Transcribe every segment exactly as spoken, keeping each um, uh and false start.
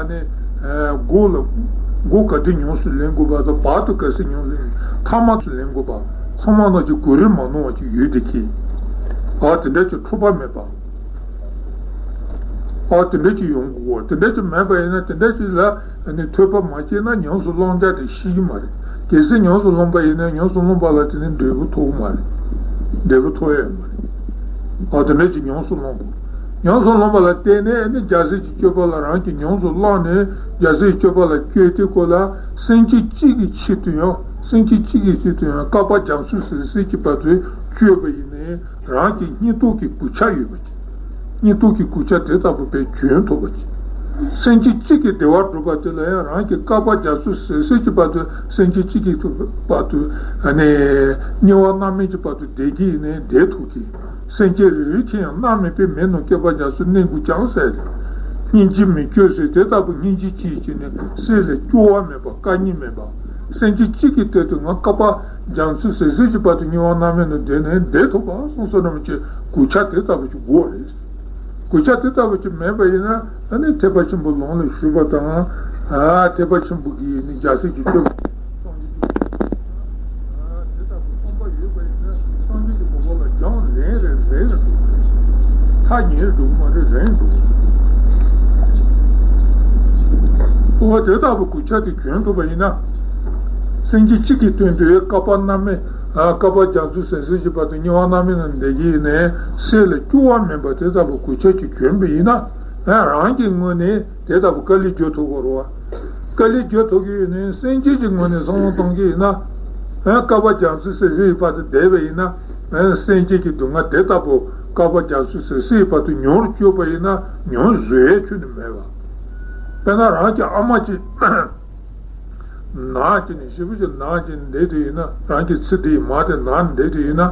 ནི། ཨ། སྒོ་ལ། སྒོ་ག་དུས་ཉམས་སུ་ལེན་དགོས་པ་དང་། བར་དུ་ག་ཚོད་ཉམས་སུ་ལེན། ཐ་མ་ཚོད་ལེན་དགོས་པ། ཚང་མ་ནང་གི་གོ་རིམ་མ་ནོར་བ་ཅིག་ཡོད་དེ་ཁེ། ཨ། དེ་འདྲ་ཅིག་འཁྲུལ་པ་མེད་པ། ཨ། དེ་འདྲ་ཅིག་ཡོང་དགོས། དེ་འདྲ་ཅིག་མེད་པ་ཡིན་ན། དེ་འདྲ་ཅིག་ལ་ཨ་ནི་ཐོས་པ་མ་སྐྱེས་ན་ཉམས་སུ་བླང་བྱ་དེ་ཤེས་ཀྱི་མ་རེད། གལ་སྲིད་ཉམས་སུ་བླངས་པ་ཡིན་ན། ཉམས་སུ་བླངས་པ་ལ་དེ་ནི་འབྲས་བུ་ཐོབ་ཀྱི་མ་རེད། འབྲས་བུ་ཐོབ་ཡ་ཡོད་མ་རེད། ཨ། དེ་འདྲ་ཅིག་ཉམས་སུ་བླངས་དགོས། ཉམས་སུ་བླངས་པ་ལ་བརྟེན་ནས་ནི་རྒྱལ་སྲས་ཀྱི་སྤྱོད་པ་ལ་རང་གིས་ཉམས་སུ་བླངས་ནས། རྒྱལ་སྲས་ཀྱི་སྤྱོད་པ་ལ་བསྐྱོད་དེ། ཁོ་ལ་སེམས་བསྐྱེད་གཅིག་གི་ཆེད་དུ་ཡང་། སེམས་བསྐྱེད་གཅིག་གི་ཆེད་དུ་ཡང་བསྐལ་པ་རྒྱ་མཚོའི་ཟེར་ཟེར་གྱི་བར་དུ་སྤྱོད་པ་ཡིན་ནའི། རང་གི་སྙིང་སྟོབས་ཀྱི་གུས་ཕྱག་ཡོད་པ་ཅིག། སྙིང་སྟོབས་ཀྱི་གུས་ཕྱག་དེ་ལྟ་བུ་དཔེ་གྱོན་ཐུབ་པ་ཅིག། སེམས་བསྐྱེད་གཅིག་གིས་བདེ་བ་སྒྲུབ་པ་དེ་ལ་ཡང་། རང་གི་བསྐལ་པ་རྒྱ་མཚོའི་ཟེར་ཟེར་གྱི་བར་དུ། སེམས་བསྐྱེད་གཅིག་གི་བར་དུ། ཨ་ནི་དམྱལ་བ་མནར་མེད་ཀྱི་བར་དུ་བསྡད་ཀྱི་ཡིན་ནའི་བསྡད་ཐུབ་ཀྱི། སེམས་བསྐྱེད་རེ་རེ་ཆེ་ཡང་མནར་མེད་པའི་མེ་རྣམས་བསྐལ་པ་རྒྱ་མཚོའི་གནས་ཀུན་ཀྱང་ཟེར། སྙིང་རྗེ་མི་སྐྱོ་ཟེར་དེ་ལྟ་བུ་སྙིང་རྗེ་སྐྱེས་བྱས་ནས་སེམས་ལ་སྐྱོ་བ་མེད་པ། དཀའ་ངལ་མེད་པ། སེམས་བསྐྱེད་གཅིག་གིས་དེ་དུས་ང་བསྐལ་པ་རྒྱ་མཚོའི་ཟེར་ཟེར་གྱི་བར་དུ་དམྱལ་བ་མནར་མེད་ནང་བསྡད་ནས་བསྡད་ཐུབ་པ་སོང་ཙང་། རིན་པོ་ཆེ་གུས་ཕྱག་དེ་ལྟ་བུ་ཅིག་དགོས་རེད། གུས་ཕྱག་དེ་ལྟ་བུ་ཅིག་མེད་པ་ཡིན་ན། ཨ་ནི་ཐེག་པ་ཆེན་པོ་ལམ་ལ་ཞུགས་པ་དང་། ཨ། ཐེག་པ་ཆེན་པོ་གི་ནི་རྒྱལ་སྲས་ཀྱི་སྤྱོད་པ། དེ་ལྟ་བུ་བསམ་པ་ཡོད་པ་ཡིན་ན། སངས་རྒྱས་ཀྱི་གོ་འཕང་ལ་རྒྱང་རིང་རེ་རིང་རེ་འགྲོ་གི་རེད། ཐག་ཉེ་རུ་འགྲོ་གི་མ་རེད། རིང་འགྲོ་གི་རེད། འོ། དེ་ལྟ་བུ་གུས་ཕྱག་དེ་གྱོན་ཐུབ་པ་ཡིན་ན། སེམས་བསྐྱེད་གཅིག་གི་དོན་དུ་བསྐལ་པ་མནར་མེད། ཨ། བསྐལ་པ་རྒྱ་མཚོའི་ཟེར་ཟེར་གྱི་བར་དུ་དམྱལ་བ་མནར་མེད་ནང་བསྡད་ཀྱི་ཡིན་ནའི་སེམས་ལ་སྐྱོ་བ་མེད་པ་དེ་ལྟ་བུ་གུས་ཕྱག་ཅིག་གྱོན་པ་ཡིན་ན། ཨ། རང་གི་ངོས་ནས་དེ་ལྟ་བུ་དཀའ་ལས་རྒྱག་ཐུབ་ཀྱི་རེད་བ། དཀའ་ལས་རྒྱག་ཐུབ་ཀྱི་ཡོད་ནའི། སེམས་བསྐྱེད་ཀྱི་ངོས་ནས་བསམ་བློ་གཏོང་གི་ཡིན་ན། ཨ། བསྐལ་པ་རྒྱ་མཚོའི་ཟེར་ཟེར་གྱི་བར་དུ་བསྡད་པ་ཡིན་ན། ཨ། སེམས་བསྐྱེད་ཀྱི་སྡུག་བསྔལ་དེ་ལྟ་བུ་བསྐལ་པ་རྒྱ་མཚོའི་ཟེར་ཟེར་གྱི་བར་དུ་མྱོང་རུ་བཅུག་པ་ཡིན་ན། མྱོང་བཟོད་ཡས་ཁྱོན་ནས་མེད་པ། དཔེར་ན་རང་གི་ཨ་མ་ཅིག་ན་བྱས་ནས། ཞེ་པོ་ཅིག་ན་བྱས་ནས་བསྡད་དུས་ཡིན་ན། རང་གི་ཚེ་འདིའི་མ་དེ་ན་བསྡད་དུས་ཡིན་ན།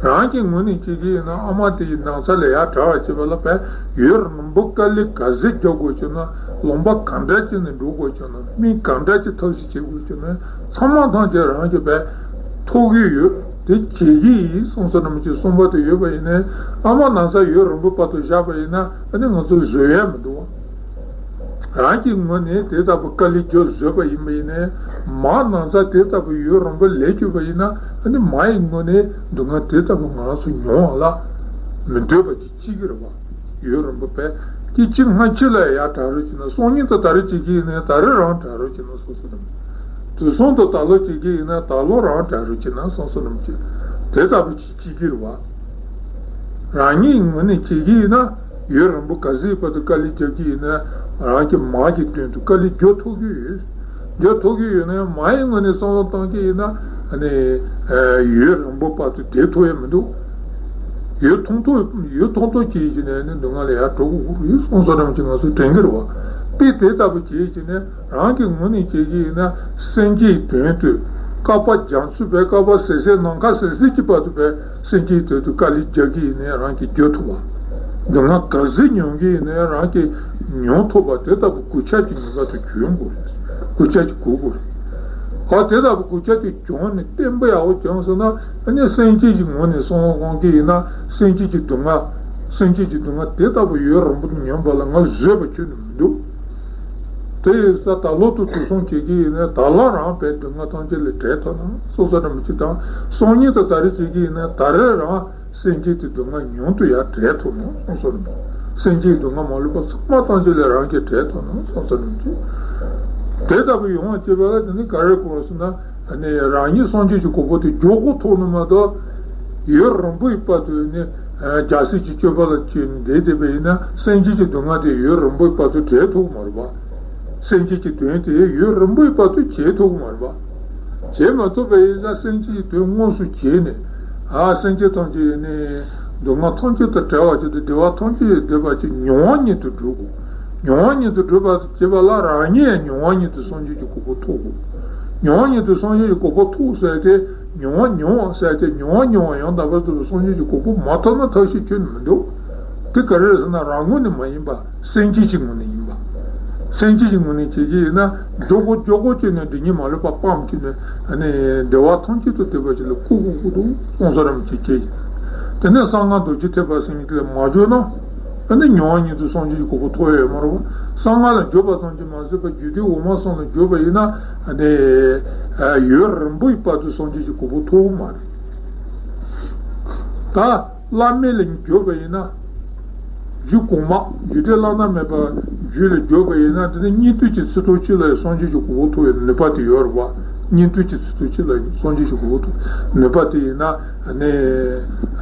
རང་གི་ངོས་ནས་བྱེད་ཀྱི་ཡིན་ན། ཨ་མ་དེ་ཡི་ནང་ཚ་ལ་ཡར་དྲག་པ་བྱེད་པ་ལ། བས་ཡུན་རིང་པོ་དཀའ་ལས་ག་ཚོད་རྒྱག་དགོས་བྱུང་ན། ལུང་པ་ག་འདྲ་ཅིག་ནས་འགྲོ་དགོས་བྱུང་ན། མི་ག་འདྲ་ཅིག་ཐབས་ཤེས་བྱེད་དགོས་བྱུང་ན། ཚང་མ་ཐམས་ཅད་རང་གིས་བས་ཐུབ་ཀྱི་ཡོད། དེ་བྱེད་ཀྱི་ཡིན་གསུངས་ས་རིན་པོ་ཆེས་གསུངས་པ་དེ་ཡོད་པ་ཡིན་ནའི། ཨ་མ་ན་ཚ་ཡུན་རིང་པོའི་བར་དུ་བཞག་པ་ཡིན་ན། ཨ་ནི་ང་ཚོ་བཟོད་ཡས་མི་འདུག་བ། རང་གི་ངོས་ནས་དེ་ལྟ་བུ་དཀའ་ལས་རྒྱག་བཟོད་པ་ཡིན་པ་ཡིན་ནའི། མ་ན་ཚ་དེ་ལྟ་བུ་ཡུན་རིང་པོ་ལས་བཅུག་པ་ཡིན་ན། ཨ་ནི་མ་ཡི་ངོས་ནས་སྡུག་བསྔལ་དེ་ལྟ་བུ་ང་རང་ཚོ་མྱོང་བ་ལ་མི་འདོད་པ་ཅིག་སྐྱེ་གི་རེད་བ། ཡུན་རིང་པོ་བས་ཀྱི་གཅིག་སྔ་ཕྱི་ལ་ཡར་དྲག་རུ་བྱས་ན། སང་ཉིན་དང་ད་རེས་བྱེད་ཀྱི་ཡིན་ན། ད་རེས་རང་དྲག་རུ་བྱས་ན་སོ་སོ་རང་། དུས་སང་དང་ད་ལོ་བྱེད་ཀྱི་ཡིན་ན། ད་ལོ་རང་དྲག་རུ་བྱས་ན་སོ་སོ་རང་བྱེད། དེ་ལྟ་བུ་ཅིག་སྐྱེ་གི་རེད་བ། རང་ཉིད་ངོས་ནས་བྱེད་ཀྱི་ཡིན་ན། ཡུན་རིང་པོ་ག་ཚོད་བར་དུ་དཀའ་ལས་རྒྱག་གི་ཡིན་ན། རང་གི་མ་གི་དོན་དུ་དཀའ་ལས་རྒྱག་ཐུབ་ཀྱི་ཡོད། རྒྱག་ཐུབ་ཀྱི་ཡོད་ན། མ་ཡི་ངོས་ནས་བསམ་བློ་གཏོང་གི་ཡིན་ན། ཨ་ནི་ཡུན་རིང་པོ་བར་དུ་བསྡད་ཐུབ་ཡ་མི་འདུག་ཡུན་ཐུང་ཐུང་། ཡུན་ཐུང་ཐུང་བྱས་བྱས་ནས་ནི་སྡུག་བསྔལ་ལ་ཡར་འགྲོ་དགོས་ཀྱི་རེད་གསུངས་ས་རིན་པོ་ཆེས་ང་ཚོ་དྲན་གྱི་རེད་བ། དཔེ་དེ་ལྟ་བུ་བྱས་བྱས་ནས་རང་གི་ངོས་ནས་བྱེད་ཀྱི་ཡིན་ན། སེམས་བསྐྱེད་དོན་དུ་བསྐལ་པ་རྒྱ་མཚོ་བས་བསྐལ་པ་ཟེར་ཟེར་ནམ་མཁའ་ཟེར་ཟེར་གྱི་བར་དུ་བས་སེམས་བསྐྱེད་དོན་དུ་དཀའ་ལས་རྒྱག་གི་ཡིན་ནའི་རང་གིས་རྒྱག་ཐུབ་པ། སྡུག་བསྔལ་ག་ཚོད་མྱོང་གི་ཡིན་ནའི་རང་གིས་མྱོང་ཐུབ་པ། དེ་ལྟ་བུ་གུས་ཕྱག་གི་ནུས་པ་དེ་གྱོན་དགོས་རེད། གུས་ཕྱག་གི་གོ་དགོས་རེད། ཨ། དེ་ལྟ་བུ་གུས་ཕྱག་དེ་གྱོན་ནས་བརྟན་པོ་ཡག་པོ་བྱུང་སོང་ན། ཨ་ནི་སེམས་བསྐྱེད་ཀྱི་ངོས་ནས་བསམ་བློ་གཏོང་གི་ཡིན་ན། སེམས་བསྐྱེད་ཀྱི་སྡུག་བསྔལ། སེམས་བསྐྱེད་ཀྱི་སྡུག་བསྔལ་དེ་ལྟ་བུ་ཡུན་རིང་པོ་མྱོང་བ་ལ་ང་བཟོད་པ་ཁྱོན་ནས་མི་འདུག་དེ་ཡིན་ཙང་ད་ལོ་དང་དུས་སང་བྱེད་ཀྱི་ཡིན་ན། ད་ལོ་རང་བས་སྡུག་བསྔལ་ཐམས་ཅད་ལས་བྲལ་ཐུབ་ན་གསུངས་ས་རིན་པོ་ཆེ་དང་། སང་ཉིན་དང་ད་རེས་བྱེད་ཀྱི་ཡིན་ན། ད་རེས་རང་སེམས་བསྐྱེད་ཀྱི་སྡུག་བསྔལ་མྱོང་དུ་ཡར་བྲལ་ཐུབ་ན་གསུངས་ས་རིན་པོ་ཆེ། སེམས་བསྐྱེད་ཀྱི་སྡུག་བསྔལ་མ་ལུས་པ་ཚང་མ་ཐམས་ཅད་ལས་རང་གིས་བྲལ་ཐུབ་ན་གསུངས་ས་རིན་པོ་ཆེ། དེ་ལྟ་བུ་ཡོང་བ་བྱེད་པ་ལ་དེ་ནི་ག་རེ་དགོས་ཟེར་ན། ཨ་ནི་རང་ཉིད་སངས་རྒྱས་ཀྱི་གོ་འཕང་དེ་མགྱོགས་པོ་ཐོབ་ནི་མ་གཏོགས། ཡུན་རིང་པོའི་བར་དུ་ནི་རྒྱལ་སྲས་ཀྱི་སྤྱོད་པ་ལ་བྱས་ནས་བསྡད་བསྡད་པ་ཡིན་ན། སེམས་བསྐྱེད་ཀྱི་སྡུག་བསྔལ་དེ་ཡུན་རིང་པོའི་བར་དུ་བྲལ་ཐུབ་ཀྱི་མ་རེད་པ། སེམས་བསྐྱེད་ཀྱི་དོན་དེ་ཡུན་རིང་པོའི་བར་དུ་བྱེད་ཐུབ་ཀྱི་མ་རེད་པ། བྱེད་མ་ཐུབ་པ་ཡིན་ན། སེམས་བསྐྱེད་ཀྱི་དོན་དངོས་སུ་བྱས་ནས། ཨ། སེམས་ཅན་ཐམས་ཅད་ནི་སྡུག་བསྔལ་ཐམས་ཅད་དང་བྲལ་བར་བྱས་ཏེ། བདེ་བ་ཐམས་ཅད་ཡོད་བསྡད་པ་ཅིག་མྱོང་བ་ཉིད་དུ་སྒྲུབ་དགོས། མྱོང་བ་ཉིད་དུ་སྒྲུབ་པ་བྱེད་པ་ལ་རང་ཉིད་ཡང་མྱོང་བ་ཉིད་དུ་སངས་རྒྱས་ཀྱི་གོ་འཕང་ཐོབ་དགོས། མྱོང་བ་ཉིད་དུ་སངས་རྒྱས་ཀྱི་གོ་འཕང་ཐོབ་ཟེར་ཏེ། མྱོང་བ་མྱོང་བ་ཟེར་ཏེ། མྱོང་བ་མྱོང་བ་ཡང་དག་པར་རྫོགས་པའི་སངས་རྒྱས་ཀྱི་གོ་འཕང་མ་ཐོབ་ན་ཐབས་ཤེས་ཁྱོན་ནས་མི་འདུག་དེ་ག་རེ་རེད་ཟེར་ན། རང་ངོས་ནས་མ་ཡིན་པ། སེམས་བསྐྱེད་ཀྱི་ངོས་ནས་ཡིན་པ། སེམས་བསྐྱེད་ཀྱི་ངོས་ནས་བྱེད་ཀྱི་ཡིན་ན། མགྱོགས་པོ་མགྱོགས་པོ་བྱས་ནས་སྒྲིབ་གཉིས་མ་ལུས་པ་སྤངས་བྱས་ནས། ཨ་ནི་བདེ་བ་ཐམས་ཅད་དུ་བདེ་བ་ཞིག་ལ་བཀོད་དགོས་ཀྱི་འདུག་གསུངས་ས་རིན་པོ་ཆེས་བྱས་ཡིན། དེ་ནས་གསང་སྔགས་རྡོ་རྗེ་ཐེག་པ་སེམས་བསྐྱེད་ལ་མ་འཇུག་ན། ཨ་ནི་མྱོང་བ་ཉིད་དུ་སངས་རྒྱས་ཀྱི་གོ་འཕང་ཐོབ་ཡ་ཡོད་མ་རེད་པ། གསང་སྔགས་ལ་འཇུག་པ་ཙམ་གྱིས་མ་ཟད་པར་རྒྱུད་སྡེ་འོག་མ་གསུམ་ལ་འཇུག་པ་ཡིན་ན་ནི། ཡུན་རིང་པོའི་བར་དུ་སངས་རྒྱས་ཀྱི་གོ་འཕང་ཐོབ་མ་རེད། ད་བླ་མེད་ལ་འཇུག་པ་ཡིན་ན། རྒྱུད་གོང་མ་རྒྱུད་སྡེ་བླ་ན་མེད་པ་རྒྱུད་ལ་འཇུག་པ་ཡིན་ན། དེ་ནི་སྙིགས་དུས་ཀྱི་ཚེ་ཐོག་གཅིག་ལ་ཡང་སངས་རྒྱས་ཀྱི་གོ་འཕང་ཐོབ་པའི་ནུས་པ་དེ་ཡོད་རེད་བ། སྙིགས་དུས་ཀྱི་ཚེ་ཐོག་གཅིག་ལ་ཡང་སངས་རྒྱས་ཀྱི་གོ་འཕང་ཐོབ་ནུས་པ་དེ་ཡིན་ན་ནི།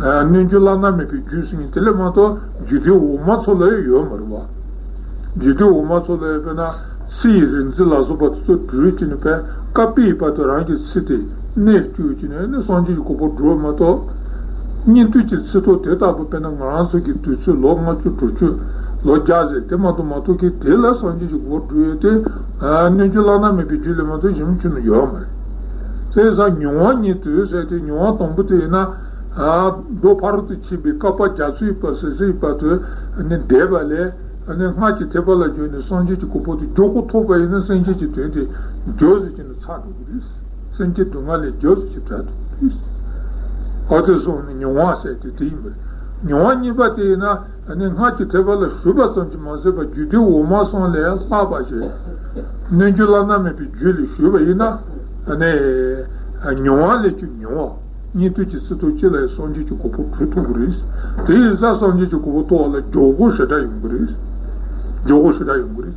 རྣལ་འབྱོར་བླ་ན་མེད་པའི་རྒྱུད་ཟེར་མཁན་དེ་ལས་མ་གཏོགས་རྒྱུད་སྡེ་འོག་མ་ཚོ་ལ་ཡང་ཡོད་མ་རེད་བ། རྒྱུད་སྡེ་འོག་མ་ཚོ་ལ་ཡང་དཔེར་ན་ཚེ་ཡི་རིག་འཛིན་ལ་སོགས་པ་དེ་ཚོ་གྲོལ་བྱས་ནས་བས་བསྐལ་པའི་བར་དུ་རང་གི་ཚེ་དེ་གནས་བཅུག་བྱས་ནས་ནི་སངས་རྒྱས་ཀྱི་གོ་འཕང་སྒྲུབ་མ་གཏོགས། སྙིགས་དུས་ཀྱི་ཚེ་ཐོག་དེ་ལྟ་བུ་དཔེར་ན་ང་རང་ཚོ་གི་དུས་ཚོད་ལོ་ལྔ་བཅུ་དྲུག་ཅུ་ལོ་བརྒྱ་ཟེར་དེ་མ་གཏོགས་མ་ཐོབ་མཁན་དེ་ལ་སངས་རྒྱས་ཀྱི་གོ་འཕང་སྒྲུབ་ཡས་དེ། རྣལ་འབྱོར་བླ་ན་མེད་པའི་རྒྱུད་ལས་མ་གཏོགས་གཞན་ཁྱོན་ནས་ཡོད་མ་རེད། དེ་ཡིན་ཙང་མྱོང་བ་ཉིད་དུ་ཟེར་ཏེ་མྱོང་བ་དང་པོ་དེ་ཡིན་ན། མདོ་ཕ་རོལ་ཏུ་ཕྱིན་པའི་བསྐལ་པ་རྒྱ་མཚོའི་བར་ཟེར་སའི་བར་དུ་ནི་འདས་པ་ལས་ནི་སྔར་གྱི་ཐེག་པ་ལ་བརྟེན་ནས་སངས་རྒྱས་ཀྱི་གོ་འཕང་དེ་མགྱོགས་པོ་ཐོབ་པ་ཡིན་ན་སེམས་ཅན་གྱི་དོན་དེ་མགྱོགས་སུ་བྱས་ནས་ཚར་འགྲོ་གི་རེད། སེམས་ཅན་སྡུག་བསྔལ་ལས་མགྱོགས་སུ་བྱས་བྲལ་འགྲོ་གི་རེད། ཨ་དེ་སོང་ནས་མྱོང་བ་ཟེར་དེ་དེ་ཡིན་པ་རེད། མྱོང་བ་གཉིས་པ་དེ་ཡིན་ན། ཨ་ནི་སྔར་གྱི་ཐེག་པ་ལ་ཞུགས་པ་ཙམ་གྱིས་མ་ཟད་པར་རྒྱུད་སྡེ་འོག་མ་གསུམ་ལས་ལྷག་པ་ཞིག་རྣལ་འབྱོར་བླ་ན་མེད་པའི་རྒྱུད་ལ་ཞུགས་པ་ཡིན་ན། ཨ་ནི་མྱོང་བ་ལས་ཀྱང་མྱོང་བ། སྙིགས་དུས་ཀྱི་ཚེ་ཐོག་གཅིག་ལ་ཡང་སངས་རྒྱས་ཀྱི་གོ་འཕང་སྒྲུབ་ཐུབ་ཀྱི་རེད། དེ་ཡིན་ཙང་སངས་རྒྱས་ཀྱི་གོ་འཕང་ཐོབ་པ་ལ་མགྱོགས་པོ་ཞེ་དྲག་ཡོང་གི་རེད། མགྱོགས་པོ་ཞེ་དྲག་ཡོང་གི་རེད།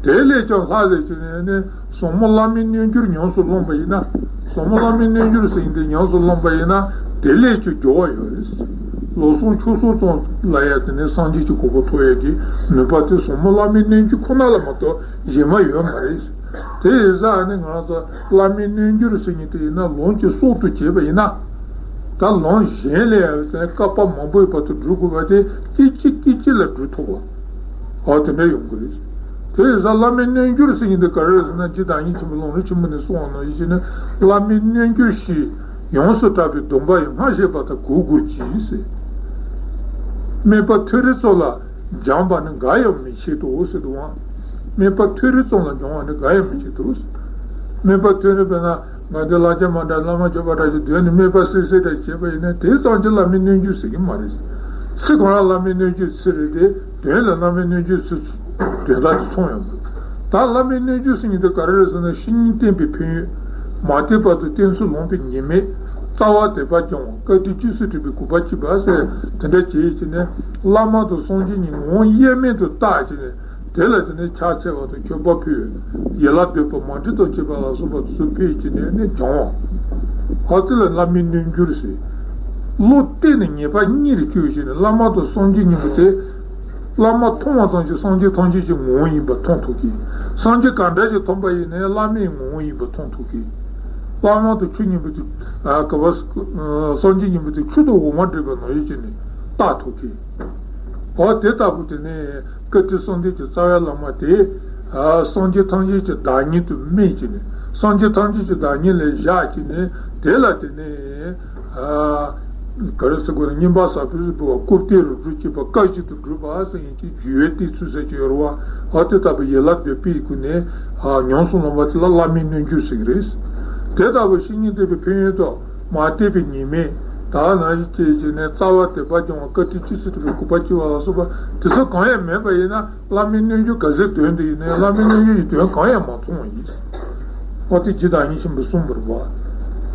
དེ་ལས་ཀྱང་ལྷག་ཟེར་གྱི་ནས་ནི། ཟབ་མོ་བླ་མའི་རྣལ་འབྱོར་ཉམས་སུ་བླངས་པ་ཡིན་ན། ཟབ་མོ་བླ་མའི་རྣལ་འབྱོར་ཟེར་མཁན་དེ་ཉམས་སུ་བླངས་པ་ཡིན་ན། དེ་ལས་ཀྱང་མགྱོགས་པ་ཡོད་རེད། ལོ་གསུམ་ཕྱོགས་གསུམ་ཙམ་ལ་ཡང་དེ་ནས་སངས་རྒྱས་ཀྱི་གོ་འཕང་ཐོབ་ཡས་ཀྱི་ནུས་པ་དེ་ཟབ་མོ་བླ་མའི་རྣལ་འབྱོར་ཁོ་ན་ལ་མ་གཏོགས་གཞན་མ་ཡོད་མ་རེད། དེ་ཡིན་ཙང་ནི་ང་ཚོ་བླ་མའི་རྣལ་འབྱོར་ཟེར་མཁན་དེ་ཡིན་ན་ལམ་གྱི་སྲོག་ཏུ་བྱས་པ་ཡིན་ན། ད་ལམ་གཞན་ལས་ཡང་བསྐལ་པ་མང་པོའི་བར་དུ་སྒྲུབ་དགོས་པ་དེ་སྐད་ཅིག་སྐད་ཅིག་ལ་སྒྲུབ་ཐུབ་པ། ཨ་དེ་འདྲ་ཡོང་གི་རེད། དེ་ཡིན་ཙང་བླ་མའི་རྣལ་འབྱོར་ཟེར་མཁན་དེ་ག་རེ་རེད་ཟེར་ན། རྗེ་བདག་ཉིད་ཆེན་པོ་ལམ་རིམ་ཆེན་མོ་ནས་གསུངས་པ་ནང་བཞིན་བྱས་ནས། བླ་མའི་རྣལ་འབྱོར་ཞེས་ཡོངས་སུ་གྲགས་པའི་སྡོམ་པ་ཡང་སྔར་བཤད་པ་ལྟར་གོ་དགོས་ཀྱི་ཟེར། དམན་པ་ཐོད་རིལ་ཙམ་ལ་སྦྱངས་པ་ནི་འགའ་ཡང་མི་བྱེད་དོ་ཟེར་འདུག་ཨང་། དམན་པ་ཐོད་རིལ་ཙམ་ལ་སྦྱང་བ་ནི་འགའ་ཡང་མི་བྱེད་དོ། དམན་པ་ཐོད་རིལ་དཔེར་ན། ང་ཚོའི་བླ་བྱ་མ་འདྲ་བླ་མ་མཆོད་པ་འདྲ་ཞིག་དོན་ནི་དམན་པ་སེ་སེ་འདྲ་བྱས་པ་ཡིན་ན་དེ་ཙམ་གྱིས་བླ་མའི་རྣལ་འབྱོར་ཟེར་གྱི་མ་རེད། ཚིག་གང་ལ་བླ་མའི་རྣལ་འབྱོར་ཚིག་རེད་དེ། དོན་ལ་བླ་མའི་རྣལ་འབྱོར་ཚིག་དོན་དག་དེ་མཚུངས་ཡོང་གི། ད་བླ་མའི་རྣལ་འབྱོར་ཟེར་མཁན་དེ་ག་རེ་རེད་ཟེར་ན། བཤེས་གཉེན་བསྟེན་པའི་ཕན་ཡོན། མ་བསྟེན་བར་དུ་བསྟེན་ཚུལ་ལོངས་པའི་ཉེས་དམིགས། རྩ་བ་དད་པ་སྦྱང་བ། བཀའ་དྲིན་སྤྱོད་ཚུལ་དྲན་པའི་གུས་པ་བསྐྱེད་པ་ཟེར། དེ་འདྲ་བྱས་བྱས་ནས་བླ་མ་དང་སངས་རྒྱས་གཉིས་ངོ་བོ་དབྱེར་མེད་དུ་བརྟགས་བྱས་ནས། དེ་ལ་དེ་ནས་ཕྱག་འཚལ་བ་དང་མཆོད་པ་ཕུལ། ཡན་ལག་བསྡུས་པ་མ་བྲིས་དང་བཅས་པ་ལ་སོགས་པ་དེ་ཚོ་ཕུལ་བྱས་ནས་ནི་སྦྱང་བ། ཨ་དེ་ལ་བླ་མའི་རྣལ་འབྱོར་ཟེར། བློ་གཏད་ནས་ངེས་པ་གཉིས་རེ་བཅོལ་བྱས་ནས་བླ་མ་དང་སངས་རྒྱས་གཉིས་པོ་དེ། བླ་མ་མཐོང་བ་ཙམ་གྱིས་སངས་རྒྱས་ཐམས་ཅད་ཀྱི་ངོ་བོ་ཡིན་པ་མཐོང་ཐུབ་ཀྱི། སངས་རྒྱས་ག་འདྲ་ཞིག་མཐོང་པ་ཡིན་ནའི་བླ་མའི་ངོ་བོ་ཡིན་པ་མཐོང་ཐུབ་ཀྱི། བླ་མ་དང་ཆོས་གཉིས་པོ་དེ། ཨ་ག་བ། སངས་རྒྱས་གཉིས་པོ་དེ་ཆུ་དང་འོ་མ་འདྲེས་པ་ནང་བཞིན་བྱས་ནས་བལྟ་ཐུབ་ཀྱི། འོ་དེ་ལྟ་བུ་དེ་ནས། བཀའ་དྲིན་གསུམ་ལྡན་གྱི་རྩ་བའི་བླ་མ་དེ། ཨ་སངས་རྒྱས་ཐམས་ཅད་ཀྱི་བདག་ཉིད་དུ་སྨིན་བྱས་ནས། སངས་རྒྱས་ཐམས་ཅད་ཀྱི་བདག་ཉིད་ལ་བཞག་བྱས་ནས་དེ་ལ་དེ་ནས། ཨ་ག་རེ་ཟེར་དགོས་ན། སྙན་པ་ཟབ་པའི་རིམ་པ་བ་སྐུར་སྟོན་རུ་སྒྲུབ་བྱེད་པ། བཀའ་བཞིན་དུ་སྒྲུབ་པ་ཟེར་མཁན་གྱི་རྒྱུད་པའི་བསྟན་ཚུལ་ཟེར་གྱི་ཡོད་རེད་བ། ཨ་དེ་ལྟ་བུ་ཡན་ལག་བསྡུས་པའི་སྒོ་ནས། ཨ་ཉམས་སུ་བླངས་པ་དེ་ལ་བླ་མའི་རྣལ་འབྱོར་ཟེར་གྱི་རེད། དེ་ལྟ་བུ་བཤེས་གཉེན་བསྟེན་པའི་ཕན་ཡོན་དང་། མ་བསྟེན་པའི་ཉེས་དམིགས། ད་ནང་བཞིན་བྱས་བྱས་ནས་རྩ་བ་དད་པ་སྦྱང་བ། བཀའ་དྲིན་སྤྱོད་ཚུལ་དྲན་པའི་གུས་པ་བསྐྱེད་པ་ལ་སོགས་པ་དེ་ཚོ་གང་ཡང་མེད་པ་ཡིན་ན། བླ་མའི་རྣལ་འབྱོར་ག་ཚོད་འདོན་དུ་ཡིན་ནའི་བླ་མའི་རྣལ་འབྱོར་གྱི་དོན་གང་ཡང་མ་མཚུངས་པ་ཡིན། འོ་དེ་རྗེ་བདག་ཉིད་ཆེན་པོས་གསུངས་པ་རེད་བ།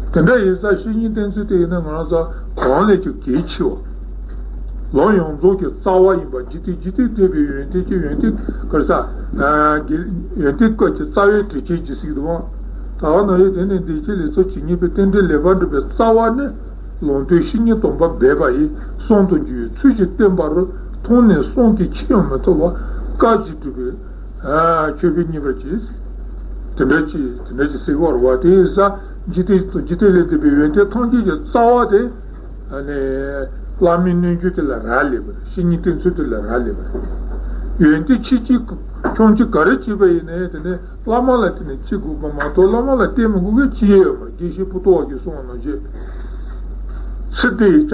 དེ་འདྲ་ཡིན་ཙང་བཤེས་གཉེན་བསྟེན་ཚུལ་དེ་ཡིན་ན་ང་རང་ཚོ་གང་ལས་ཀྱང་གལ་ཆེ་བ། ལམ་ཡོངས་རྫོགས་ཀྱི་རྩ་བ་ཡིན་པ། འཇིག་རྟེན་འཇིག་རྟེན་བསྟན་པའི་ཡོན་ཏན་གྱི་ཡོན་ཏན་ག་རེ་ཟ། ཨ་གི་ཡོན་ཏན་བཀའ་གྱི་རྩ་བའི་དྲི་ཆེན་གྱི་ཟེར་གྱི་འདུག་བ། ད་ག་ནང་བཞིན་དེ་ནི་འདི་ཕྱི་ལ་ཚོགས་ཇི་སྙེད་པའི་རྟེན་འབྲེལ་ལེགས་པར་འགྲུབ་པའི་རྩ་བ་ནི། ལུང་སྟོན་བཤེས་གཉེན་སྡོམ་པ་འབད་པ་ཡིས། གསུང་དང་འགྱུར་བའི་ཚུལ་གྱིས་བསྟན་པ་རུ། མཐོང་ནས་བསམ་གྱིས་ཕྱིར་ཡང་མི་ཐོབ་པ། བཀའ་བཞིན་སྒྲུབ་པའི་ཨ་མཆོད་པས་མཉེས་པར་བྱེད། དེ་འདྲ་ཅིག་དེ་འདྲ་ཅིག་ཟེར་བ་རེད་བ། དེ་ཡིན་ཙང་འཇིག་རྟེན་འཇིག་རྟེན་ལས་འདས་པའི་ཡོན་ཏན་ཐམས་ཅད་ཀྱི་རྩ་བ་དེ། ཨ་ནི་བླ་མའི་རྣལ་འབྱོར་དེ་ལ་རག་ལས་པ་རེད། བཤེས་གཉེན་བསྟེན་ཚུལ་དེ་ལ་རག་ལས་པ་རེད། ཡོན་ཏན་ཆེ་ཆེ་ཆུང་ཆུང་ག་རེ་བྱས་པ་ཡིན་ནའི་དེ་ནི། བླ་མ་ལ་དེ་ནས་ཅི་དགོས་པ་མ་གཏོགས་བླ་མ་ལ་བརྟེན་མི་དགོས་མཁན་ཅི་ཡང་ཡོད་མ་རེད། དགེ་བཤེས་པོ་ཏོ་བ་གིས་གསུངས་པ་ནང་བཞིན། ཚེ་འདི་ཡི་བྱ་བ་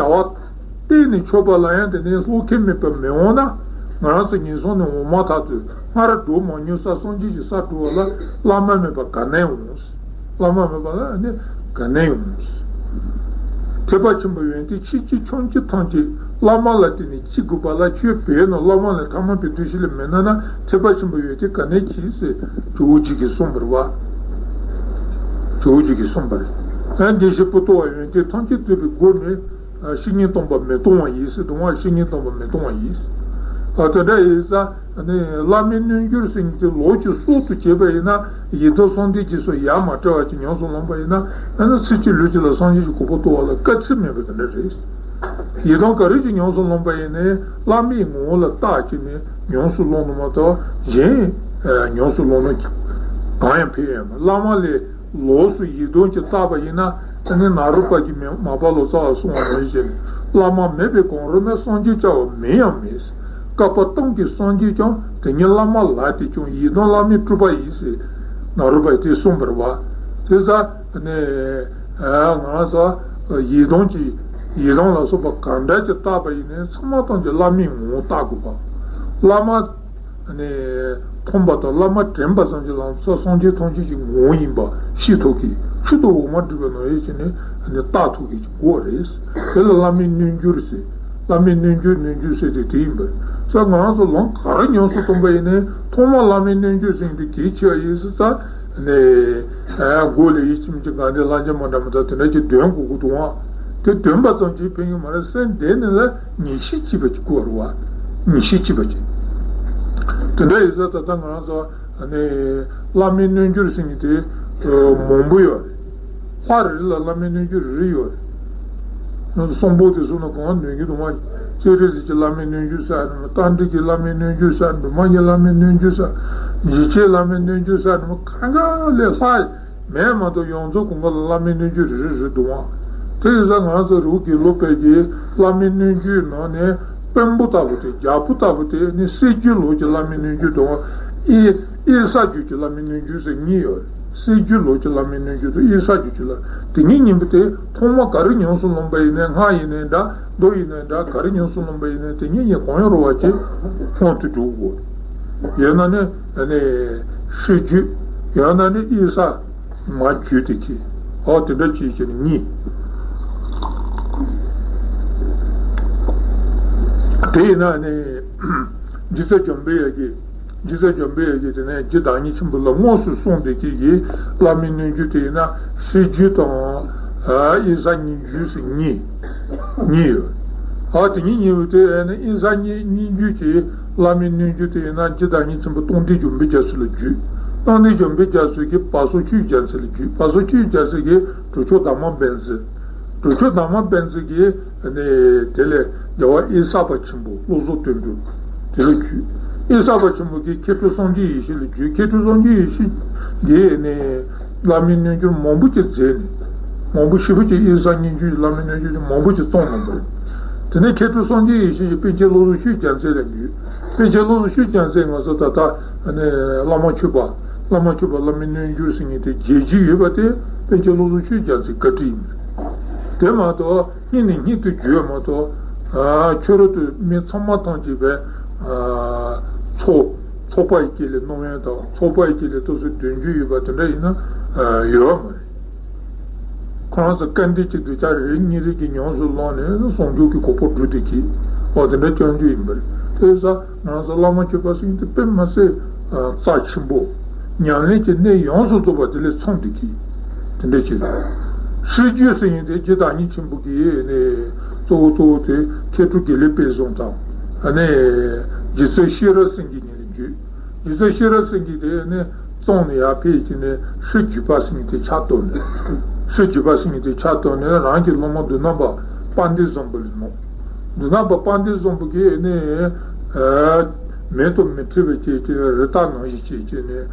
གཏན་ནས་ཆོད་པ་ལ་ཡང་དེ་ནས་ལྷོ་ཁེ་མེད་པར་མི་འོང་ན། ང་རང་ཚོ་ངན་སོང་ནས་འོང་མ་ཐག་ཏུ་སྔར་འགྲོ་མ་མྱོང་ས་སངས་རྒྱས་ཀྱི་སར་འགྲོ་བ་ལ་བླ་མ་མེད་པར་ག་ནས་འོང་། བླ་མ་མེད་པ་ལ་ནི་ག་ནས་འོང་། ཐེག་པ་ཆེན་པོའི་ཡོན་ཏན་ཆེ་ཆུང་ཆུང་ཆུང་ཐམས་ཅད་བླ་མ་ལ་བརྟེན་ནས་ཤེས་དགོས་པ་ལ། ཁྱོད་བོད་ནང་བླ་མ་ལ་ཐ་མལ་པའི་འདུ་ཤེས་ལས་མི་གནས་ན་ཐེག་པ་ཆེན་པོའི་ཡོན་ཏན་ག་ནས་སྐྱེ་ཟེར། ཇོ་བོ་རྗེ་གིས་གསུངས་པ་རེད་བ། ཇོ་བོ་རྗེ་གིས་གསུངས་པ་རེད། ཡང་དགེ་བཤེས་པོ་ཏོ་བ་ཡོན་ཏན་ཐམས་ཅད་རྫོགས་པའི་སྒོ་ནས། ཨ། བཤེས་གཉེན་སྟོན་པ་མི་གཏོང་བ་ཡིན་ཟེར། གདུང་བ་བཤེས་གཉེན་སྟོན་པ་མི་གཏོང་བ་ཡིན། ཨ། དེ་འདྲ་ཡིན་ཙང་ནི་བླ་མའི་རྣལ་འབྱོར་ཟེར་མཁན་དེ་ལོག་ཅིག་སྲོག་ཏུ་བྱས་པ་ཡིན་ན། ཡི་དམ་གསུམ་ལྡན་གྱི་སོགས་ཡ་མ་བྲལ་བ་ཅིག་ཉམས་སུ་བླངས་པ་ཡིན་ན། ཨ་ནི་ཚེ་གཅིག་ལུས་གཅིག་ལ་སངས་རྒྱས་ཀྱི་གོ་འཕང་ཐོབ་པ་ལ་དཀའ་ཚེགས་མེད་པ་དེ་འདྲ་རེད། ཡི་དམ་ག་རེ་ཅིག་ཉམས་སུ་བླངས་པ་ཡིན་ནའི་བླ་མའི་ངོ་བོ་ལ་བལྟ་བྱས་ནས་ཉམས་སུ་བླངས་ནས་མ་གཏོགས་གཞན་ཉམས་སུ་བླངས་ན་གང་ཡང་ཕན་ཡོད་མ་རེད། བླ་མ་ལས་ལོགས་སུ་ཡི་དམ་ཅིག་བལྟས་པ་ཡིན་ན། ཨ་ནི་ནཱ་རོ་པ་གིས་མ་པ་ལོ་ཙཱ་བ་གསུངས་པ་ནང་བཞིན། བླ་མ་མེད་པའི་གང་རུང་ན། སངས་རྒྱས་བྱ་བ་མིང་ཡང་མེད། བསྐལ་པ་སྟོང་གི་སངས་རྒྱས་ཀྱང་། དེ་ཉིད་བླ་མ་ལག་ཏུ་བྱུང་། ཡི་དམ་བླ་མའི་སྤྲུལ་པ་ཡིན་ཟེར། ནཱ་རོ་པས་དེ་གསུངས་པ་རེད་བ། དེ་ཙང་ནི་ང་ཚོ་ཡི་དམ་གྱི་ཡི་དམ་ལ་སོགས་པ་གང་འདྲ་ཅིག་བལྟས་པ་ཡིན་ནའི་ཚང་མ་ཐམས་ཅད་བླ་མའི་ངོ་བོ་བལྟ་དགོས་པ། བླ་མ་ནས་མཐོང་བ་དང་བླ་མ་དྲན་པ་ཙམ་གྱིས་ལམ་སང་སངས་རྒྱས་ཐམས་ཅད་ཀྱི་ངོ་བོ་ཡིན་པ་ཤེས་ཐུབ་མཁན། ཆུ་དང་འོ་མ་བསྒྲིལ་བ་ནང་བཞིན་བྱས་ནས་ནི་བལྟ་ཐུབ་མཁན་གྱི་སྒོ་རེད། དེ་ལ་བླ་མའི་རྣལ་འབྱོར་ཟེར། བླ་མའི་རྣལ་འབྱོར། རྣལ་འབྱོར་ཟེར་དེ་དེ་ཡིན་པ་རེད། ས། ང་རང་ཚོ་ལམ་ག་རེ་ཉམས་སུ་བཏང་པ་ཡིན་ནའི་ཐོག་མར་བླ་མའི་རྣལ་འབྱོར་ཟེར་མཁན་དེ་གལ་ཆེ་བ་ཡིན་ཟེར་ཙང་ནས། ཨ། སྒོ་ལས་ཡིད་ཆེས་མི་བྱེད། དགའ་ལྡན་ལྷ་མཇལ་མ་འདྲ་མི་འདྲ་དེ་འདྲ་ཅིག་འདོན་དགོས་ཀྱི་འདུག་ཨང་། དེ་འདོན་པ་ཙམ་གྱིས་ཕན་གྱི་མ་རེད། སེམས་གཏིང་ནས་ལ་ངེས་ཤེས་སྐྱེས་པ་ཅིག་དགོས་རེད་བ། ངེས་ཤེས་སྐྱེས་པ་ཅིག། དེ་འདྲ་ཡིན་ཙང་ད་ལྟ་ང་རང་ཚོ་ནི་བླ་མའི་རྣལ་འབྱོར་ཟེར་མཁན་དེ་མང་པོ་ཡོད་རེད། ལྷ་རེ་རེ་ལ་བླ་མའི་རྣལ་འབྱོར་རེ་རེ་ཡོད་རེད། གསུང་འབུམ་དེ་ཚོ་ནང་གང་འདོན་གྱི་འདུག་མ། སྤྱན་རས་གཟིགས་ཀྱི་བླ་མའི་རྣལ་འབྱོར་ཟེར་ནི་མ། རྟ་མགྲིན་གྱི་བླ་མའི་རྣལ་འབྱོར་ཟེར། སྒྲོལ་མ་གི་བླ་མའི་རྣལ་འབྱོར་ཟེར། འཇིགས་བྱེད་བླ་མའི་རྣལ་འབྱོར་ཟེར་ནི་མ། གང་ག་ལས་ལྷ་མེད་མ་གཏོགས་ཡོངས་རྫོགས་གང་ག་ལ་བླ་མའི་རྣལ་འབྱོར་རེ་རེ་རེ་འདུག་ཨང་། དེ་ཡིན་ཙང་ང་ཚོ་རི་བོ་དགེ་ལུགས་པའི་གི་བླ་མའི་རྣལ་འབྱོར་ནང་ནས་དཔོན་པོ་ལྟ་བུ་དེ། རྒྱལ་པོ་ལྟ་བུ་དེ་ནི་སྲིད་རྒྱུད་ལུགས་ཀྱི་བླ་མའི་རྣལ་འབྱོར་དང་། ཨེ་ཨེ་ས་རྒྱུད་ཀྱི་བླ་མའི་རྣལ་འབྱོར་ཟེར་གཉིས་ཡོད་རེད། སྲིད་རྒྱུད་ལུགས་ཀྱི་བླ་མའི་རྣལ་འབྱོར་དང་ཨེ་ས་རྒྱུད་ཀྱི་བླ། དེ་གཉིས་གཉིས་པོ་དེ་ཐོག་མ་ག་རེ་ཉམས་སུ་བླངས་པ་ཡིན་ནའི། སྔགས་ཡིན་ནའི་འདྲ། མདོ་ཡིན་ནའི་འདྲ། ག་རེ་ཉམས་སུ་བླངས་པ་ཡིན་ནའི་དེ་གཉིས་གཉིས་གང་ཡང་རུང་བ་ཅིག་སྔོན་དུ་འགྲོ་དགོས། ཡང་ན་ནི་ཨ་ནི་སྲིད་རྒྱུད། ཡང་ན་ནི་ཨེ་ས་མ་རྒྱུད་དེ་གི། ཨོ་དེ་འདྲ་ཅིག་བྱས་ནས་གཉིས། དེ་ཡིན་ན་ནི་རྗེ་བཙུན་འཇམ་དཔལ་དབྱངས་ཀྱིས། རྗེ་བཙུན་འཇམ་དཔལ་དབྱངས་ཀྱིས་དེ་ནས་རྗེ་བདག་ཉིད་ཆེན་པོ་ལ་དངོས་སུ་གསུངས་ཏེ་གི་གི་བླ་མའི་རྣལ་འབྱོར་དེ་ཡིན་ན་སྲིད་རྒྱུད་དང་། ཨ། ཨེ་ས་རྙིང་རྒྱུད་ཟེར་གཉིས། གཉིས་ཡོད། ཨ། དེ་གཉིས་གཉིས་པོ་དེ་ཨ་ནི་ཨེ་ས་རྙིང་རྙིང་རྒྱུད་ཀྱི་བླ་མའི་རྣལ་འབྱོར་དེ་ཡིན་ན་རྗེ་བདག་ཉིད་ཆེན་པོ་སྟོང་སྡེ་འཇམ་དཔལ་རྒྱ་མཚོ་ལ་བརྒྱུད། སྟོང་སྡེ་འཇམ་དཔལ་རྒྱ་མཚོ་གིས་བ་སོ་ཆོས་རྒྱལ་མཚན་ལ་བརྒྱུད། བ་སོ་ཆོས་རྒྱལ་མཚན་གྱིས་གྲུབ་ཆོས་དར་མ་བན་ཙི། གྲུབ་ཆོས་དར་མ་བན་ཙི་གིས་ནི་དེ་ལས་རྒྱལ་བ་ཨེ་ས་པ་ཆེན་པོ་བློ་བཟང་དོན་གྲུབ་དེ་ལ་བརྒྱུད། ཨེ་ས་པ་ཆེན་པོ་གིས་མཁས་གྲུབ་སངས་རྒྱས་ཡེ་ཤེས་ལ་བརྒྱུད། མཁས་གྲུབ་སངས་རྒྱས་ཡེ་ཤེས་ཀྱིས་ནི་བླ་མའི་རྣལ་འབྱོར་མང་པོ་ཅིག་མཛད་ནས། མང་པོ་ཞེ་པོ་ཅིག་ཨེ་ས་རྙིང་རྒྱུད་ཀྱི་བླ་མའི་རྣལ་འབྱོར་ཅིག་མང་པོ་ཅིག་བརྩམས་གནང་བ་རེད། དེ་ནས་མཁས་གྲུབ་སངས་རྒྱས་ཡེ་ཤེས་ཀྱིས་པཎ་ཆེན་བློ་བཟང་ཆོས་རྒྱལ་མཚན་ལ་བརྒྱུད། པཎ་ཆེན་བློ་བཟང་ཆོས་རྒྱལ་མཚན་ང་ཚོ་ད་ལྟ་ནི་བླ་མ་མཆོད་པ། བླ་མ་མཆོད་པ་བླ་མའི་རྣལ་འབྱོར་ཟེར་མཁན་དེ་རྒྱལ་བརྒྱུད་ཡོད་པ་དེ་པཎ་ཆེན་བློ་བཟང་ཆོས་རྒྱལ་མཚན་བཀའ་དྲིན་ཡིན། དེ་མ་གཏོགས་སྙིང་ནས་སྙིང་དུ་བརྒྱུད་མ་གཏོགས། ཨ། ཆོས་རོགས་དུ་མི་ཚང་མ་ཐམས་ཅད་པའི། ཨ། ཚོགས། ཚོགས་པ་ཡི་དཀྱིལ་ལས་སྣང་བ་དང་། ཚོགས་པ་ཡི་དཀྱིལ་ལས་སྟོབས་སུ་འདོན་རྒྱུ་ཡོད་པ་དེ་འདྲ་ཡིན་ན། ཨ། ཡོད་མ་རེད། ཁོ་རང་ཚོ་སྐལ་ལྡན་གྱི་གདུལ་བྱ་རེ་རེ་གཉིས་རེ་གིས་ཉམས་སུ་བླངས་ནས་ཟུང་འཇུག་གི་གོ་འཕང་བསྒྲུབས་ཏེ་གི། འོ་དེ་འདྲ་བསྐྱང་རྒྱུ་ཡིན་པ་རེད། དེ་ཡིན་ཙང་ང་རང་ཚོ་བླ་མ་མཆོད་པ་ཟེར་མཁན་དེ་དཔེ་མི་སྲིད་རྩ་ཆེན་པོ། ཉམས་ལེན་གྱི་གནད་ཡོངས་སུ་རྫོགས་པ་དེ་ལས་མཚོན་ཏེ་གི། དེ་འདྲ་བྱས། སྲིད་རྒྱུད་ཟེར་མཁན་དེ་རྗེ་བདག་ཉིད་ཆེན་པོ་གིས་ནི་གཙོ་བོ་གཙོ་བོ་དེ་མཁས་གྲུབ་དགེ་ལེགས་དཔལ་བཟང་དང་། ཨ་ནི་རྗེ་བཙུན་ཤེས་རབ་སེང་གེ་གཉིས་ལ་བརྒྱུད། རྗེ་བཙུན་ཤེས་རབ་སེང་གེ་དེ་ནི་བཙོང་ནས་ཡར་ཕེབས་ཀྱི་ནས་སྲིད་བརྒྱུད་པ་ཟེར་མཁན་དེ་ཕྱག་བཏབ་ནས། སྲིད་བརྒྱུད་པ་ཟེར་མཁན་དེ་ཕྱག་བཏབ་ནས་རང་གི་སློབ་མ་མདུན་ནག་པ་དཔལ་ལྡན་བཟང་པོ་ལ་གནང་། མདུན་ནག་པ་དཔལ་ལྡན་བཟང་པོ་གིས་ནི། ཨ། མེ་དང་མི་འཕྲད་པ་བྱས་བྱས་རི་དྭགས་ནང་བཞིན་བྱས་བྱས་ནས།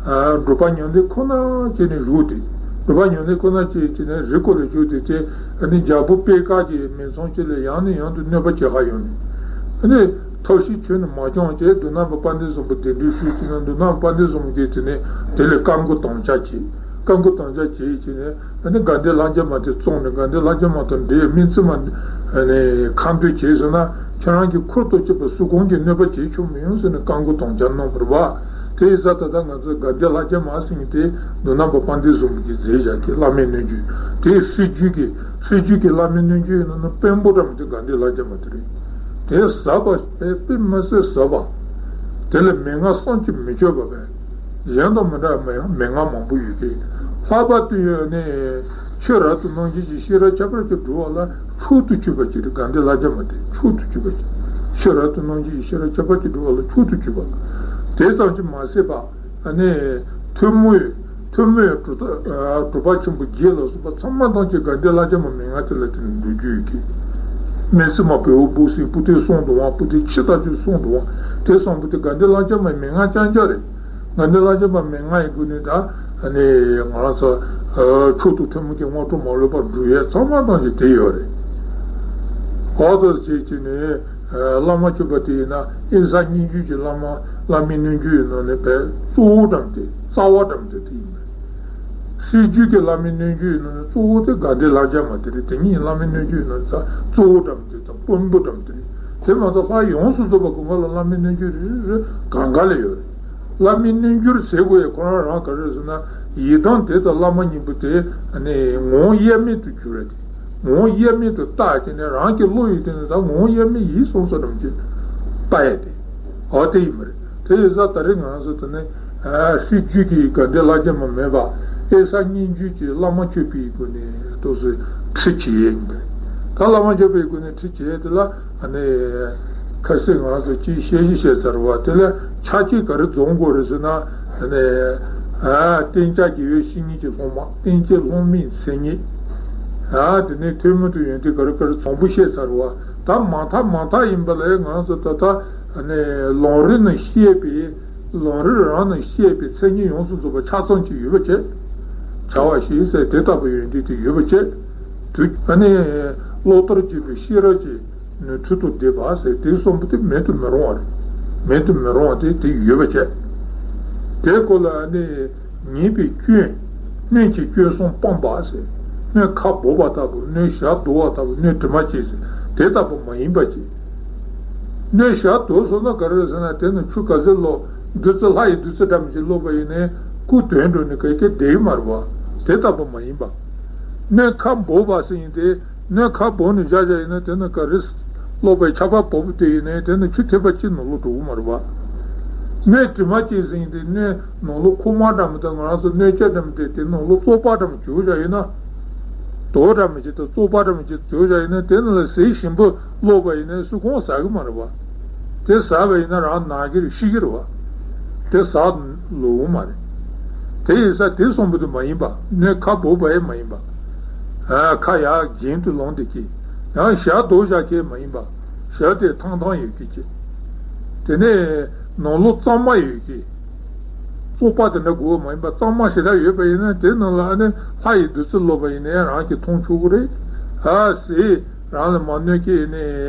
ཨ། སྒྲུབ་པ་ཉམས་ལེན་ཁོ་ན་བྱས་ནས་བཞུགས་ཏེ། སྒྲུབ་པ་ཉམས་ལེན་ཁོ་ན་བྱས་བྱས་ནས་རི་སྐོར་ལ་བཞུགས་ཏེ་བྱས། ཨ་ནི་རྒྱལ་པོ་པེ་ཀ་གི་མི་ཚང་ཅིག་ལ་ཡང་ནས་ཡང་དུ་གནོད་པ་བྱེད་ཁ་ཡོང་ནས། ཨ་ནི་ཐབས་ཤེས་བྱས་ནས་མ་བྱུང་བྱས། མདུན་ནག་པ་དཔལ་ལྡན་བཟང་པོ་གདན་འདྲེན་ཞུས་བྱས་ན། མདུན་ནག་པ་དཔལ་ལྡན་བཟང་པོ་གིས་དེ་ནས་དེ་ལ་བཀའ་བསྒོ་དམ་བཅའ་བྱས། བཀའ་བསྒོ་དམ་བཅའ་བྱས་བྱས་ནས། ཨ་ནི་དགའ་ལྡན་ལྷ་མཇལ་མ་དེ་བཙོང་ནས། དགའ་ལྡན་ལྷ་མཇལ་མ་དང་འབྲེལ་སྨན་བཙུན་མ་ནི་ཁ་འདོན་བྱས་སོང་ན། ཁྱེད་རང་གི་འཁོར་དང་བཅས་པ་སུ་གང་གིས་གནོད་པ་བྱེད་ཆོག་མི་ཡོང་ཟེར་ནས་བཀའ་བསྒོ་དམ་བཅའ་གནང་བ་རེད་བ། དེ་ཡིན་ཙང་ད་ལྟ་ང་ཚོ་དགའ་ལྡན་ལྷ་མཇལ་མ་ཟེར་མཁན་དེ་མདུན་ནག་པ་དཔལ་ལྡན་བཟང་པོ་གིས་མཛད་བཞག་གི་བླ་མའི་རྣལ་འབྱོར་དེ་སྲིད་རྒྱུད་ཀྱི་ སྲིད་བྱུས་ཀྱི་བླ་མའི་སྣོད་བཅུད་ཡིན་ན་ནི་དཔོན་པོ་འདྲ་མོ་དེ་དགའ་ལྡན་ལྷ་རྒྱལ་མ་དེ་རེད། དེ་ཟབ་པ་དཔེ་དཔེ་མི་སྲིད་ཟབ་པ། དེ་ལ་མན་ངག་བསམ་གྱིས་མི་ཁྱབ་པ་བས། གཞན་དང་མི་འདྲ་བའི་མན་ངག་མང་པོ་ཡོད་དེ། ལྷག་པར་དུ་ཡང་ནི་ཆོས་རབ་ཏུ་སྣང་བྱེད་ཀྱི་ཤེས་རབ་ཁྱད་པར་གྱིས་གྲུབ་པ་ལ་མཆོག་ཏུ་གྱུར་པ་ཅིག་རེད། དགའ་ལྡན་ལྷ་རྒྱལ་མ་དེ་མཆོག་ཏུ་གྱུར་པ་ཅིག་ཆོས་རབ་ཏུ་སྣང་བྱེད་ཀྱི་ཤེས་རབ་ཁྱད་པར་གྱིས་གྲུབ་པ་ལ་མཆོག་ཏུ་གྱུར་པ། དེ་ཙམ་གྱིས་མ་ཟད་པ། ཨ་ནི་ཐུན་མོང་ཐུན་མོང་གྲུབ་མཐའ་གྲུབ་པ་ཆེན་པོ་བརྒྱད་ལ་སོགས་པ་ཚང་མ་ཐམས་ཅད་དགའ་ལྡན་ལྷ་རྒྱལ་མའི་མན་ངག་དེ་ལ་བརྟེན་ནས་འགྲུབ་རྒྱུ་ཡོད་ཀྱི། སྨན་བཙུན་མ་བལ་པོ་སྦུག་སེང་སྤུ་ཏི་གསུམ་དུ་དབང་། སྤུ་ཏི་ཆུ་ལྟར་གྱུར་གསུམ་དུ་དབང་། དེ་གསུམ་པོ་དེ་དགའ་ལྡན་ལྷ་རྒྱལ་མའི་མན་ངག་རྐྱང་རྐྱང་རེད། དགའ་ལྡན་ལྷ་རྒྱལ་མའི་མན་ངག་ཡི་སྒོ་ནས་ད་ནི་ང་རང་ཚོ་མཆོག་ཏུ་ཐུན་མོང་གི་དངོས་གྲུབ་མ་ལུས་པ་འགྲུབ་ཡས་ཚང་མ་ཐམས་ཅད་དེ་ཡོད་རེད། གང་ལྟར་བྱས་ཀྱི་ནི། བླ་མ་མཆོད་པ་དེ་ཡིན་ན་ཨེ་གསར་རྙིང་བརྒྱུད་ཀྱི་བླ་མ་བླ་མའི་སྣོད་བཅུད་ཡིན་ནོ་ནི་བས་གཙོ་བོ་འགྲམ་དེ་རྩ་བ་འགྲམ་དེ་དེ་ཡིན་པས། སྲིད་བྱུས་ཀྱི་བླ་མའི་སྣོད་བཅུད་ཡིན་ནོ་ནི་གཙོ་བོ་དེ་དགའ་ལྡན་ལྷ་རྒྱལ་མ་དེ་རེད། དེ་གཉིས་བླ་མའི་སྣོད་བཅུད་ཡིན་ནོ་ནི་གཙོ་བོ་འགྲམ་དེ་དང་དཔོན་པོ་འགྲམ་དེ་རེད། དེ་མ་གཏོགས་ལྷ་ཡོངས་སུ་རྫོགས་པ་ཀུན་དགའ་ལ་བླ་མའི་སྣོད་བཅུད་རེ་རེ་གང་ག་ལ་ཡོད་རེད། བླ་མའི་སྣོད་བཅུད་ཟེར་དགོས་ཡ་ཁོ་རང་རང་ག་རེ་རེད་ཟེར་ན། ཡི་དམ་དེ་དང་བླ་མ་གཉིས་པོ་དེ་ནི་ངོ་བོ་དབྱེར་མེད་དུ་གྱུར་རེད་དེ། ངོ་བོ་དབྱེར་མེད་དུ་བཏགས་བྱས་ནས་རང་གི་བློ་ཡི་སྟེང་ནས་ད་ངོ་བོ་དབྱེར་མེད་ཡིན་གསུངས་ས་ཙམ་གྱིས་བཏགས་ཡས་དེ། འོ་དེ་ཡིན་པ་རེད། དེ་ཡིན་ཙང་ད་རེས་ང་ཚོ་དེ་ནི་སྲིད་བྱུས་ཀྱི་དགའ་ལྡན་ལྷ་རྒྱལ་མ་མེད་པ། ཨེ་གསར་རྙིང་བརྒྱུད་ཀྱི་བླ་མ་མཆོད་པའི་སྒོ་ནས་ཏོག་ཙམ་ཁྲིད་བྱེད་ཡས་ཡིན་པ་རེད། ད་བླ་མ་མཆོད་པའི་སྒོ་ནས་ཁྲིད་བྱེད་ཡས་དེ་ལ། ཨ་ནི། ཁ་སང་ང་ཚོ་ཅིག་བཤད་གཞི་བཤད་ཚར་བ་དེ་ལ་ཆ་རྐྱེན་ག་རེ་འཛོམས་དགོས་རེད་ཟེར་ན། ཨ་ནི། ཨ་གཏན་འཇགས་ཀྱི་ཡོད་བཤེས་གཉེན་གྱི་སློབ་མ། གཏན་འཇགས་སློབ་མའི་མཚན་ཉིད། ཨ་དེ་ནས་ཐུན་མོང་དུ་ཡོན་ཏན་ག་རེ་ག་རེ་འཛོམས་པོ་བཤད་ཚར་བ། ད་མ་མཐའ་མ་མཐའ་ཡིན་པ་ལ་ང་ཚོ་ད་ལྟ་ཨ་ནི་ལམ་རིམ་ནང་བཤད་པའི། ལམ་རིམ་རང་ནང་བཤད་པའི་མཚན་ཉིད་ཡོངས་སུ་རྫོགས་པ་ཆ་ཚང་ཅིག་ཡོད་པ་བྱས། བྱ་བ་ཞེས་ཟེར་དེ་ལྟ་བུ་ཡོན་ཏན་དེ་ཡོད་པ་བྱས། དུས་ཨ་ནི་བློ་ལྟར་གྱུར་པའི་ཤེས་རབ་ཀྱི་ནུས་མཐུ་དང་ལྡན་པ་ཟེར་དེ་གསུམ་པོ་དེ་མེད་དུ་མི་རུང་བ་རེད། མེད་དུ་མི་རུང་བ་དེ་དེ་ཡོད་པ་བྱས། དེའི་སྐོར་ལ་ཨ་ནི་ཉེས་པའི་སྐྱོན། སྣོད་ཀྱི་སྐྱོན་གསུམ་སྤངས་པ་ཟེར། སྣོད་ཁ་སྦོ་བ་ལྟ་བུ། སྣོད་ཞག་རྡོ་བ་ལྟ་བུ། སྣོད་དྲི་མ་བཅས་ཟེར་དེ་ལྟ་བུ་མ་ཡིན་པ་བྱས། སྣོད་ཞག་རྡོ་སོང་ན་ག་རེ་རེད་ཟེར་ན། དེ་ནི་ཆུ་ག་ཚོད་བླུགས། བདུད་རྩི་ལྷ་ཡི་བདུད་རྩི་འདྲ་མི་ཅིག་བླུགས་པ་ཡིན་ནའི་སྐུ་དོན་འགྲུབ་ནས་ག་གེ་བསྡད་ཀྱི་མ་རེད་པ། དེ་ལྟ་བུ་མ་ཡིན་པ། སྣོད་ཁ་སྦོ་བ་ཟེར་ཡིན་ཏེ། སྣོད་ཁ་སྦོ་ནས་བཞག་བཞག་ཡིན་ན་དེ་ནི་ག་རེ་བླུགས་པའི་ཆར་པ་བབས་དེ་ཡིན་ནའི་དེ་ནི་ཆུ་ཐིགས་པ་གཅིག་ནང་ལོགས་འགྲོ་གི་མ་རེད་པ། སྣོད་དྲི་མ་བཅས་ཟེར་ཡིན་ཏེ། སྣོད་ནང་ལོགས་ཁུག་མ་འདྲ་མི་དང་ང་རང་ཚོ་སྣོད་སྐྱ་འདྲ་མི་དེ་དེ་ནང་ལོགས་བཙོག་པ་འདྲ་མི་བྱུགས་བཞག་ཡིན་ན། རྡོ་འདྲ་མི་ཅིག་དང་བཙོག་པ་འདྲ་མི་ཅིག་བྱུགས་བཞག་ཡིན་ན་དེ་ནང་ལ་ཟས་ཞིམ་པོ་བླུགས་པ་ཡིན་ནའི་སུ་གང་ཟ་གི་མ་རེད་པ། དེ་ཟ་བ་ཡིན་ན་རང་ན་གི་རེད། ཤི་གི་རེད་པ། དེ་ཟ་ལོང་མ་རེད། དེ་ཡིན་ཙང་དེ་གསུམ་པོ་དེ་མ་ཡིན་པ། སྣོད་ཁ་སྦོ་བ་ཡང་མ་ཡིན་པ། ཨ་ཁ་ཡར་གྱེན་དུ་ལོང་བསྡད་ཀྱི། ཡང་ཞག་རྡོ་བཞག་མཁན་མ་ཡིན་པ། ཞག་དེ་ཐང་ཐང་ཡོད་ཀྱི་ཅིག་དེ་ནས་ནང་ལོགས་གཙང་མ་ཡོད་ཀྱི། བཙོག་པ་དེ་འདྲ་དགོས་པ་མ་ཡིན་པ། གཙང་མ་ཞེ་དྲག་ཡོད་པ་ཡིན་ན་དེ་ནང་ལ་ཨ་ནི་ལྷ་ཡི་བདུད་རྩི་བླུགས་པ་ཡིན་ན་ཡང་རང་གིས་འཐུང་ཆོག་གི་རེད། ཨ་ཟས་རང་ལ་མ་གནོད་ཀྱི་ནི་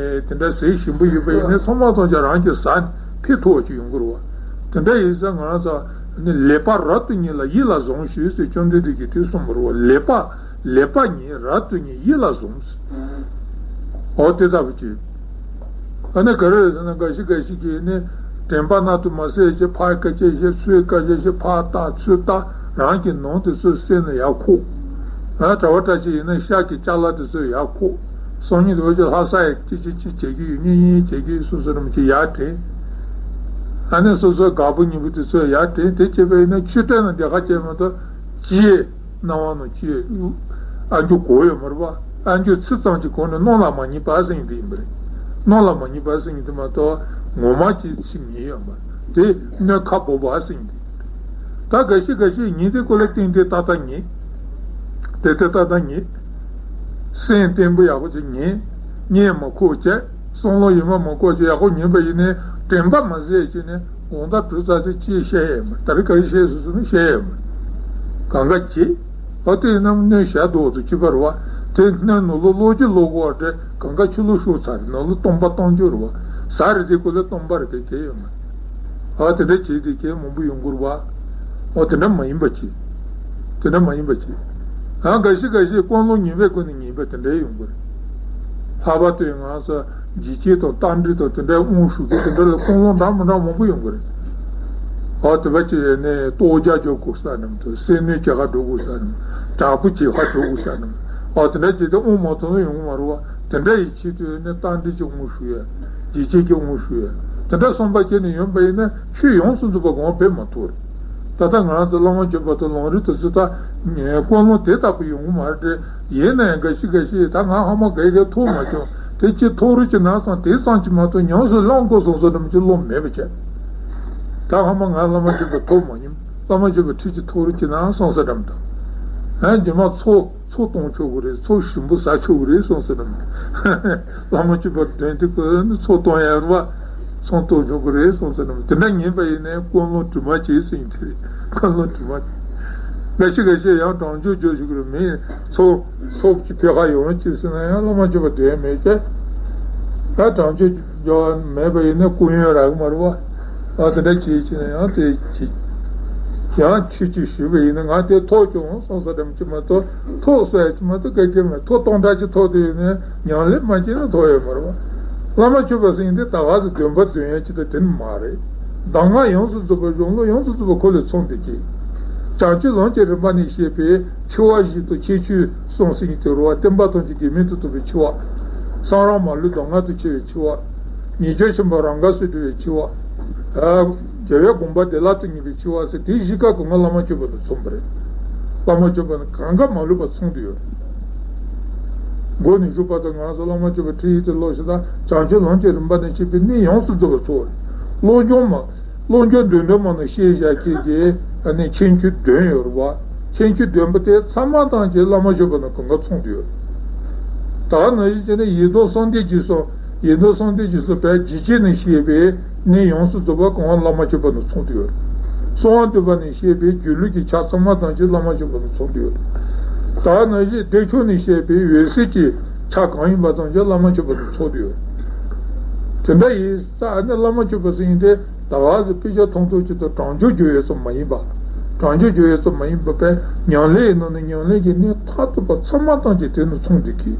དེ་འདྲ་ཟས་ཞིམ་པོ་ཡོད་པ་ཡིན་ན་ཚང་མ་ཚང་ཀྱང་རང་གིས་ཟ་ནས་ཕན་ཐོགས་པ་ཅིག་ཡོང་གི་རེད་པ། དེ་འདྲ་ཡིན་ཙང་ང་རང་ཚོ་ནི་ལེགས་པ་རབ་ཏུ་ཉིད་ལ་ཡིད་ལ་བཟུང་ཞིག་ཟེར་བཅོམ་ལྡན་འདས་ཀྱིས་དེ་གསུངས་པ་རེད་པ། ལེགས་པ། ལེགས་པ་ཉིད་རབ་ཏུ་ཉིད་ཡིད་ལ་ཟུངས། འོ་དེ་ལྟ་བུ་ཅིག་ཨ་ནི་ག་རེ་རེད་ཟེར་ན། འགའ་ཞིག་འགའ་ཞིག་གིས་ནི་དྲན་པ་རྣལ་དུ་མ་གསལ་ཞིག་ཕར་སྐད་ཆ་བཤད། ཚུར་སྐད་ཆ་བཤད། ཕར་ལྟ་ཚུར་ལྟ། རང་གི་ནང་དེ་ཚོ་གསལ་ན་ཡར་འཁོར། ཨ་གྲྭ་པ་བཀྲ་ཤིས་ཡིན་ན་ཤག་གི་ཅ་ལག་དེ་ཚོ་ཡར་འཁོར། སང་ཉིན་དེ་འོ་ཅིག་ལྷ་ས་ཡ་ཅི་ཅི་ཅི་བྱེད་ཀྱི་ཡོད། གཉེན་ཉེ་བྱེད་ཀྱི་ཡོད། སོ་སོ་རིམ་གྱིས་ཡར་དྲན། ཨ་ནི་སོ་སོའི་དགའ་པོ་ཉེ་པོ་དེ་ཚོ་ཡར་དྲན། དེ་བྱས་པ་ཡིན་ན་ཆོས་དྲན་ན་འདི་ཁ་ཅན་མ་གཏོགས་ཅི་ཡས། སྣང་བ་ནང་ཅི་ཨ་མཆོག་གོ་ཡོད་མ་རེད་པ། ཨ་མཆོག་ཚིག་ཙམ་གྱི་སྒོ་ནས་སྣང་ལ་མ་ངེས་པ་ཟེར་མཁན་དེ་ཡིན་པ་རེད། སྣང་ལ་མ་ངེས་པ་ཟེར་མཁན་དེ་མ་གཏོགས་ངོ་མ་ཅིག་ཚིག་ངེས་ཡོད་མ་རེད། དེ་སྣོད་ཁ་སྦོ་བ་ཟེར་མཁན་དེ། ད་འགའ་ཞིག་འགའ་ཞིག་ཉན་དེ་ཀོ་ལ་ཏན་ཏན་ཏག་ཏག་ཉན། དེ་ལྟ་ཏག་ཏག་ཉན། སེམས་བརྟན་པོ་ཡག་པོ་ཅིག་ཉན། གཉེན་མ་ཁུག་བྱས། བསམ་བློ་ཡིན་པ་མ་ཁུག་བྱས། ཡག་པོ་ཉན་པ་ཡིན་ནའི་དྲན་པ་མ་ཟད་ཀྱི་ནས་དགོང་དག་གྲོལ་ཚར་ཚེ་ཅི་བཤད་ཡས་མ་རེད། ད་རེས་ག་རེ་བཤད་སོང་ཟེར་ན་བཤད་ཡས་མ་རེད། གང་ག་བྱེད། ཨ་དེ་ཡིན་ན་སྣོད་ཞག་རྡོ་བ་དང་གཅིག་པ་རེད་པ། དེ་སྣོད་ནང་ལོགས་བླུག་རྒྱུ་བླུག་དགོས་པ་འདྲ། གང་ག་ཕྱི་ལོགས་ཤོར་ཚར་རེད། ནང་ལོགས་སྟོང་པ་སྟོང་རྒྱུ་རེད་པ། ཟ་རེད་དེ་ཀོ་ལ་སྟོང་པ་རེད། དེ་གལ་ཡོད་མ་རེད། ཨ་དེ་འདྲ་བྱས་དེ་གལ་མང་པོ་ཡོང་གི་རེད་པ། ཨ་དེ་འདྲ་མ་ཡིན་པ་བྱེད། དེ་འདྲ་མ་ཡིན་པ་བྱེད། ཨ་འགའ་ཞིག་འགའ་ཞིག་ཀུན་སློང་ངན་པའི་སྒོ་ནས་ངན་པ་དེ་འདྲ་ཡོང་གི་རེད། ལྷག་པར་དུ་ང་ཚོ་འཇིགས་བྱེད་དང་རྟ་མགྲིན་དང་དེ་འདྲའི་དབང་ཞུ་མཁན་དེ་འདྲ་ལ་ཀུན་སློང་འདྲ་མི་འདྲ་མང་པོ་ཡོང་གི་རེད། ཨ་དེ་བ་ཅིག་ནས་ལྟོ་རྒྱག་རྒྱག་དགོས་ས་རྣམས་དང་། སེམས་ནུས་ཇེ་ཁ་འགྲོ་དགོས་ས་རྣམས། དྲག་པོ་ཇེ་ཁ་འགྲོ་དགོས་ས་རྣམས། ཨ་དེ་འདྲ་བྱས་ཏེ་དབང་མ་ཐོབ་ན་ཡོང་གི་མ་རེད་བ། དེ་འདྲ་ཡི་ཆེད་དུ་ནི་རྟ་མགྲིན་གྱི་དབང་ཞུ་ཡས། འཇིགས་བྱེད་ཀྱི་དབང་ཞུ་ཡས། དེ་འདྲ་བསམ་པ་སྐྱེས་ནས་ཡོང་པ་ཡིན་ན་ཆོས་ཡོངས་སུ་རྫོགས་པ་གོང་འཕེལ་མ་ཐུབ་རེད། ད་ལྟ་ང་རང་ཚོ་བླ་མ་མཆོད་པ་དང་ལམ་རིམ་དེ་ཚོ་ད་ཀུན་སློང་དེ་ལྟ་བུ་ཡོང་གི་མ་རེད། ཡིན་ན་ཡང་འགའ་ཞིག་འགའ་ཞིག་ད་ང་ཧ་མ་ག་གེ་ཐོབ་མ་བྱུང་། དེ་ཅི་ཐོབ་རེད་ཅི་ན་བསམ་དེ་ཙམ་གྱིས་མ་གཏོགས་ཉམས་སུ་བླང་དགོས་བསམ་བསམ་འདྲ་མ་ཅིག་བློ་མེད་པ་བྱས། ད་ཧ་མ་ང་བླ་མ་མཆོད་པ་ཐོབ་མ་མྱོང་། བླ་མ་མཆོད་པ་ཁྲིད་ཅིག་ཐོབ་རེད་ཅི་ན་བསམ་ས་འདྲ་མི་འདུག་ཨ་རྗེས་མ་ཚོགས་ཚོགས་གཏོང་ཆོག་གི་རེད། ཚོགས་ཞིམ་པོ་ཟ་ཆོག་གི་རེད་བསམ་ས་འདྲ་མི་འདུག་བླ་མ་མཆོད་པ་འདོན་དུས་ཀྱི་ནི་ཚོགས་གཏོང་ཡ་རེད་བ། ཚོགས་གཏོང་ཆོག་གི་རེད་བསམ་ས་འདྲ་མི་འདུག་དེ་འདྲ་ཉན་པ་ཡིན་ནའི་ཀུན་སློང་དྲི་མ་བྱེད་ཟེར་ཡིན་དེ་རེད། ཀུན་སློང་དྲི་མ་བྱེད། འགའ་ཞིག་འགའ་ཞིག་ཡང་གྲངས་ཆོད་འཇོག་ཞུ་གི་རེད། མི་ཚོགས་ཚོགས་ཀྱི་ཕེ་ཁ་ཡོང་ཅི་ཟེར་ན་ཡང་བླ་མ་མཆོད་པ་འདོན་མེད་ཀྱི། ད་གྲངས་ཆོད་འཇོག་མེད་པ་ཡིན་ན་སྐུ་ཡོན་རག་གི་མ་རེད་བ། ཨ་དེ་འདྲ་བྱེད་ཀྱི་ན་ཡང་དེ་བྱེད། ཡང་ཆོས་ཅིག་ཞུས་པ་ཡིན་ན་ང་དེ་ཐོབ་བྱུང་སོང་ས་འདྲ་མ་ཅིག་མ་གཏོགས་ཐོབ་ས་ཡ་ཅིག་མ་གཏོགས་ག་གེ་མེད། ཐོབ་སྟོང་ཕྲག་ཅིག་ཐོབ་དུས་ཡིན་ན་ཉམས་ལེན་མ་བྱས་ན་ཐོབ་ཡོད་མ་རེད་བ། བླ་མ་མཆོད་པ་ཟེར་མཁན་དེ་ད་ག་ཟེ་འདོན་པ་འདོན་ཡ་ཅིག་ད་དེ་ནི་མ་རེད། གདམས་ངག་ཡོངས་སུ་རྫོགས་པ་གཞུང་ལུགས་ཡོངས་སུ་རྫོགས་པ་ཁོ་ལས་ཚོགས་འདུ་བྱེད། བྱང་ཆུབ་ལམ་གྱི་རིམ་པ་ནས་བཤད་པའི་འཆི་བ་བཞི་དང་ཁྱད་ཆོས་གསུམ་ཟེར་མཁན་དེ་རེད་བ། བསྟན་པ་ཐམས་ཅད་དགེ་མི་དུ་ཐོབ་པའི་འཆི་བ། གསང་རབ་མ་ལུས་གདམས་ངག་ཏུ་འཆི་བའི་འཆི་བ། ཉེས་སྤྱོད་ཆེན་པོ་རང་དགར་སུ་སྒྲུབ་པའི་འཆི་བ། ཨ་རྒྱལ་བའི་དགོངས་པ་བདེ་བླག་ཏུ་ངེས་པའི་འཆི་བ་ཟེར་དེ་བཞི་ཀ་གོ་ང་བླ་མ་མཆོད་པ་དང་མཚུངས་པ་རེད། བླ་མ་མཆོད་པ་ནི་གང་ག་མ་ལུས་པ་ཚང་དུ་ཡོད་རེད། མགོ་ནས་མཇུག་བར་དུ་ང་ཚོ་བླ་མ་མཆོད་པ་ཁྲིད་ཡིག་དེ་ཀློག་ཤེས་དང་བྱང་ཆུབ་ལམ་གྱི་རིམ་པ་ནས་བཤད་པའི་གནད་ཡོངས་སུ་རྫོགས་པ་ཚོ་རེད། བློ་སྦྱོང་མ། བློ་སྦྱོང་འདོན་འདོན་མ་ནས་ཤེས་བྱ་ཁྱེད་ཀྱིས་ཨ་ནི་མཁྱེན་ཆོས་འདོན་ཡོད་རེད་བ། མཁྱེན་ཆོས་འདོན་པ་དེ་ཚང་མ་ཐམས་ཅད་བླ་མ་མཆོད་པ་ནང་གང་ག་ཚང་དུ་ཡོད་རེད། ད་ནང་བཞིན་བྱས་ན་ཡི་དམ་གསང་བདེ་འཇིགས་གསུམ། ཡི་དམ་གསང་བདེ་འཇིགས་གསུམ་བས་འཇིགས་བྱེད་ནས་བཤད་པའི་གནད་ཡོངས་སུ་རྫོགས་པ་གང་བ་བླ་མ་མཆོད་པ་ནང་ཚང་དུ་ཡོད་རེད། གསང་བ་འདུས་པ་ནས་བཤད་པའི་སྒྱུ་ལུས་ཀྱི་ཆ་ཚང་མ་ཐམས་ཅད་བླ་མ་མཆོད་པ་ནང་ཚང་དུ་ཡོད་རེད། ད་ནང་བཞིན་བདེ་མཆོག་ནས་བཤད་པའི་འོད་གསལ་གྱི་ཆ་གང་ཡིན་པ་ཐམས་ཅད་བླ་མ་མཆོད་པ་ནང་ཚང་དུ་ཡོད་རེད། དེ་འདྲ་ཡིན་ཙང་ཨ་ནི་བླ་མ་མཆོད་པ་ཟེར་མཁན་དེ་ད་ག་ཟེ་དཔེ་ཆ་མཐོང་ཐོས་ཅིག་དང་གྲངས་ཆོད་བརྗོད་ཡས་ཙམ་མ་ཡིན་པ། གྲངས་ཆོད་བརྗོད་ཡས་ཙམ་མ་ཡིན་པ་བས་ཉམས་ལེན་ཡི་ནང་ནས་ཉམས་ལེན་གྱི་གནད་མཐར་ཐུག་པ་ཚང་མ་ཐམས་ཅད་དེ་ནང་ཚང་འདུག་གི།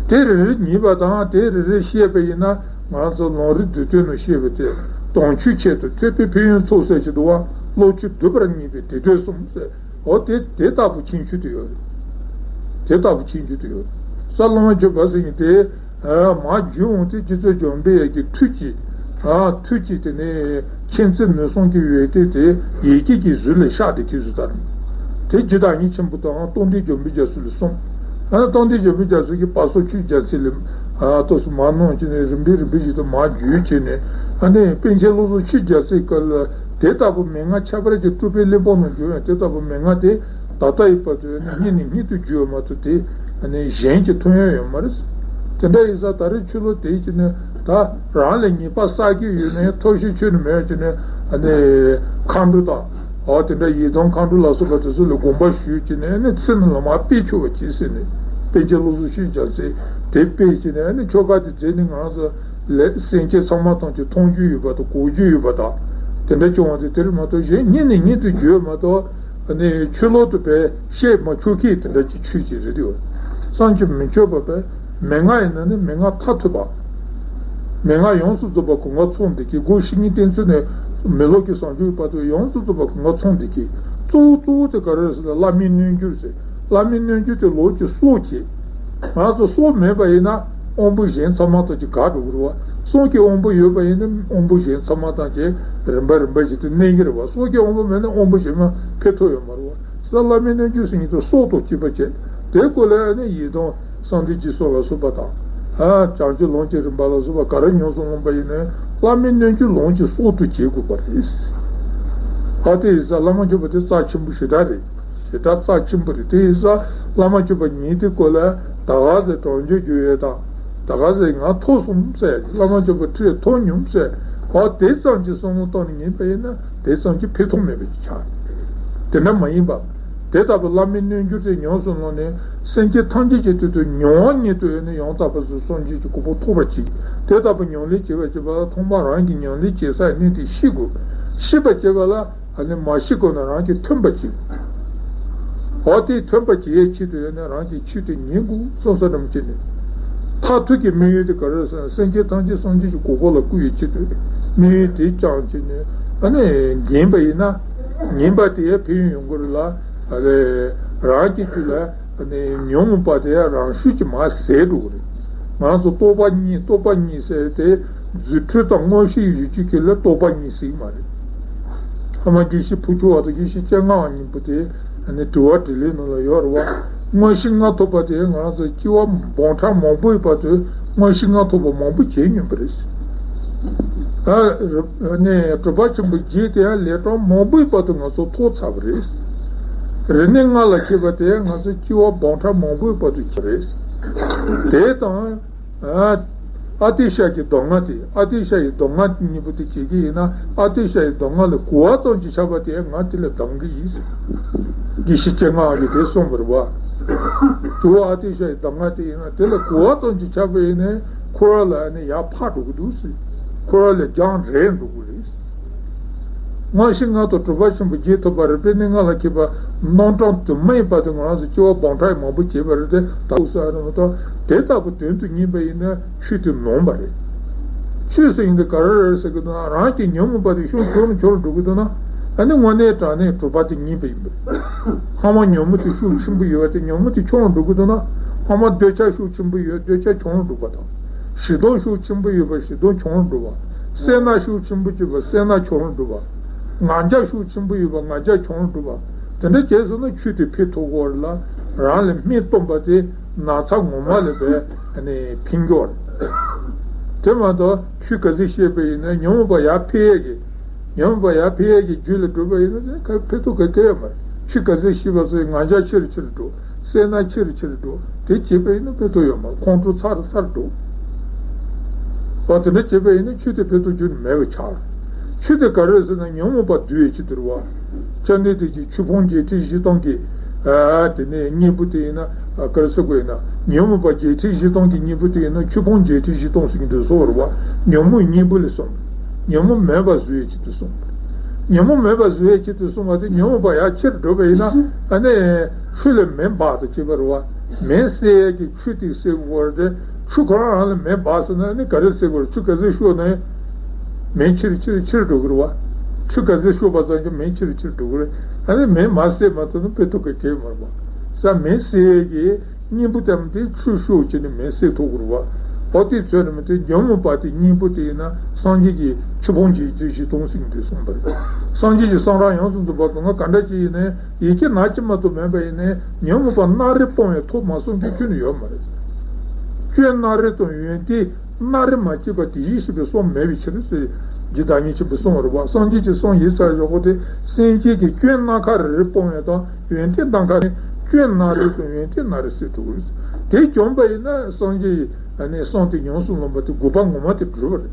དེ་རེ་རེ་ཉན་པ་དང་དེ་རེ་རེ་བཤད་པ་ཡིན་ན་ང་ཚོ་ལམ་རིམ་བསྡུས་དོན་ནང་བཤད་པ་དེ་དོན་ཆོས་ཆེད་དུ་ཐོས་པའི་ཕན་ཡོན་ཚོགས་ཟེར་གྱི་འདུག་བ། བློ་ཆོས་བསྡུས་པར་ངེས་པའི་དེ་དོན་གསུམ་ཟེར། འོ་དེ་དེ་ལྟ་བུ་མཁྱེན་ཆོས་དེ་ཡོད་རེད། དེ་ལྟ་བུ་མཁྱེན་ཆོས་དེ་ཡོད་རེད། ས་བླ་མ་མཆོད་པ་ཟེར་མཁན་དེ། ཨ་མར་བརྒྱུད་འོང་དུས་རྗེ་བཙུན་འཇམ་དཔལ་དབྱངས་ཀྱི་ཐུགས་ཀྱི། ཨ་ཐུགས་ཀྱི་དེ་ནས་མཁྱེན་བརྩེ་ནུས་གསུམ་གྱི་འོད་ཟེར་དེ་ཡི་གེ་གི་གཟུགས་ལས་ཤར་ཏེ་ཁྱེར་སོང་ལྟར། དེ་རྗེ་བདག་ཉིད་ཆེན་པོ་དང་རྟོགས་ལྡན་འཇམ་དཔལ་རྒྱ་མཚོ་ལ་གསུངས། ཨ་རྟོགས་ལྡན་འཇམ་དཔལ་རྒྱ་མཚོ་གིས་བར་གསུམ་ཆོས་རྒྱལ་མཚན་ལས་ཨ་ཏོག་ཙམ་མར་གནང་བྱས་ནས་རིམ་པས་རིམ་པས་བཞིན་དུ་མར་བརྒྱུད་བྱས་ནས། ཨ་ནི་པཎ་ཆེན་བློ་བཟང་ཆོས་རྒྱལ་མཚན་སྐབས་ལ་དེ་ལྟ་བུ་མན་ངག་ཁྱད་པར་གྱི་སྤྲུལ་པའི་གླེགས་བམ་ནང་བརྗོད་ཡང་དེ་ལྟ་བུ་མན་ངག་དེ། ད་ལྟ་ཡི་བར་དུ་ནི་སྙིང་ནས་སྙིང་དུ་བརྗོད་མ་ཐུབ་དེ་ནི་གཞན་གྱིས་ཐོས་ཡ་ཡོད་མ་རེད། དེ་འདྲ་ཡིན་ཙང་ད་རེས་ཆོས་ལུགས་དེ་ཅི་ནི་ད་རང་ལས་ངེས་པ་བསགས་ཀྱི་ཡོད་ནའི་ཐབས་ཤེས་ཁྱོན་ནས་མེད་ཅི་ནི་ནི་མཁའ་འགྲོ་དང་། འོ་དེ་འདྲ་ཡི་དམ་མཁའ་འགྲོ་ལ་སོགས་པ་དེ་ཚོ་ལ་དགོངས་པ་ཞུས་ཀྱི་ནི་ནི་ཚེ་ནི་ལ་མ་དཔེ་ཆོག་པ་ཅིག་ཟེར་ནས་པཎ་ཆེན་བློ་བཟང་ཆོས་རྒྱལ་མཚན་དེ་དཔེ་ཅི་ནི་ནི་ཆོ་ག་དེ་མཛད་ནི་ང་ཚོ་ལས་སེམས་ཅན་ཚང་མ་ཐམས་ཅད་མཐོང་རྒྱུ་ཡོད་པ་དང་གོ་རྒྱུ་ཡོད་པ་དང་། དེ་འདྲ་སྐྱོང་བ་དེ་དེར་མ་གཏོགས་གཞན་སྙིང་ནས་སྙིང་དུ་བརྗོད་མ་གཏོགས་ནི་ཆོས་ལུགས་དུ་བས་བཤད་མ་ཆོག་མཁན་དེ་འདྲ་ཅིག་ཆོས་ཅིག་རེད་དེ། བསམ་གྱིས་མི་ཁྱབ་པ་བས་མན་ངག་ཡིན་ན་ནི་མན་ངག་མཐར་ཐུག་པ། མན་ངག་ཡོངས་སུ་རྫོགས་པ་གང་ག་ཚང་འདུག་གི་སྒོ་བཤེས་གཉེན་བསྟེན་ཚུལ་ནས་མི་ལོ་གི་བཟང་སྤྱོད་བར་དུ་ཡོངས་སུ་རྫོགས་པ་གང་ག་ཚང་འདུག་གི། གཙོ་བོ་གཙོ་བོ་དེ་ག་རེ་རེད་ཟེར་ན་བླ་མའི་རྣལ་འབྱོར་ཟེར། བླ་མའི་རྣལ་འབྱོར་དེ་ལོག་ཅིག་སྲོག་བཅད། ང་ཚོ་སྲོག་མེད་པ་ཡིན་ན་དབང་པོ་གཞན་ཚང་མ་དང་ཅིག་འགག་འགྲོ་གི་རེད་བ། སྲོག་གི་དབང་པོ་ཡོད་པ་ཡིན་ན་དབང་པོ་གཞན་ཚང་མ་དང་ཅིག་རིམ་པ་རིམ་པ་བཞིན་དུ་གནས་ཀྱི་རེད་བ། སྲོག་གི་དབང་པོ་མེད་ན་དབང་པོ་གཞན་མ་འཕེལ་ཐུབ་ཡོད་མ་རེད་བ། ས་བླ་མའི་རྣལ་འབྱོར་ཟེར་མཁན་དེ་སྲོག་དང་བཅས་པ་བཅད། དེ་སྐོར་ལ་ནི་ཡི་དམ་གསང་བདེ་འཇིགས་གསུམ་ལ་སོགས་པ་དང་། ཨ་བྱང་ཆུབ་ལམ་གྱི་རིམ་པ་ལ་སོགས་པ་ག་རེ་ཉམས་སུ་བླངས་པ་ཡིན་ནའི་བླ་མའི་རྣལ་འབྱོར་ལོངས་སྤྱོད་སྲོག་ཏུ་བྱེད་དགོས་པ་རེད། ཨ་དེ་ཡིན་ཙང་བླ་མ་མཆོད་པ་དེ་རྩ་ཆེན་པོ་ཞེ་དྲག་རེད། ཞེ་དྲག་རྩ་ཆེན་པོ་རེད། དེ་ཡིན་ཙང་བླ་མ་མཆོད་པ་ཉིད་དེ་སྐོར་ལ་ད་ག་ཟེ་གྲངས་བརྗོད་བརྗོད་ཡས་དང་། ད་ག་ཟེ་ང་ཐོབ་སོང་ཟེར་བླ་མ་མཆོད་པ་ཁྲིད་ཐོབ་མྱོང་ཟེར། ཨ་དེ་ཙམ་གྱི་བསམ་བློ་བཏང་ནས་ཉན་པ་ཡིན་ན་དེ་ཙམ་གྱི་ཕན་ཐོགས་མེད་པ་ཅིག་ཆགས། དེ་འདྲ་མ་ཡིན་པ། དེ་ལྟ་བུ་བླ་མའི་རྣལ་འབྱོར་དེ་ཉམས་སུ་བླངས་ནས་སེམས་ཅན་ཐམས་ཅད་ཀྱི་དོན་དུ་མྱོང་བ་ཉིད་དུ་ཡོད་ནས་ཡང་དག་པར་སངས་རྒྱས་ཀྱི་གོ་འཕང་ཐོབ་པར་བྱེད། དེ་ལྟ་བུ་ཉམས་ལེན་བྱེད་པར་བྱེད་པ་ལ་ཐོག་མར་རང་གི་ཉམས་ལེན་བྱེད་སའི་གནས་དེ་ཤེས་དགོས། ཤེས་པར་བྱེད་པ་ལ་ཨ་ནི་མ་ཤེས་གོང་ན་རང་གིས་ཐོན་པར་བྱེད། འོ་དེ་ཐོན་པར་བྱེད་ཡའི་ཆེད་དུ་ཡོད་ན་རང་གིས་ཆོས་དེ་ཉན་དགོས་བསམ་ས་འདྲ་མོ་བྱས་ནས། མཐར་ཐུག་གི་དམིགས་ཡུལ་དེ་ག་རེ་ཟེར་ན་སེམས་ཅན་ཐམས་ཅད་སངས་རྒྱས་ཀྱི་གོ་འཕང་ལ་བཀོད་ཡའི་ཆེད་དུ་དམིགས་ཡུལ་དེ་བཅངས་བྱས་ནས་ཨ་ནི་ཉན་པ་ཡིན་ན་ཉན་པ་དེ་ཡང་ཕན་ཡོན་ཡོང་གི་རེད་ལ། ཨ་ལས་རང་གི་རྒྱུད་ལ་ ནས་ཉོན་མོངས་པ་དེ་རང་ཤུགས་ཀྱིས་མར་ཟད་འགྲོ་གི་རེད། ང་ཚོ་རྟོག་པ་གཉིས། རྟོག་པ་གཉིས་ཟེར་དེ་རྫུ་འཕྲུལ་དང་མངོན་ཤེས་ཡོད་རྒྱུ་གཅིག་ལ་རྟོག་པ་གཉིས་ཟེར་གྱི་མ་རེད། ཨ་མ་དགེ་བཤེས་ཕུར་ཁྱུང་བ་དང་དགེ་བཤེས་སྤྱན་སྔ་བ་གཉིས་པོ་དེ་ནི་དྲི་བ་དྲིས་ལན་ནང་ལ་ཡོད་རེད་བ། མངོན་ཤེས་ལྔ་ཐོབ་པ་དེ་ང་རང་ཚོ་སྐྱེ་བ་འབུམ་ཕྲག་མང་པོའི་བར་དུ་མངོན་ཤེས་ལྔ་ཐོབ་པ་མང་པོ་བྱས་མྱོང་པ་རེད། ཨ་ནི་གྲུབ་པ་ཆེན་པོ་བརྒྱད་དེ་ཡང་ལས་གྲངས་མང་པོའི་བར་དུ་ང་ཚོ་ཐོབ་ཚར་བ་རེད། རིག་གནས་ལྔ་ལ་མཁས་པ་དེ་ང་ཚོ་སྐྱེ་བ་འབུམ་ཕྲག་མང་པོའི་བར་དུ་ཁྱེར་རེད། དེ་དང་། ཨ་ཨ་ཏི་ཤ་གི་སྡུག་བསྔལ་དེ། ཨ་ཏི་ཤ་ཡི་སྡུག་བསྔལ་གཉིས་པོ་དེ་བྱེད་ཀྱི་ཡིན་ན། ཨ་ཏི་ཤ་ཡི་སྡུག་བསྔལ་ལ་གོ་བ་ཙམ་གྱིས་ཆགས་པ་དེ་ང་དེ་ལ་སྡང་གི་ཡིན་ཟེར། དགེ་བཤེས་སྤྱན་སྔ་གིས་དེ་གསུངས་པ་རེད་བ། གཙོ་བོ་ཨ་ཏི་ཤ་ཡི་སྡུག་བསྔལ་དེ་ཡིན་ན་དེ་ལ་གོ་བ་ཙམ་གྱིས་ཆགས་པ་ཡིན་ན་འཁོར་བ་ལ་ནི་ཡར་འཕར་འགྲོ་གི་འདུག་ཟེར། འཁོར་བ་ལས་རྒྱང་རིང་འགྲོ་གི་རེད། མངོན་ཤེས་ལྔ་དང་གྲུབ་པ་ཆེན་པོ་བརྒྱད་ཐོབ་པ་རེད་པས་ནི། སྔགས་ལ་མཁས་པ་རྣམ་གྲངས་དུ་མའི་བར་དུ་ང་རང་ཚོ་སྐྱེ་བ་འབུམ་ཕྲག་མང་པོ་བྱས་པ་རེད་དེ། ད་འུ་ས་རེ་མ་གཏོགས་དེ་ལྟ་བུ་དོན་དུ་གཉེར་བ་ཡིན་ན་ཆོས་དེ་ནོར་བ་རེད། ཆོས་ཟེར་ཡིན་དུས་ག་རེ་རེད་ཟེར་གི་འདུག་ན། རང་གི་ཉོན་མོངས་པ་དེ་ཤུགས་ཆུང་རུ་ཆུང་རུ་འགྲོ་གི་འདུག་ན། ཨ་ནི་དངོས་གནས་དྲང་གནས་གྲུབ་པ་དེ་གཉེར་བ་ཡིན་པ་རེད། སྔ་མ་ཉོན་མོངས་དེ་ཤུགས་ཆེན་པོ་ཡོད་པ་དེ་ཉོན་མོངས་དེ་ཆུང་རུ་འགྲོ་གི་འདུག་ན། སྔ་མ་འདོད་ཆགས་ཤུགས་ཆེན་པོ་ཡོད། འདོད་ཆགས་ཆུང་རུ་འགྲོ་བ་དང་། ཞེ་སྡང་ཤུགས་ཆེན་པོ་ཡོད་པ་ཞེ་སྡང་ཆུང་རུ་འགྲོ་བ། སེར་སྣ་ཤུགས་ཆེན་པོ་ཡོད་པ་སེར་སྣ་ཆུང་རུ་འགྲོ་བ། ང་རྒྱལ་ཤུགས་ཆེན་པོ་ཡོད་པ་ང་རྒྱལ་ཆུང་རུ་འགྲོ་བ། དེ་འདྲ་བྱས་སོང་ན་ཆོས་དེ་འཕེལ་ཐུབ་ཀྱི་ཡོད་རེད་ལ། རང་ལ་སྨིན་སྟོན་པ་དེ་ན་ཚ་ངོ་མ་ལ་བས་ནས་ཕན་གྱི་ཡོད་རེད། དེ་མ་གཏོགས་ཆོས་ག་ཚོད་བཤད་པ་ཡིན་ན་ཉོན་མོངས་པ་ཡར་འཕེལ་ཡས་ཀྱི། ཉོན་མོངས་པ་ཡར་འཕེལ་ཡས་ཀྱི་རྒྱུ་ལ་འགྲོ་བ་ཡིན་ན་ཕན་ཐོགས་ག་གེ་ཡོད་མ་རེད། ཆོས་ག་ཚོད་བཤད་པ་ཚོ་ཡི་ང་རྒྱལ་ཆེ་རུ་ཆེ་རུ་འགྲོ། སེར་སྣ་ཆེ་རུ་ཆེ་རུ་འགྲོ། དེ་བྱེད་པ་ཡིན་ན་ཕན་ཐོགས་ཡོད་མ་རེད། ཁོང་ཁྲོ་ཚ་རུ་ཚ་རུ་འགྲོ། ཨོ་དེ་འདྲ་བྱེད་པ་ཡིན་ན་ཆོས་དེ་ཕན་ཐོགས་རྒྱུ་མེད་པ་ཆགས་རེད། ཆོས་དེ་ག་རེ་རེད་ཟེར་ན་ཉོན་མོངས་པ་འདུལ་བའི་ཆེད་དུ་རེད་བ། སྐྱབས་གནས་དེ་གི་ཆོས་ཕུང་བརྒྱད་ཁྲི་བཞི་སྟོང་གི། ཨ་དེ་ནས་སྙིང་པོ་དེ་ཡིན་ན་ཨ་ག་རེ་ཟེར་དགོས་ཡིན་ན། ཉོན་མོངས་པ་བརྒྱད་ཁྲི་བཞི་སྟོང་གི་སྙིང་པོ་དེ་ཡིན་ན་ཆོས་ཕུང་བརྒྱད་ཁྲི་བཞི་སྟོང་ཟེར་གྱི་འདུག་གསུངས་པ་རེད་བ། ཉོན་མོངས་སྙིང་པོ་ལ་གསུངས། ཉོན་མོངས་མེད་པ་བཟོ་བའི་ཆེད་དུ་གསུངས། ཉོན་མོངས་མེད་པ་བཟོ་བའི་ཆེད་དུ་གསུངས་པ་དེ་ཉོན་མོངས་པ་ཡར་ཆེར་འགྲོ་བ་ཡིན་ན་ཨ་ནི་ཆུ་ལ་མེ་འབར་དང་བཅས་པ་རེད་བ། མེ་བསད་ཡས་ཀྱི་ཆུ་དེ་བསད་དགོས་པ་རེད། ཆུ་ཁོ་རང་རང་ལ་མེ་འབར་སོང་ན་ཨ་ནི་ག་རེ་བསད་དགོས་རེད། ཆུ་ག་ཚོད་ཤོར་ན་ཡང་མེ་ཆེར་ཆེར་ཆེར་འགྲོ་གི་རེད་བ། ཆུ་ག་ཚོད་ཤོར་བ་ཙམ་གྱིས་མེ་ཆེར་ཆེར་འགྲོ་གི་རེད། ཨ་ནི་མེ་མར་བསད་མ་ཐུབ་ན་ཕན་ཐོགས་ག་གེ་མ་རེད་བ། ས་མེ་བསད་ཡས་ཀྱི་སྙིང་པོ་དེ་མ་དེ་ཆུ་ཤོག་བྱས་ནས་མེ་བསད་ཐུབ་ཀྱི་རེད་བ། འོ་དེ་ཚོད་ནི་མ་དེ་ཉོན་མོངས་པ་དེ་སྙིང་པོ་དེ་ཡིན་ན་སངས་རྒྱས་ཀྱིས་ཆོས་ཕུང་བརྒྱད་ཁྲི་བཞི་སྟོང་ཟེར་གྱི་འདུག་གསུངས་པ་རེད། སངས་རྒྱས་ཀྱི་གསུང་རབ་ཡོངས་སུ་རྫོགས་པ་གང་ག་ག་འདྲ་ཅིག་ཡིན་ནའི་ཡི་གེ་ནག་ཅིག་མ་གཏོགས་མེད་པ་ཡིན་ནའི་ཉོན་མོངས་པ་སྣ་རེ་སྤོང་བའི་ཐབས་མ་གསུངས་རྒྱུ་ཁྱོན་ནས་ཡོད་མ་རེད། སྐྱོན་སྣ་རེ་དང་ཡོན་ཏན་སྣ་རེ་མ་སྐྱེས་པ་དེ་བཞིན་གཤེགས་པའི་གསུང་མེད་པའི་ཕྱིར་ཟེར་རྒྱུ་བདག་ཉིད་ཆེན་པོས་གསུངས་པ་རེད་བ། སངས་རྒྱས་ཀྱི་གསུང་ཡིན་ཟེར་ཡོད་པོ་དེ་སེམས་ཅན་གྱི་སྐྱོན་སྣ་ཁ་རེ་རེ་སྤོང་བའི་དང་། ཡོན་ཏན་སྣ་ཁ་རེ། སྐྱོན་སྣ་རེ་དང་ཡོན་ཏན་སྣ་རེ་སེལ་ཐུབ་ཀྱི་རེད། དེ་བྱུང་བ་ཡིན་ན་སངས་རྒྱས་ཀྱི་གསུང་དེ་ཉམས་སུ་བླངས་པ་དེ་དགོས་པ་ངོ་མ་དེ་གྲུབ་པ་རེད།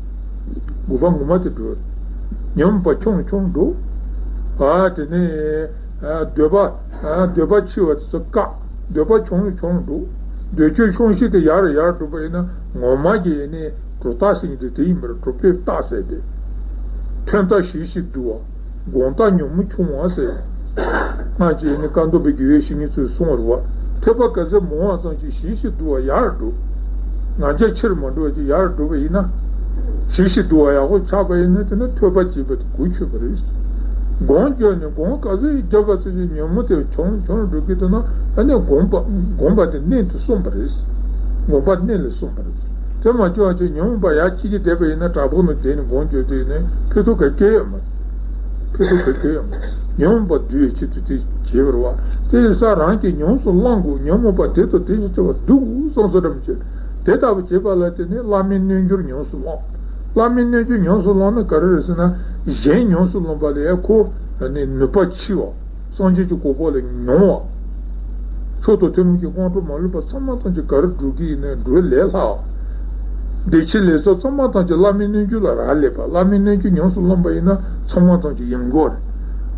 དགོས་པ་ངོ་མ་དེ་གྲུབ་པ་རེད། ཉམས་པ་ཆུང་ཆུང་འགྲོ། ཨ་དེ་ནས་འདོད་པ་འདོད་པ་ཆེ་བ་དེ་ཚོ་བཀག་འདོད་པ་ཆུང་ཆུང་འགྲོ། འདོད་ཆུང་ཆུང་ཤོས་དེ་ཡར་ཡར་འགྲོ་བ་ཡིན་ན་ངོ་མ་གི་ཡིན་ནི་གྲུབ་རྟགས་ཟེར་གྱི་དེ་དེ་ཡིན་པར་གྲུབ་པའི་རྟགས་ཟེར་ཏེ། ཐོན་རྟགས་ཞི་ཞིང་དུལ་བ། སྒོམ་རྟགས་ཉོན་མོངས་ཆུང་བ་ཟེར། སྔགས་ཀྱི་ནི་བཀའ་འདུན་པའི་དགེ་བའི་བཤེས་གཉེན་ཚོས་གསུངས་པ་རེད་བ། ཐོས་པ་ག་ཚོད་མང་བ་ཙམ་གྱིས་ཞི་ཞིང་དུལ་བ་ཡར་འགྲོ། ང་རྒྱལ་ཆེར་མ་འགྲོ་བ་ཅིག་ཡར་འགྲོ་བ་ཡིན་ན། ཞི་ཞིང་དུལ་བ་ཡག་པོ་ཆགས་པ་ཡིན་ན་དེ་ནི་ཐོས་པ་བྱེད་པ་དེ་གོ་ཆོད་པ་རེད། སྒོམ་བརྒྱབ་ནས་སྒོམ་ག་ཚོད་བརྒྱབ་པ་ཙམ་གྱིས་ཉོན་མོངས་དེ་ཆུང་ཆུང་འགྲོ་གི་འདུག་ན་ཨ་ནི་སྒོམ་པ་སྒོམ་པ་དེ་གནད་དུ་སོན་པ་རེད། སྒོམ་པ་གནད་ལ་སོན་པ་རེད། དེ་མ་བྱུང་བ་ཅིག་ཉོན་མོངས་པ་ཡར་སྐྱེ་གི་བསྡད་པ་ཡིན་ན་དྲག་པོ་ནང་བསྡད་ནས་སྒོམ་བརྒྱབ་དུས་ནི་ཕན་ཐོགས་ག་གེ་ཡོད་མ་རེད། ཕན་ཐོགས་ག་གེ་ཡོད་མ་རེད། ཉོན་མོངས་པ་འདུལ་བའི་ཆེད་དུ་དེ་བྱེད་པར་བ། དེ་ཡིན་ཙང་རང་གིས་ཉམས་སུ་བླང་དགོས། ཉོན་མོངས་པ་དེ་དང་དེ་བཞིན་བརྩེ་བ་འདུལ་དགོས་བསམ་བསམ་འདྲ་མི་བྱེད། དེ་ལྟ་བུ་བྱེད་པ་ལ་བརྟེན་ནས་བླ་མའི་རྣལ་འབྱོར་ཉམས་སུ་བླང་། བླ་མའི་རྣལ་འབྱོར་ཉམས་སུ་བླང་ན་ག་རེ་རེད་ཟེར་ན། གཞན་ཉམས་སུ་བླང་པ་ལས་ཁོ་ནི་ནུས་པ་ཆེ་བ། སངས་རྒྱས་ཀྱི་གོ་འཕང་ལས་མྱོང་བ། མཆོག་ཏུ་ཐུན་མོང་གི་དབང་དུ་མ་ལུས་པ་ཚང་མ་ཐམས་ཅད་ག་རེ་སྒྲུབ་ཀྱི་ཡིན་ནའི་སྒྲུབ་ལས་སླ་བ། བདེ་ཆེན་ལས་ཚོགས་ཚང་མ་ཐམས་ཅད་བླ་མའི་རྣལ་འབྱོར་ལ་རག་ལས་པ། བླ་མའི་རྣལ་འབྱོར་ཉམས་སུ་བླངས་པ་ཡིན་ན་ཚང་མ་ཐམས་ཅད་ཡོང་གི་རེད།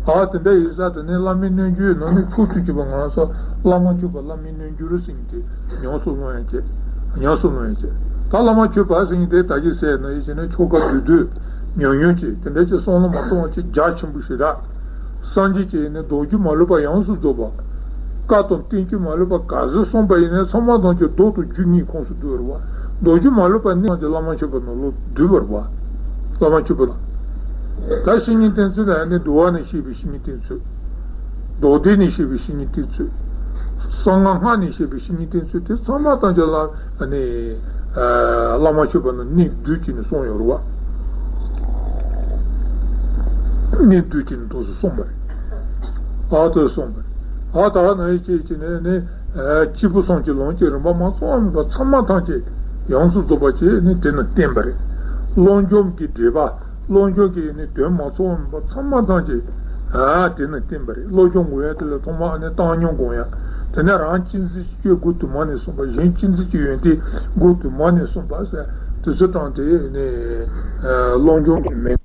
ཨ་དེ་འདྲ་ཡིན་ཙང་དེ་ནས་བླ་མའི་རྣལ་འབྱོར་ནང་ནས་ཕྱོགས་སུ་གྱུར་པ་ང་རང་ཚོ་བླ་མ་མཆོད་པ་བླ་མའི་རྣལ་འབྱོར་ཟེར་མཁན་དེ་ཉམས་སུ་བླང་ཡག་བྱེད། ཉམས་སུ་བླང་ཡག་བྱེད། ད་བླ་མ་མཆོད་པ་ཟེར་མཁན་དེ་ད་གིན་ཟེར་ནང་བཞིན་བྱས་ནས་ཆོ་ག་བསྡུས་བསྡུས་ཉམས་མྱོང་བྱེད། དེ་འདྲ་བྱས་བསམ་བློ་མ་གཏོང་བ་བྱས་རྒྱ་ཆེན་པོ་ཞེ་དྲག་སངས་རྒྱས་ཀྱི་ཡིན་ནའི་རྡོ་རྗེ་མ་ལུས་པ་ཡོངས་སུ་རྫོགས་པ། བཀའ་དང་བསྟན་བཅོས་མ་ལུས་པ་ག་ཚོད་གསུངས་པ་ཡིན་ནའི་ཚང་མ་ཐམས་ཅད་མདོ་དང་རྒྱུད་གཉིས་ཁོངས་སུ་འདུ་བར་བ། རྡོ་རྗེ་མ་ལུས་པ་གནད་ཀྱི་བླ་མ་མཆོད་པ་ནང་ལོགས་འདུས་པར་བ། བླ་མ་མཆོད་པ་ལ། ད་བཤེས་གཉེན་བསྟེན་ཚུལ་ལ་ཡང་ནི་འདུལ་བ་ནས་བཤད་པའི་བཤེས་གཉེན་བསྟེན་ཚུལ། མདོ་སྡེ་ནས་བཤད་པའི་བཤེས་གཉེན་བསྟེན་ཚུལ། གསང་སྔགས་སྔགས་ནས་བཤད་པའི་བཤེས་གཉེན་བསྟེན་ཚུལ་དེ་ཚང་མ་ཐམས་ཅད་ལ་ནི་བླ་མ་མཆོད་པ་ནི་སྣེ་བསྡུས་ཀྱིས་ནི་གསུངས་ཡོད་རེད་བ། སྣེ་བསྡུས་ཀྱིས་ནི་འདུག་སེ་གསུངས་པ་རེད། ཨ་ཏོ་གསུངས་པ་རེད། ཨ་ད་ནི་ཅེས་ཀྱི་ནི་ནི་སྐྱེས་བུ་གསུམ་གྱི་ལམ་གྱི་རིམ་པ་མ་ཚང་བ་མེད་པ་ཚང་མ་ཐམས་ཅད་ཡོངས་སུ་རྫོགས་པ་ཅིག་ནི་དེ་ནི་བསྟན་པ་རེད། བློ་འཇོམས་ཀྱི་འགྲེལ་པ། བློ་སྦྱོང་གི་ནི་དོན་མ་ཚང་བ་མེད་པ་ཚང་མ་ཐམས་ཅད་ཨ་དེ་ནི་བསྟན་པ་རེད། བློ་སྦྱོང་དགོས་ཡ་དེ་ལ་ཐོག་མ་ནི་བཏང་སྙོམས་དགོས་ཡ། དེ་ནས་རང་གཅེས་འཛིན་གྱི་སྤྱོད་སྒོ་དུ་མ་ནས་གསུངས་པ། གཞན་གཅེས་འཛིན་གྱི་ཡོན་ཏན་སྒོ་དུ་མ་ནས་གསུངས་པ་ཟེར་དེ་ཚོ་དྲངས་ཏེ་ནི་ཨ་བློ་སྦྱོང་གི་མིང་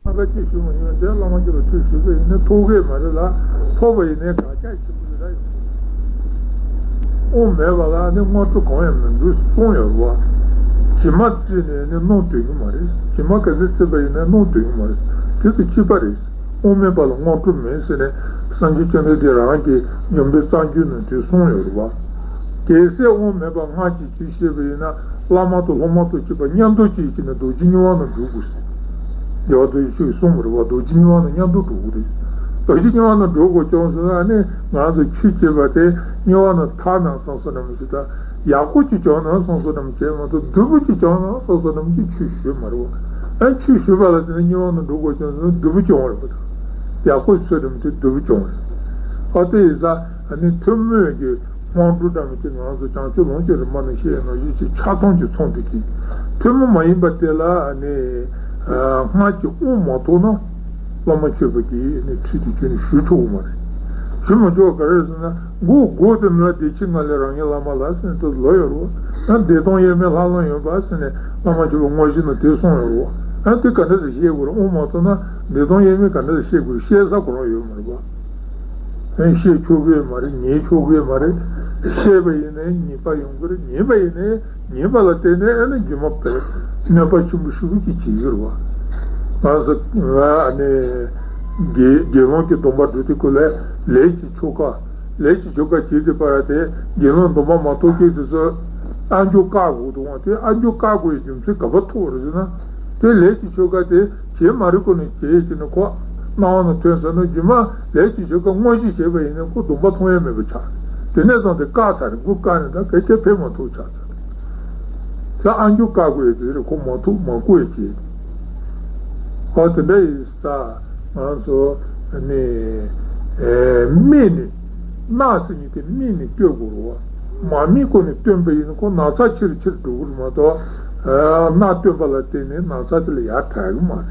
ལྔ་ཀ་གཅིག་ཞུ་མ་ཡིན་པ་དེ་བླ་མ་མཆོད་པ་ཁྲུས་ཞུས་པ་ཡིན་ན་ཐོབ་ཀྱི་མ་རེད་ལ། ཐོབ་པ་ཡིན་ནའི་དགག་བྱ་ཆེན་པོ་རེད་ལ། དབང་མེད་པ་ལ་ནི་དངོས་གྲུབ་གང་ཡང་མི་འགྲུབ་གསུངས་ཡོད་རེད་བ། བྱེ་མ་བརྩིས་ནས་ནི་སྣུམ་འདོན་གྱི་མ་རེད། བྱེ་མ་ག་ཚོད་བརྩིས་པ་ཡིན་ནའི་སྣུམ་འདོན་གྱི་མ་རེད། དེ་དང་གཅིག་པ་རེད། དབང་མེད་པ་ལ་དངོས་གྲུབ་མེད་ཟེར་ནས་སངས་རྒྱས་བཅོམ་ལྡན་འདས་རང་གི་འཇམ་དཔལ་རྩ་རྒྱུད་ནང་དེ་གསུངས་ཡོད་རེད་བ། གལ་སྲིད་དབང་མེད་པ་སྔགས་ཀྱི་ཆོས་བཤད་པ་ཡིན་ན་བླ་མ་དང་སློབ་མ་དང་བཅས་པ་མཉམ་དུ་བྱས་ཀྱི་ནི་རྡོ་རྗེ་དམྱལ་བ་ནང་འགྲོ་དགོས་ཟེར། རྒྱལ་བ་རྡོ་རྗེ་འཆང་གིས་གསུངས་པ་རེད་བ། རྡོ་རྗེ་དམྱལ་བ་ནང་མཉམ་དུ་འགྲོ་དགོས་རེད། རྡོ་རྗེ་དམྱལ་བ་ནང་འགྲོ་དགོས་བྱུང་སོང་ན་ནི་ང་ཚོ་ཆོས་བྱེད་པ་དེ་དམྱལ་བ་ནང་ཐར་ན་བསམ་བསམ་ནམ་ཞིག་དང་། ཡག་པོ་ཅིག་བྱུང་ན་བསམ་བསམ་ནམ་བྱས་མ་གཏོགས་སྡུག་པོ་ཅིག་བྱུང་ན་བསམ་བསམ་ནམ་ཅིག་ཆོས་ཞུས་མ་རེད་བ། ཨ་ཆོས་ཞུས་པ་ལ་བརྟེན་ནས་དམྱལ་བ་ནང་འགྲོ་དགོས་བྱུང་ན་སྡུག་པོ་བྱུང་བ་རེད་བ། ད་ཡག་པོ་ཚོད་ནམ་དེ་སྡུག་པོ་བྱུང་བ་རེད། ཨ་དེ་ཡིན་ཙང་ཨ་ནི་ཐུན་མོང་གི་སྔོན་འགྲོ་འདྲ་མི་དེ་ང་ཚོ་བྱང་ཆུབ་ལམ་གྱི་རིམ་པ་ནང་བཤད་ཡོད་ནང་བཞིན་གྱི་ཆ་ཚང་གི་ཚོགས་འདུ་གིས་ཐུན་མོང་མ་ཡིན་པ་དེ་ལ་ནི་སྔགས་ཀྱི་དབང་མ་ཐོབ་ན་བླ་མ་མཆོད་པ་གི་ནི་ཁྲིད་དེ་ཁྱོན་ནས་ཞུ་ཆོག་གི་མ་རེད། ཞུ་མ་ཆོག་ག་རེ་ཟེར་ན་འགོ་འགོ་དེ་ནི་ལ་བདེ་ཆེན་ང་ལས་རང་ཉིད་བླ་མ་ལ་ཟེར་ནས་དེ་ལོ་ཡོད་རེད་བ། ཡང་བདེ་སྟོང་དབྱེར་མེད་ལྷ་ལམ་ཡོད་པ་ཟེར་ནས་བླ་མ་མཆོད་པའི་དངོས་གཞི་ནང་དེ་གསུངས་ཡོད་རེད་བ། ཡང་དེ་ག་འདྲ་ཟེར་ཤེས་དགོས་རེད། དབང་མ་ཐོབ་ན་བདེ་སྟོང་དབྱེར་མེད་ག་འདྲ་ཟེར་ཤེས་དགོས་རེད། ཤེས་ས་ཁོ་རང་ཡོད་མ་རེད་བ། ཨེ་བཤད་ཆོག་གི་མ་རེད། ཉན་ཆོག་གི་མ་རེད། བཤད་པ་ཡིན་ནའི་ཉན་པ་ཡོང་གི་རེད། ཉན་པ་ཡིན་ནའི་ཉན་པ་ལ་བརྟེན་ནས་ཨ་ནི་རྒྱུ་མ་པའི་གནོད་པ་ཆེན་པོ་ཞེ་པོ་ཅིག་བྱེད་ཀྱི་རེད་བ། ང་ཚོ་ང་ཨ་ནི་དགེ་དགེ་སློང་གི་སྡོམ་པ་སྒྲུབ་དུས་སྐབས་ལ་ལས་ཀྱི་ཆོ་ག་ལས་ཀྱི་ཆོ་ག་བྱེད་དུས་པར་དེ་དགེ་སློང་སྡོམ་པ་མ་ཐོབ་མཁན་དེ་ཚོ་ཨ་མཆོག་བཀག་དགོས་འདུག་བ། དེ་ཨ་མཆོག་བཀག་དགོས་ཡའི་རྒྱུ་མཚན་ག་པར་ཐུག་པ་རེད་ཟེར་ན། དེ་ལས་ཀྱི་ཆོ་ག་དེ་བྱེད་མ་རིག་གོ་ནས་བྱས་ཀྱི་ནི་ཁོ་སྣང་བ་ནང་ཐོན་ཚར་ན་རྗེས་མ་ལས་ཀྱི་ཆོ་ག་དངོས་གཞི་བྱས་པ་ཡིན་ན་ཁོ་སྡོམ་པ་མཐོང་ཡ་མེད་པ་ཆགས། དེ་ནས་བཟུང་སྟེ་བཀག་ཚར་རེད། མགོ་བཀག་ནས་ད་གལ་ཆེ་ཕེབས་མ་ཐུབ་ཆགས་ཚར་རེད། ད་ཨ་མཆོག་བཀག་དགོས་ཡ་དེ་རེད། ཁོ་མ་ཐུབ་མ་བསྐུར་ཡ་བྱས། ཨ་དེ་འདྲ་ཡིན་ཙང་ང་ཚོ་ནི་ཨེ་དམིགས་ནས་སྔགས་ཟེར་མཁན་དེ་དམིགས་ནས་བསྐུར་དགོས་རེད་བ། མ་དམིགས་གོ་ནས་བཏོན་པ་ཡིན་ན་ཁོ་ན་ཚ་ཆེ་རུ་ཆེ་རུ་འགྲོ་གི་རེད་མ་གཏོགས། ཨ་སྔགས་བཏོན་པ་ལ་བརྟེན་ནས་ན་ཚ་དེ་ལ་ཡར་དྲག་གི་མ་རེད།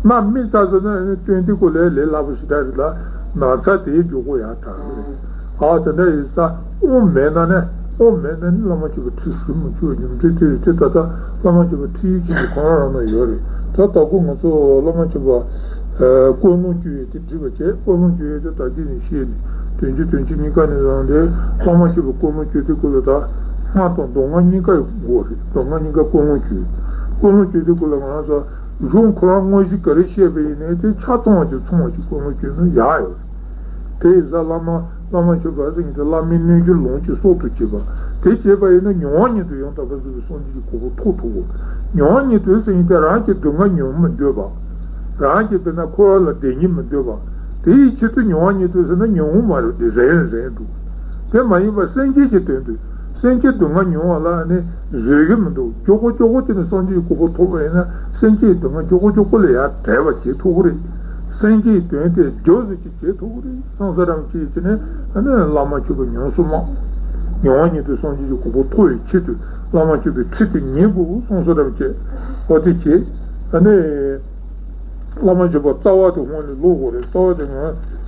སྔགས་དམིགས་ཚར་ཟེར་ན་ཨ་ནི་བཏོན་དུས་སྐབས་ལ་ལས་སླ་པོ་ཞེ་དྲག་རེད་ལ། ན་ཚ་དེའི་མགྱོགས་པོ་ཡར་དྲག་གི་རེད། ཨ་དེ་འདྲ་ཡིན་ཙང་དབང་མེད་ན་ནི་དབང་མེད་ན་ནི་བླ་མ་མཆོད་པའི་ཁྲིད་ཞུ་མི་ཆོག་རྒྱུ་མཚན་དེ་རེད། དེ་ད་ལྟ་བླ་མ་མཆོད་པའི་ཁྲིད་ཡིག་ཅིག་གི་ཁོང་རང་ནང་ཡོད་རེད། ད་ལྟ་ཁོ་ང་ཚོ་བླ་མ་མཆོད་པ་ཀུན་སློང་བཅུ་ཡོད་དེ་འདྲི་བ་བྱས། ཀུན་སློང་བཅུ་ཡོད་དེ་ད་གིན་ནས་བཤད་ནས་དོན་བཅུ་དོན་གཅིག་གཉིས་ཀ་ནས་བཟུང་སྟེ་བླ་མ་མཆོད་པའི་ཀུན་སློང་བཅུ་དེ་སྐོར་ལ་ད་སྔགས་དང་མདོ་སྔགས་གཉིས་ཀ་ཡོད་དགོས་རེད། མདོ་སྔགས་གཉིས་ཀ་ཀུན་སློང་བཅུ། ཀུན་སློང་བཅུ་དེ་སྐོར་ལ་ང་རང་ཚོ་གཞུང་ཁོ་རང་དངོས་གཞི་ག་རེ་བཤད་པ་ཡིན་ནའི་དེ་ཆ་ཚང་བ་ཅིག་ཚང་བ་ཅིག་ཀུན་སློང་བཅུ་ནང་ཡོད་རེད། དེ་ཡིན་ཙང་བླ་མ་བླ་མ་མཆོད་པ་ཟེར་མཁན་དེ་བླ་མའི་རྣལ་འབྱོར་ལོངས་སྤྱོད་གསོག་ཏུ་བྱེད་པ། དེ་བྱས་པ་ཡིན་ན་མྱོང་བ་ཉིད་དུ་ཡང་དག་པར་རྫོགས་པའི་སངས་རྒྱས་ཀྱི་གོ་འཕང་ཐོབ་ཐུབ་དགོས། མྱོང་བ་ཉིད་དུ་ཟེར་མཁན་དེ་རང་གི་སྡུག་བསྔལ་མྱོང་མི་འདོད་པ། རང་གི་དཔེར་ན་འཁོར་བ་ལ་བསྡད་སྙིང་མི་འདོད་པ། དེ་ཡི་ཆེད་དུ་མྱོང་བ་ཉིད་དུ་ཟེར་ན་མྱོང་བ་མ་རེད། དེ་རན་རན་འདུག་དེ་མ་ཡིན་པར་སེམས་བསྐྱེད་ཀྱི་དོན་དུ་སེམས་བསྐྱེད་སྡུག་བསྔལ་མྱོང་བ་ལ་ནི་བཟོད་ཀྱི་མི་འདུག་མགྱོགས་པོ་མགྱོགས་པོ་དེ་ནི་སངས་རྒྱས་ཀྱི་གོ་འཕང་ཐོབ་པ་ཡིན་ན་སེམས་བསྐྱེད་སྡུག་བསྔལ་མགྱོགས་པོ་མགྱོགས་པོ་ལས་ཡར་བྲལ་བ་བྱེད་ཐུབ་ཀྱི་རེད། སེམས་བསྐྱེད་དོན་དེ་མགྱོགས་སུ་ཅིག་བྱེད་ཐུབ་ཀྱི་རེད། སོང་ཙང་རང་བྱས་ཀྱི་ནི་ཨ་ནི་བླ་མ་མཆོད་པ་ཉམས་སུ་བླང་། མྱོང་བ་ཉིད་དུ་སངས་རྒྱས་ཀྱི་གོ་འཕང་ཐོབ་པའི་ཆེད་དུ་བླ་མ་མཆོད་པའི་ཁྲིད་དེ་ཉན་དགོས་སོང་ཙང་རང་བྱས་ཨོ་དེ་བྱས་ཨ་ནི། བླ་མ་མཆོད་པ་རྩ་བ་དེ་སྔོན་ལ་ཀློག་དགོས་རེད། རྩ་བ་དེ་ང་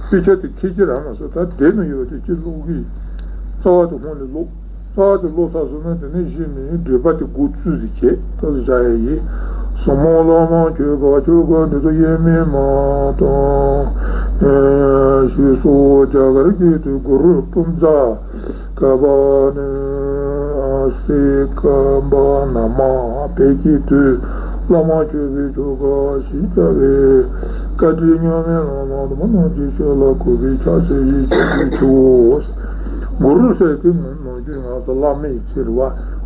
དཔེ་ཆ་དེ་ཁྱེད་ཀྱིས་རང་ལ་སོ་ད་དེ་ནང་ཡོད་དེ་ཅི་ཀློག་གི། རྩ་བ་དེ་སྔོན་ལ་ཀློག་རྩ་བ་དེ་ཀློག་ཚར་སོང་ན་དེ་ནས་གཞི་ནས་འགྲེལ་པ་དེ་འགོ་བཙུགས་ཟིག་བྱས་ད་བཞག་ཡ་ཡིན། ཟབ་མོ་བླ་མ་མཆོད་པ་ཆོས་སྐུ་འདི་དག་དབྱེར་མེད་མ་དང་། ཞེས་སོགས་རྒྱ་གར་གྱི་དུས་གུ་རུ་པུན་ཛ། ཀ་པ་ནི་སེ་ཀ་པ་ན་མ་བོད་ཀྱི་དུས་བླ་མ་མཆོད་པའི་ཆོ་ག་ཞེས་བྱ་བའི་བཀའ་དྲིན་མཉམ་མེད་ལྷ་ལ་དུ་མ་ནང་གི་ཆོས་ལ་གུས་པས་ཕྱག་འཚལ་ཞེས་བྱ་བའི་ཆུ་བོ། གུ་རུ་ཟེར་དེ་ནང་བཞིན་ང་ཚོ་བླ་མའི་ཕྱིར་བ་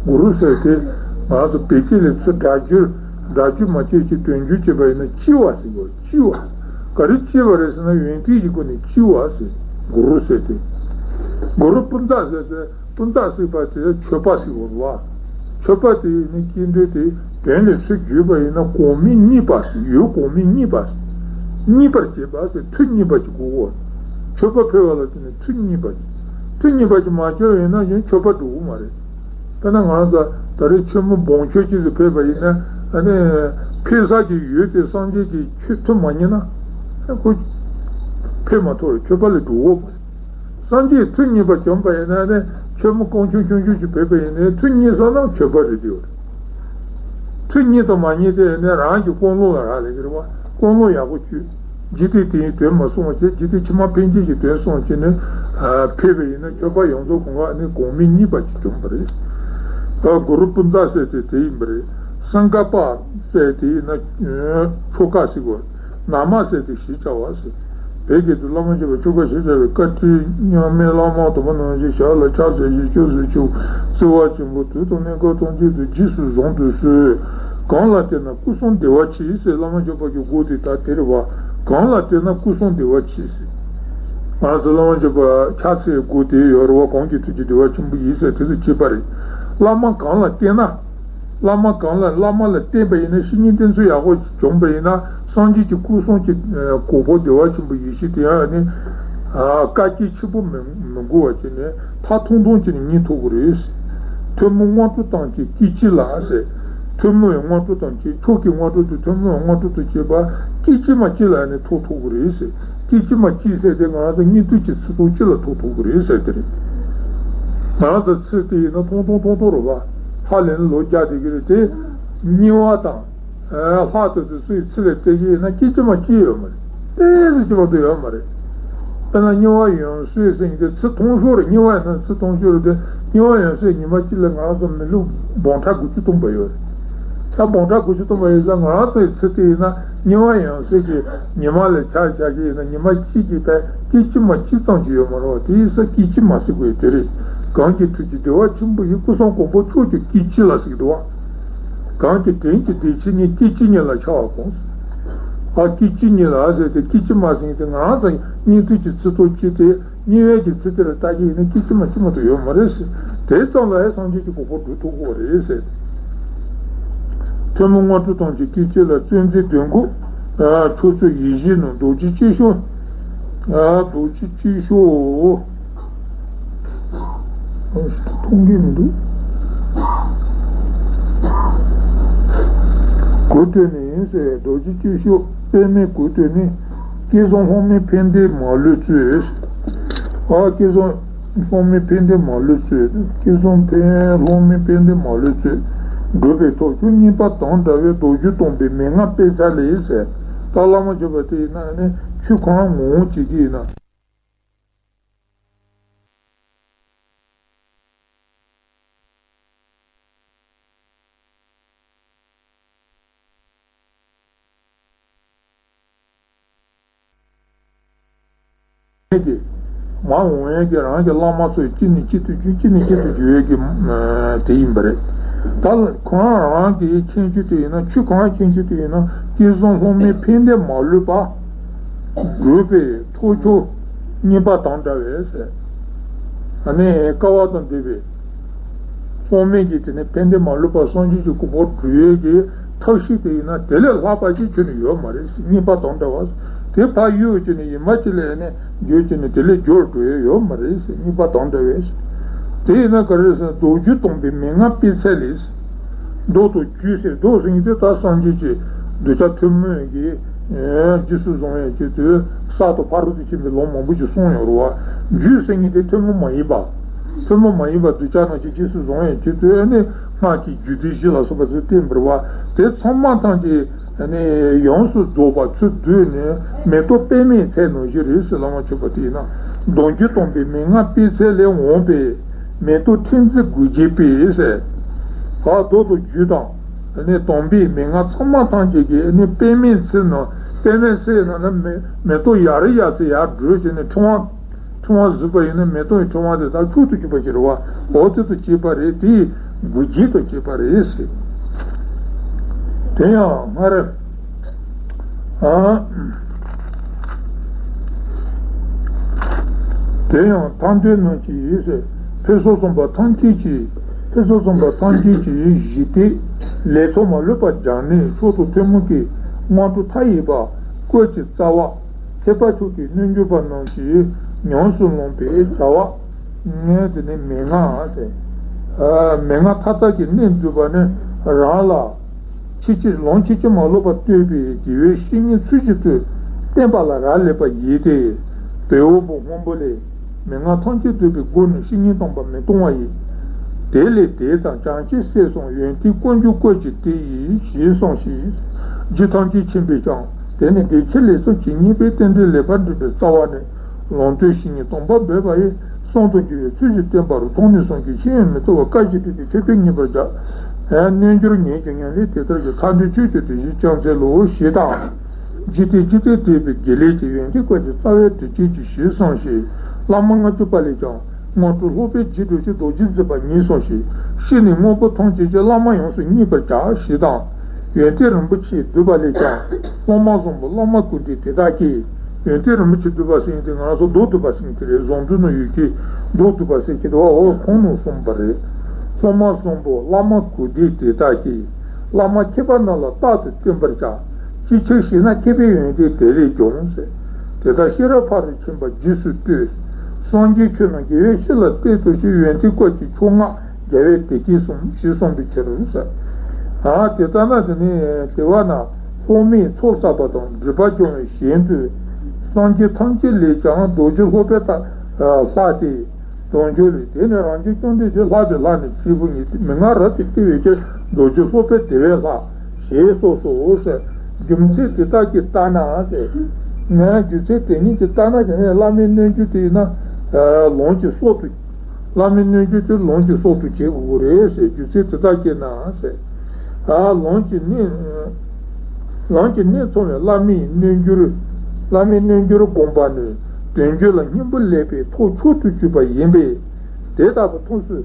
གུ་རུ་ཟེར་དེ་ང་ཚོ་བོད་སྐད་ལ་ཚུར་སྒྲ་སྒྱུར་སྒྲ་སྒྱུར་མ་བྱས་ཀྱི་དོན་སྒྱུར་བྱས་པ་ཡིན་ན་ལྕི་བ་ཟེར་གོ་ལྕི་བ། ག་རེ་བྱས་པ་རེད་ཟེར་ན། ཡོན་ཏན་གྱི་སྒོ་ནས་བྱས་པ་ཟེར། གུ་རུ་ཟེར་ཏེ། གུ་རུ་པུན་ཙ་ཟེར་ཏེ། པུན་ཙ་ཟེར་བ་དེ་མཆོད་པ་ཟེར་བ་རེད་བ། མཆོད་པ་དེ་ནི་སྐྱེ་འདོད་དེ་དོན་ལས་ཚུར་བརྗོད་པ་ཡིན་ན། གོང་མའི་མཉེས་པ་ཟེར། ཡུལ་གོང་མའི་མཉེས་པ་ཟེར། མཉེས་པར་བྱེད་པ་ཟེར། མཐུ་མཉེས་པ་ཅིག་དགོས་གོ། མཆོད་པ་ཕུལ་བ་ལ་བརྟེན་ནས་མཐུ་མཉེས་པ་ཅིག་མཐུ་མཉེས་པ་ཅིག་མ་བྱུང་བ་ཡིན་ན་ཡང་མཆོད་པ་འགྲུབ་ཀྱི་མ་རེད། དཔེར་ན་ང་རང་ཚོ་ད་རེས་མཆོད་མེ་སྦོམ་ཆུང་ཅིག་ཏུ་ཕེབས་པ་ཡིན་ན། ཨ་ནི་ཕེབས་ས་ཀྱི་ཡུལ་དེ་སངས་རྒྱས་ཀྱི་ཆོས་མཐུ་མ་མཉེས་ན། ཨ་ཁོ་ཕེབས་མ་ཐུབ་རེད། མཆོད་པ་ལས་འགྲུབ་ཀྱི་མ་རེད། སངས་རྒྱས་མཐུ་མཉེས་པ་བྱུང་བ་ཡིན་ན་ནི། མཆོད་མེ་རྐང་ཆུང་ཆུང་ཆུང་ཅིག་ཕེབས་པ་ཡིན་ན་མཐུ་མཉེས་སོང་ན་མཆོད་པ་རེད་དེ། མཐུ་མཉེས་དང་མ་མཉེས་དེ་ནི་རང་གི་ཀུན་སློང་ལ་རག་ལས་ཀྱི་རེད་བ། ཀུན་སློང་ཡག་པོ་བཅོས། འཇིག་རྟེན་དེའི་དོན་མ་སོང་བ་བྱས། འཇིག་རྟེན་ཕྱི་མ་ཕན་ཆད་ཀྱི་དོན་སོང་བྱས་ནས་ཕེབས་པ་ཡིན་ན། མཆོད་པ་ཡོངས་རྫོགས་གང་ག་ནི་གོང་མའི་མཉེས་པ་ཅིག་བྱུང་བ་རེད། ད་གུ་རུ་པུན་ཙ་ཟེར་དེ་དེ་ཡིན་པ་རེད། སིང་ག་པ་ཟེར་དེ་ཡིན་ན་ཆོ་ག་ཟེར་དགོས། ན་མ་ཟེར་དེ་ཞེས་བྱ་བ་ཟེར། བོད་སྐད་དུ་བླ་མ་མཆོད་པའི་ཆོ་ག་ཞེས་བྱ་བའི་བཀའ་དྲིན་མཉམ་མེད་བླ་མ་དམ་པ་རྣམས་ཀྱི་ཞབས་ལ་ཕྱག་འཚལ་ཞིང་སྐྱབས་སུ་མཆིའོ། བརྩེ་བ་ཆེན་པོས་དུས་དང་གནས་སྐབས་ཐམས་ཅད་དུ་རྗེས་སུ་བཟུང་དུ་གསོལ། གང་ལ་བསྟེན་ན་སྐུ་གསུམ་བདེ་བར་མཆིས་ཟེར། བླ་མ་མཆོད་པ་གི་སྒོ་དེ་ད་དེ་རེད་བ། གང་ལ་བསྟེན་ན་སྐུ་གསུམ་བདེ་བར་མཆིས་ཟེར། ང་ཚོ་བླ་མ་མཆོད་པ་ཕྱག་འཚལ་སྒོ་དེ་ཡོད་རེད་བ། གང་གི་མཐུ་ཀྱི་བདེ་བ་ཆེན་པོ་ཡིན་ཟེར་དེ་ཚོ་བྱས་པ་རེད། བླ་མ་གང་ལ་བསྟེན་ན། བླ་མ་གང་ལ། བླ་མ་ལ་བསྟེན་པ་ཡིན་ན། བཤེས་གཉེན་བསྟེན་ཚུལ་ཡག་པོ་བྱུང་བ་ཡིན་ན། སངས་རྒྱས་ཀྱི་སྐུ་གསུམ་གྱི་གོ་འཕང་བདེ་བ་ཆེན་པོ་ཡེ་ཤེས་དེ་ཡང་ནི་དཀའ་སྤྱད་ཆེན་པོ་མི་མི་དགོས་པ་བྱས་ནས་མཐའ་ཐུང་ཐུང་བྱས་ནས་རྙེད་ཐུབ་ཀྱི་རེད། ཐུན་མོང་དངོས་གྲུབ་ཐམས་ཅད་སྐད་ཅིག་ལ་ཟེར། ཐུན་མོང་བའི་དངོས་གྲུབ་ཐམས་ཅད། མཆོག་གི་དངོས་གྲུབ་དང་ཐུན་མོང་བའི་དངོས་གྲུབ་ཏུ་སྐྱེས་པ་སྐད་ཅིག་མ་གཅིག་ལ་ནི་ཐོབ་ཐུབ་ཀྱི་རེད་ཟེར། སྐད་ཅིག་མ་གཅིག་ཟེར་དེ་ང་རང་ཚོ་སྙིགས་དུས་ཀྱི་ཚེ་ཐུང་གཅིག་ལ་ཐོབ་ཐུབ་ཀྱི་རེད་ཟེར་དེ་རེད། ང་རང་ཚོ་ཚེ་དེ་ཡིན་ན་ཐུང་ཐུང་ཐུང་ཐུང་རེད་བ། ཧ་ལས་ན་ལོ་བརྒྱ་བསྡད་ཀྱི་རེད་དེ། དམྱལ་བ་དང་། ལྷ་དེ་ཚོ་སུའི་ཚེ་ལས་སྐྱེ་གི་ཡིན་ན་སྐད་ཅིག་མ་གཅིག་ཡོད་མ་རེད། ཏོག་ཙམ་གཅིག་མ་གཏོགས་ཡོད་མ་རེད། དཔེར་ན་དམྱལ་བ་ཡང་སོས་ཟེར་མཁན་དེ་ཚེ་ཐུང་ཤོས་རེད། དམྱལ་བ་ཡིན་ན་ཚེ་ཐུང་ཤོས་རེད་དེ། དམྱལ་བ་ཡང་སོས་ཉི་མ་གཅིག་ལ་ང་རང་ཚོ་མི་ལུས་འབུམ་ཕྲག་དགུ་བཅུ་སྟོང་པ་ཡོད་རེད། ད་འབུམ་ཕྲག་དགུ་བཅུ་སྟོང་པ་ཡོད་ཙང་ང་རང་ཚོའི་ཚེ་དེ་ཡིན་ན་དམྱལ་བ་ཡང་སོས་ཀྱི་ཉི་མ་ལ་ཆ་བཞག་གི་ཡིན་ན་ཉི་མ་གཅིག་གི་བར་སྐད་ཅིག་མ་གཅིག་ཙམ་ཅིག་ཡོད་མ་རེད་བ། དེ་ཡིན་ཙང་སྐད་ཅིག་མ་ཟེར་དགོས་དེ་རེད། གང་གི་མཐུ་ཀྱི་བདེ་བ་ཆེན་པོ་ཡིས། སྐུ་གསུམ་གོ་འཕང་མཆོག་གི་སྐད་ཅིག་ལ་ཟེར་གྱི་འདུག་བ། གང་གི་དྲིན་གྱིས་བདེ་ཆེན་ཉིད། སྐད་ཅིག་ཉིད་ལ་འཆར་བ་གང་། ཨ་སྐད་ཅིག་ཉིད་ལ་ཟེར་ཏེ་སྐད་ཅིག་མ་ཟེར་ཏེ་ང་རང་ཚོ་སྙིགས་དུས་ཀྱི་ཚེ་ཐུང་གཅིག་དེ་དམྱལ་བའི་གི་ཚེ་དེ་ལ་ལྟ་གི་ཡིན་ན་སྐད་ཅིག་མ་གཅིག་མ་གཏོགས་ཡོད་མ་རེད་ཟེར། དེ་ཙམ་ལ་ཡང་སངས་རྒྱས་ཀྱི་གོ་འཕང་སྒྲུབ་ཐུབ་ཀྱི་རེད་ཟེར། ཐུན་མོང་དངོས་གྲུབ་ཐམས་ཅད་སྐད་ཅིག་ལ། བརྩོན་འགྲུས་གདེང་ཁོག་ཕྱོགས་བཅུར་ཡིད་བཞིན་ནོར། རྡོ་རྗེ་སྐྱེས་མཆོག་རྡོ་རྗེ་སྐྱེས་མཆོག་མཐོང་གི་མི་འདུག་གུ་སྟོད་ནས་ཟེར། རྡོ་རྗེ་སྐྱེས་མཆོག་པདྨའི་གུ་སྟོད་ནས། སྐལ་བཟང་ལྷམ་མེ་ཕན་བདེ་མ་ལུས་སྩོལ། ཨ་སྐལ་བཟང་ལྷམ་མེ་ཕན་བདེ་མ་ལུས་སྩོལ། སྐལ་བཟང་ཕན་ལྷམ་མེ་ཕན་བདེ་མ་ལུས་སྩོལ། འགྲུབ་པའི་ཐབས་མཆོག་མཉེས་པ་དང་འདྲ་བའི། རྡོ་རྗེ་སྟོན་པའི་མན་ངག་སྤེལ་ཚར་ལས་ཟེར། ད་བླ་མ་མཆོད་པ་དེ་ཡིན་ན་ནི་ཆོས་གང་ངོ་བོ་བྱེད་ཀྱི་ཡིན་ན། ཀྱི་མར་འོང་ཡས་ཀྱི་རང་གི་བླ་མ་ཚོས་གཅིག་ནས་གཅིག་ཏུ་བརྒྱུད། གཅིག་ནས་གཅིག་ཏུ་བརྒྱུད་ཡས་ཀྱི་དེ་ཡིན་པ་རེད། ད་ཁོ་རང་རང་གི་མཁྱེན་རྒྱུ་དེ་ཡིན་ན། ཆོས་གང་མཁྱེན་རྒྱུ་དེ་ཡིན་ན། སྐལ་བཟང་ལྷམ་མེ་ཕན་བདེ་མ་ལུས་པ། འགྲུབ་པའི་ཐབས་མཆོག་མཉེས་པ་དང་འདྲ་བས་ཟེར། ཨ་ནི་དཀའ་བ་དང་བདེ་བའི་ལྷམ་མེ་གི་དེ་ནི་ཕན་བདེ་མ་ལུས་པ་སངས་རྒྱས་ཀྱི་གོ་འཕང་སྒྲུབ་ཡས་ཀྱི་ཐབས་ཤེས་དེ་ཡིན་ན་དེ་ལས་ལྷག་པ་ཅིག་ཁྱོན་ནས་ཡོད་མ་རེད། མཉེས་པ་དང་འདྲ་བ། དེ་ཕར་གཡུག་བྱས་ནས་ཡིན་མ་ཅིག་ལ་ནི་བརྒྱུད་བྱས་ནས་དེ་ལས་མགྱོགས་འགྲོ་ཡས་ཡོད་མ་རེད། མཉེས་པ་དང་འདྲ་བས། དེ་ཡིན་ན་ག་རེ་ཟེར་ན། མདོ་རྒྱུད་སྟོན་པའི་མན་ངག་སྤེལ་ཚར་ལས། མདོ་དང་རྒྱུད་ཟེར། མདོ་ཟེར་མཁན་དེ་ད་སངས་རྒྱས་ཀྱི་གདུལ་བྱ་ཐུན་མོང་གི་རྗེས་སུ་བཟུང་བའི་ཆེད་དུ་གསར་དུ་ཕ་རོལ་ཏུ་ཕྱིན་པའི་ལམ་མང་པོ་ཞིག་གསུངས་ཡོད་རེད་བ། རྒྱུད་ཟེར་མཁན་དེ་ཐུན་མོང་མ་ཡིན་པ། ཐུན་མོང་མ་ཡིན་པ་གདུལ་བྱ་རྣམས་ཀྱི་རྗེས་སུ་བཟུང་བའི་ཆེད་དུ་ནི་སྔགས་ཀྱི་རྒྱུད་སྡེ་བཞི་ལ་སོགས་པ་ཚོས་བསྟན་པ་རེད་བ། དེ་ཚང་མ་ཐམས་ཅད་ནི་ཡོངས་སུ་རྫོགས་པ་ཚུར་བསྡུས་ནས་མེ་ཏོག་པདྨའི་ཚལ་ནང་བཞིན་རེད་ཟེར། བླ་མ་མཆོད་པ་དེ་ཡིན་ན། མདོ་རྒྱུད་སྟོན་པའི་མན་ངག་སྤེལ་ཚར་ལས། འོངས་པའི་མེ་ཏོག་ཕྲེང་མཛེས་དགུ་བརྒྱའི་དཔལ་ཟེར། ག་མདོ་དང་རྒྱུད་དང་ནི་སྟོན་པའི་མན་ངག་ཚང་མ་ཐམས་ཅད་ཀྱི་ནི་པདྨའི་ཚལ་ནང་། པདྨའི་ཚལ་ནང་ན་མེ་མེ་ཏོག་ཡར་ཡར་ཚེ་ཡར་འགྲོས་བྱས་ནས་ཕྲེང་བ། ཕྲེང་བ་བཟོས་པ་ཡིན་ན་མེ་ཏོག་གི་ཕྲེང་བ་དེ་དག་མཆོག་ཏུ་གྱུར་པ་ཞིག་རེད་བ། འོ་དེ་དང་བཅས་པ་རེད། དེ་དགུ་བརྒྱ་དང་བཅས་པ་རེད་ཟེར། དེ་ཡང་སྔར། ཨ། དེ་ཡང་ཐར་འདོད་རྣམས་ཀྱིས་ཟེར། ཕུན་སུམ་ཚོགས་པ་ཐམས་ཅད་ཀྱིས། ཕུན་སུམ་ཚོགས་པ་ཐམས་ཅད་ཀྱིས་ཞི་བདེ་ལས་ཚོགས་མ་ལུས་པ་སྦྱངས་ནས་མཆོག་ཏུ་ཐུན་མོང་གི་སྔོན་འགྲོ་མཐའ་ཡས་པ་བཀོད་ཀྱི་རྩ་བ། ཐེག་པ་མཆོག་གི་རྣལ་འབྱོར་པ་རྣམས་ཀྱིས་ཉམས་སུ་བླངས་པའི་བྱ་བ། ངས་དེ་ནི་མན་ངག་ཟེར། མན་ངག་མཐའ་དག་གི་གནད་འདུས་པ་ནི་རང་ལ། ཕྱིན་ཅི་ལམ་ཕྱིན་ཅི་མ་ལོག་པར་རྟོགས་པའི་དགེ་བའི་བཤེས་གཉེན་ཚུལ་བཞིན་དུ་བསྟེན་པ་ལ་རག་ལས་པ་ཡིན་ཏེ། བལ་པོ་སྔོན་པོ་ལས། མན་ངག་ཐམས་ཅད་བསྡུས་པའི་སྒོ་ནས་བཤེས་གཉེན་དམ་པ་མི་གཏོང་བ་ཡིན། དེ་ལས་དེ་ཙམ་བྱང་ཆུབ་སེམས་སམ་ཡོན་ཏན་ཀུན་འབྱུང་བཀོད་ཀྱི་སྡེ་ཡིས་ཞེས་གསུངས་ཤིང་། རྒྱུད་ཐམས་ཅད་མཁྱེན་པས་ཀྱང་དེ་ནི་དགེ་ཆེ་ལས་གསུམ་ཇི་སྙེད་པའི་རྟེན་འབྲེལ་ལེགས་པར་འགྲིག་པའི་རྩ་བ་ནི། ལམ་སྟོན་བཤེས་གཉེན་དམ་པ་འབད་པ་ཡིས། གསུང་དང་སྦྱོར་བའི་ཚུལ་བཞིན་བསྟེན་པ་རུ་མཐོང་ནས་བསམ་གྱིས་ཤེས་ཡོན་མི་འཚོལ་བར་བཀའ་བཞིན་སྒྲུབ་པའི་ཆོས་སྐལ་རྙེད་པར་བྱ། རྣལ་འབྱོར་ངེད་ཀྱི་ཉམས་ལེན་དེ་ལྟར་གྱི་ཐར་འདོད་ཆོས་ཀྱི་སྒྲུབ་བྱེད་ཅུང་ཟད་ལོ་ཞེས་དང་། འཇིག་རྟེན་འཇིག་རྟེན་འདས་པའི་དགེ་ལེགས་ཀྱི་ཡོན་ཏན་བཀོད་ཀྱི་རྩ་བའི་སྒྲུབ་བྱེད་ཀྱི་ཞེས་གསུངས་ཤིང་། བླ་མ་ལྔ་བཅུ་པ་ལས་ཀྱང་སྔོན་འགྲོ་སློབ་དཔོན་རྗེ་འགྲོ་ཆེན་རྡོ་རྗེ་འཛིན་པ་ཉིད་གསུངས་ཤིང་། ཤེས་ནས་དངོས་པོ་ཐམས་ཅད་ཀྱི་བླ་མ་ཡོངས་སུ་བརྙས་པར་བྱ་ཞེས་དང་། ཡོན་ཏན་རིན་པོ་ཆེས་བསྡུས་པ་ལས་ཀྱང་། སློབ་མ་བཟང་པོ་བླ་མ་ཀུན་བདེ་དེ་དག་གིས། ཡོན་ཏན་རིན་པོ་ཆེས་བསྡུས་པ་ཟེར་མཁན་དེ་ང་རང་ཚོ་མདོར་བསྡུས་པ་ཟེར་མཁན་དེ་རེད། བཟང་བསྡུས་ནང་ཡོད་ཀྱི་མདོར་བསྡུས་པ་ཟེར་མཁན་དེ་འོ་འོ་ཁོང་ནང་གསུངས་པ་རེད། སློབ་མ་བཟང་པོ་བླ་མ་ཀུན་བདེ་དེ་དག་གིས། བླ་མ་མཁས་པ་རྣམས་ལ་རྟག་ཏུ་བསྟེན་པར་བྱ། ཅི་ཕྱིར་ཞེ་ན། མཁས་པའི་ཡོན་ཏན་དེ་ལས་འབྱུང་ཟེར། དེ་དག་ཤེས་རབ་ཕ་རོལ་ཕྱིན་པ་རྗེས་སུ་ལྟོས། སངས་རྒྱས་ཆོས་རྣམས་རྒྱལ་བའི་བཤེས་ལ་གཏད་དོ་ཞེས། ཡོན་ཏན་བཀོད་ཀྱི་མཆོག་སྔགས་རྒྱལ་བའི་བདེ་སྐྱིད་གསུམ་ཞེས་གསུངས་པའི་ཕྱིར་རོ་ཟེར། ཨ་དེ་ལྟ་ན་དེ་ནི་དེ་བ་ན་སློབ་མས་ཚོགས་བསགས་པ་དང་སྒྲིབ་པ་སྦྱོང་བའི་གཞན་དུ། སངས་རྒྱས་ཐམས་ཅད་ལས་ཀྱང་རྡོ་རྗེ་སློབ་དཔོན་ལྟར་ལྷག་སྟེ། དལ་འབྱོར་ལས། དེ་ནི་རང་བྱུང་བཅོམ་ལྡན་འདས་ལྷག་པའི་ལྷ་ནི་སྐྱེས་བུ་ཉིད་དེ། མན་ངག་རབ་ཏུ་བསྟན་པའི་ཕྱིར། རྡོ་རྗེ་སློབ་དཔོན་དེ་བས་ལྷག་ཞེས་སོ་སོའོ་ཟེར། རྒྱུ་མཚན་དེ་དག་གིས་ལྟ་ན་ཟེར། ངའི་རྒྱུ་མཚན་དེ་ཉིད་ཀྱིས་ལྟ་ན་དེ་ནས་བླ་མའི་རྣལ་འབྱོར་དེ་ཡིན་ན་ལམ་གྱི་སྲོག་ཏུ། བླ་མའི་རྣལ་འབྱོར་དེ་ལམ་གྱི་སྲོག་ཏུ་བྱེད་དགོས་ཀྱི་རེད་ཟེར། རྒྱུ་མཚན་དེ་དག་གིས་ན་ཟེར། ལམ་གྱི་གནད། ལམ་གྱི་གནད་ཚང་བའི་བླ་མའི་རྣལ་འབྱོར། བླ་མའི་རྣལ་འབྱོར་བསྒོམ་པ་ནི་དལ་འབྱོར་ལ་སྙིང་པོ་ལེགས་པའི་ཐབས་མཆོག་ཏུ་གྱུར་པ་ཡིན་པས། དེ་ལྟ་བུ་ཐབས་སུ་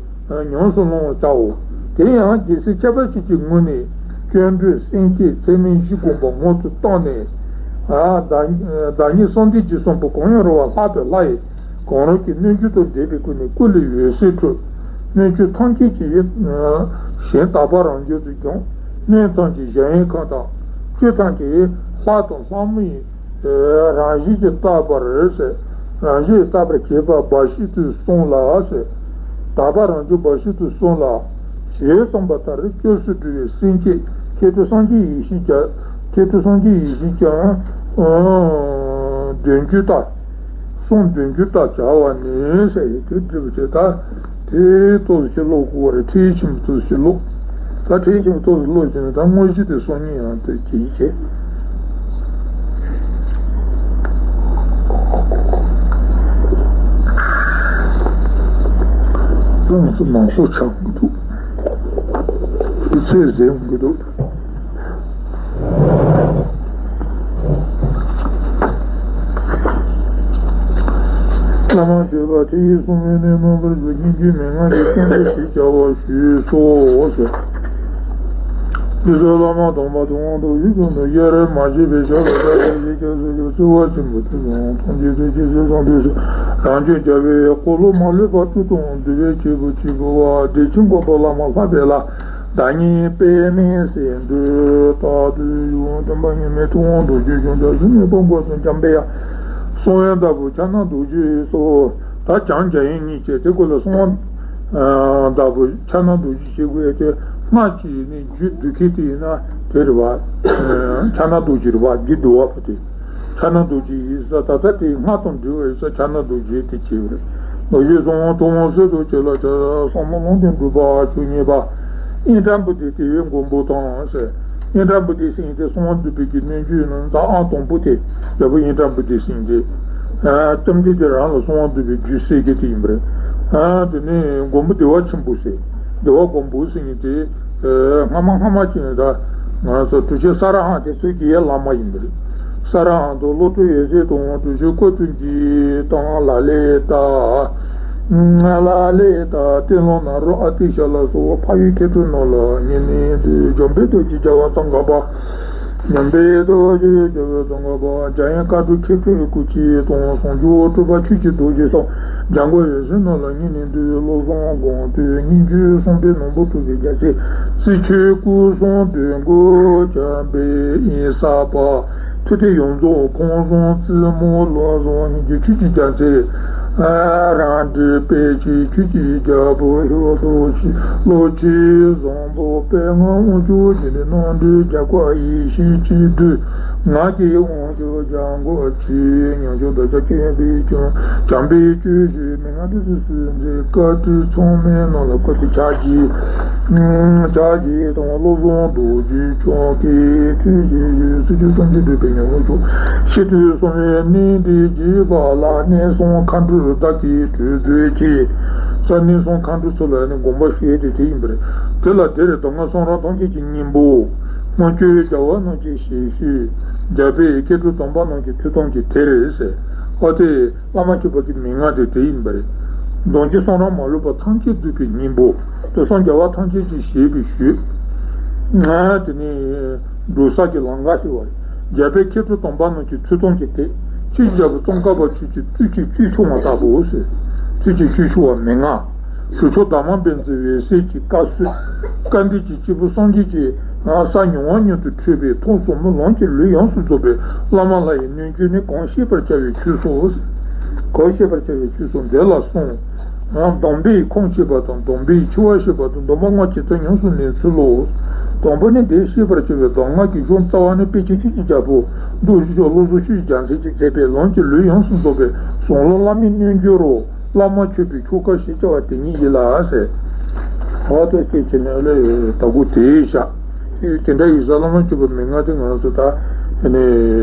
ཉམས་སུ་བླང་བར་བྱའོ། དེ་ཡང་རྒྱལ་སྲས་ཁྱད་པར་ཅན་གྱི་ངོས་ནས། སྐྱེ་འགྲོའི་སེམས་བསྐྱེད་ཚད་མེད་བཞི་བསྒོམ་པ་སྔོན་དུ་བཏང་ནས། བདག་ཉིད་སངས་རྒྱས་ཀྱི་བསམ་པ་གང་ཡང་རུང་བ་ལྷག་པའི་ལྷ་ཡི་གང་རུང་གི་རྣལ་འབྱོར་དང་འབྲེལ་པའི་སྒོ་ནས་སྐུ་ལུས་འོད་གསལ་འཕྲོས། སྣོད་བཅུད་ཐམས་ཅད་ཀྱི་གཞན་དག་པ་རང་བྱུང་དུ་འབྱུང་། སྣོད་ཐམས་ཅད་གཞལ་ཡས་ཁང་དང་། བཅུད་ཐམས་ཅད་ལྷ་དང་ལྷ་མོ་ཡི་རང་བཞིན་གྱིས་རྟག་པར་ཟེར། རང་བཞིན་རྟག་པར་བྱེད་པ་འབའ་ཞིག་ཏུ་གསུངས་ལ་ཟེར། དག་པ་རང་བྱུང་འབའ་ཞིག་ཏུ་གསུངས་ལ། ཞེས་གསུངས་པ་ལྟར་སྐྱབས་སུ་འགྲོ་བའི་སེམས་བསྐྱེད་མཁས་གྲུབ་སངས་རྒྱས་ཡེ་ཤེས་ཀྱང་། མཁས་གྲུབ་སངས་རྒྱས་ཡེ་ཤེས་ཀྱང་། ཨང་། དལ་འབྱོར་ལྟར། གསུང་དལ་འབྱོར་ལྟར་བྱ་བ་ནི་ཟེར་ཡི་དེ་འགྲིག་པ་བྱེད་ད། དེ་ཏོག་ཙམ་ཞིག་ཀློག་དགོས་པ་རེད། ཁྲིད་ཡིག་ཆེན་པོ་ཏོག་ཙམ་ཞིག་ཀློག་ད་ཁྲིད་ཡིག་ཆེན་པོ་ཏོག་ཙམ་ཀློག་བྱས་ནས་ད་དངོས་གཞི་དེ་གསུང་ཉན་ཡང་དེ་གྱིས་བྱེད། ཏོག་ཙམ་མང་པོ་ཆགས་ཀྱི་འདུག་ཚིག་ཚད་ཟིན་གྱི་འདུག་བླ་མ་བྱས་པ་ཁྲིད་ཡིག་གསུང་བའི་གནས་རྣམ་པར་གྱུར་སྙན་བརྒྱུད་མན་ངག་གི་སྐྱེས་འགྲོ་ཞེས་བྱ་བ་ཞུས་སོ་ཟེར། འདི་ཚོ་བླ་མ་དམ་པ་ཐུབ་དབང་རྡོ་རྗེ་འཆང་དུ་དབྱེར་མ་ཕྱེ་བའི་ཕྱག་ལ་བཏབ་པའི་ཞེས་བྱ་སོ་ཞེས་བརྩེ་བ་ཆེན་པོ་ཐུགས་དང་ཐམས་ཅད་ཐུགས་རྗེ་ཆེ་བསམ་དུས་སུ་རང་བྱུང་རྒྱལ་བའི་འཁོར་ལོ་མ་ལུས་པ་སྤྲུལ་དང་བསྡུས་པའི་སྐྱེས་བུ་གཅིག་པུ་བ་བདེ་ཆེན་མགོན་པོ་བླ་མ་ལྷག་པའི་ལྷ། བདག་ཉིད་པདྨའི་སིནྡྷུར་ལྟར་དུ་ཡོད། སྟོན་པ་མཉམ་མེད་ཐུབ་དབང་རྡོ་རྗེ་འཆང་། བྱང་ཆུབ་ནུས་པ་མགོན་དང་འཇམ་པའི་དབྱངས། གསང་བའི་བདག་པོ་ཕྱག་ན་རྡོ་རྗེ་སོགས། ད་བྱང་རྒྱ་ཡན་གཉིས་བྱས་དེ་ཀོ་ལ་གསང་བ་བདག་པོ་ཕྱག་ན་རྡོ་རྗེ་བྱེད་དགོས་ཡ་དེ་སྔགས་ཀྱི་ནི་རྒྱུད་བསྡུ་མཁན་དེ་ཡིན་ན་དེ་རེད་བ། ཕྱག་ན་རྡོ་རྗེ་རེད་བ། རྒྱུད་བསྡུ་བ་པོ་དེ། ཕྱག་ན་རྡོ་རྗེ་ཡིན་ས་ད་ལྟ་དེ་སྔགས་དང་འབྲེལ་བ་ཡོད་ས་ཕྱག་ན་རྡོ་རྗེ་དེ་བྱས་པ་རེད། རྡོ་རྗེ་གསང་བ་ཐུབ་དབང་གསལ་དུ་བྱེད་ལ་བྱ། གསང་བ་ལུང་བསྟན་སྒྲུབ་པ་བཅུ་གཉིས་པ། ཨིནྡྲ་བྷུ་ཏི་དེ་བའི་མགོན་པོ་དང་ཟེར། ཨིནྡྲ་བྷུ་ཏི་སེང་དེ་གསང་བ་འདུས་པའི་གི་རྣལ་འབྱོར་ནང་ད་ཨང་དང་པོ་དེ་རྒྱལ་པོ་ཨིནྡྲ་བྷུ་ཏི་སེང་དེ། ཨ་ལྟ་འདི་དེ་རང་ལ་གསང་བ་འདུས་པའི་རྒྱུད་སྲས་ཀྱི་དེ་ཡིན་པ་རེད། ཨ་དེ་ནས་མགོན་པོ་བདེ་བ་ཆེན་པོ་ཟེར། བདེ་བ་མགོན་པོ་སེང་དེ། ཨ་སྔ་མ་སྔ་མ་ཅིག་ནས་ད་ང་ཚོ་གྲུབ་ཆེན་ས་ར་ཧང་དེ་ཚོའི་གི་ཡ་བླ་མ་ཡིན་པ་རེད། ས་ར་ཧང་དང་བློ་གྲོས་ཡེ་ཤེས་དང་གྲུབ་ཆེན་ཀོ་ཏུ་ཀྱི་དང་ལ་ལས་ད། ལ་ལས་ད་ཏེ་ལོ་ན་རོ་ཨ་ཏི་ཤ་ལ་སོགས་འཕགས་ཡུལ་མཁས་གྲུབ་རྣམས་ལ་ཉེ་གནས་དུ་འཇམ་དཔལ་རྡོ་རྗེ་རྒྱལ་བ་དང་འགག་པ། འཇམ་དཔལ་རྡོ་རྗེ་རྒྱལ་པོའི་གདམས་ངག་པ། འཇམ་དབྱངས་བཀའ་དྲིན་མཁས་གྲུབ་སྐུ་མཆེད་དང་། ཟུང་འཇུག་གྲུབ་པ་ཆོས་ཀྱི་རྡོ་རྗེ་སོགས། འཇམ་མགོན་འོད་ཟེར་རྣམས་ལ་སྙིང་ནས་འདུད། བློ་བཟང་དགོངས་དོན་སྙིང་བཅུད་གསུངས་པའི་ནོར་བུ་གྲུབ་པའི་རྒྱལ་མཚན། རྩི་ཆོས་སྐུ་གསུང་ཐུགས་མགོན་བྱམས་པའི་དབྱིངས་གསལ་བ། ཐུབ་བསྟན་ཡོངས་རྫོགས་ཁང་བཟང་རྩེ་མོ་བློ་བཟང་སྙིང་རྗེ་ཆོས་ཀྱི་རྒྱལ་མཚན། རང་འདྲའི་དཔལ་ཆེན་ཆོས་ཀྱི་རྒྱལ་པོ་ཧེ་མ་ཏོག་ཅི་བློ་ཆེན་བཟང་པོ་དཔལ་མངའ་དབང་ཕྱུག་རྒྱལ་པོའི་རྣམ་འདྲེན་རྒྱལ་བ་ཡེ་ཤེས་ཀྱི་མདོས། ངག་གི་དབང་ཕྱུག་འཇམ་མགོན་ཆེ། ཉང་ཆོས་བདག་ཅག་མཁྱེན་པའི་ཀྱང་། བྱམས་པའི་སྤྱོད་བཞིན་མན་ངག་འདི་ཚོ་སུས་མཛད། བཀའ་དྲིན་ཚང་མའི་ནང་ལ་བཀའ་དྲིན་ཆ་རྒྱུས། ཕྱག་རྒྱས་དང་བློ་བཟང་རྡོ་རྗེ་འཆང་གི་ཐུགས་རྗེ་ཆེ། སྲིད་ཞིའི་སངས་རྒྱས་འདོད་པའི་ཉམས་ལེན་མཆོག། ཕྱི་དུས་གསུམ་པའི་གནས་འདི་རྒྱས་པ་ལ། གནས་གསུམ་མཁའ་འགྲོ་བདག་གིས་གྲོས་མཛོད་ཅིང་། ས་གནས་གསུམ་མཁའ་འགྲོ་ཚོ་ལ་ནི་དགོངས་པ་བཞེས་ཏེ་དེ་ཡིན་པ་རེད། དེ་ལ་དེར་གདམས་ངག་གསུང་རབ་ཐམས་ཅད་ཀྱི་སྙིང་པོ། དངོས་བསྟན་རྒྱལ་བ་རྣམས་ཀྱི་ཞལ་བཞུགས། རྒྱལ་པོའི་མཁས་གྲུབ་དམ་པ་རྣམས་ཀྱི་ཐུགས་དམ་གྱི་དེ་རེད་ཟེར། ཨོ་དེ། བླ་མ་མཆོད་པ་གི་མན་ངག་དེ་དེ་ཡིན་པ་རེད། གདུང་བརྒྱུད་གསུང་རབ་མ་ལུས་པ་ཐམས་ཅད་འདུས་པའི་སྙིང་པོ། དེ་གསུམ་རྒྱལ་བ་ཐམས་ཅད་ཀྱིས་བཞེས་པའི་ཞུས། ང་དེ་ནི་འགྲོ་ས་ཀྱི་ལམ་ཁ་ཞིག་བར། རྒྱལ་པོའི་མཁས་གྲུབ་དམ་པ་རྣམས་ཀྱི་ཐུགས་དམ་གྱི་དེ། ཆོས་རྒྱལ་པོ་ཙོང་ཁ་པ་ཆོས་ཀྱི་བཅུ་གཅིག་བཅུ་ཆུང་བ་ལྟ་བུ་ཟེར། བཅུ་གཅིག་བཅུ་ཆུང་བ་མན་ངག་གྲུབ་མཆོག་དམ་པ་པཎ་ཆེན་འོད་གསལ་གྱི་བཀའ་སྲོལ། སྐལ་ལྡན་གྱི་སྐྱེས་བུ་སངས་རྒྱས་ཀྱི་ས་མྱུར་བ་མྱུར་དུ་འཕྲད་པའི་ཐོག་ཟབ་མོ་ལམ་གྱི་ལུས་ཡོངས་སུ་རྫོགས་པའི་བླ་མ་ལྷ་ཡི་སྣོད་བཅུད་ནི་གང་ཤེས་པར་བྱ་བའི་ཆོས་སོ། གང་ཤེས་པར་བྱ་བའི་ཆོས་སོ་འདི་ལ་གསུངས། སྡོམ་པས་ཁམས་སྐྱེ་བ་དང་སྡོམ་པས་འཆི་བ་ཤེས་པ་དང་སྡོམ་པ་ལྔ་ཇི་ལྟར་ཉམས་སུ་ལེན་ཚུལ་ལོ། དང་པོ་ནི་འདི་ཤེས་པར་བྱ་བའི་གདམས་ངག་གི་གཞུང་རྩ་བ་ནི་དཔལ་ཆེན་ཆོས་ཀྱི་རྒྱལ་པོ་རྡོ་རྗེ་འཆང་བློ་བཟང་ཆོས་ཀྱི་རྒྱལ་མཚན་གྱིས་མཛད་པའི་ལམ་གྱི་ལུས་ཡོངས་སུ་རྫོགས་པའི་ཟང་ལམ་བླ་མའི་རྣལ་འབྱོར་རོ། བླ་མ་མཆོད་པའི་ཆོ་ག་ཞེས་བྱ་བ་དེ་ཉིད་ཡིན་ལ་ཟེར། འོ་དེ་སྐད་ཅེས་ནས་ལས་ད་གུ་དེའི་ཞག་དེ་འདྲ་ཡིན་ས་བླ་མ་མཆོད་པའི་མན་ངག་དེ་ང་ཚོ་ད་ནི་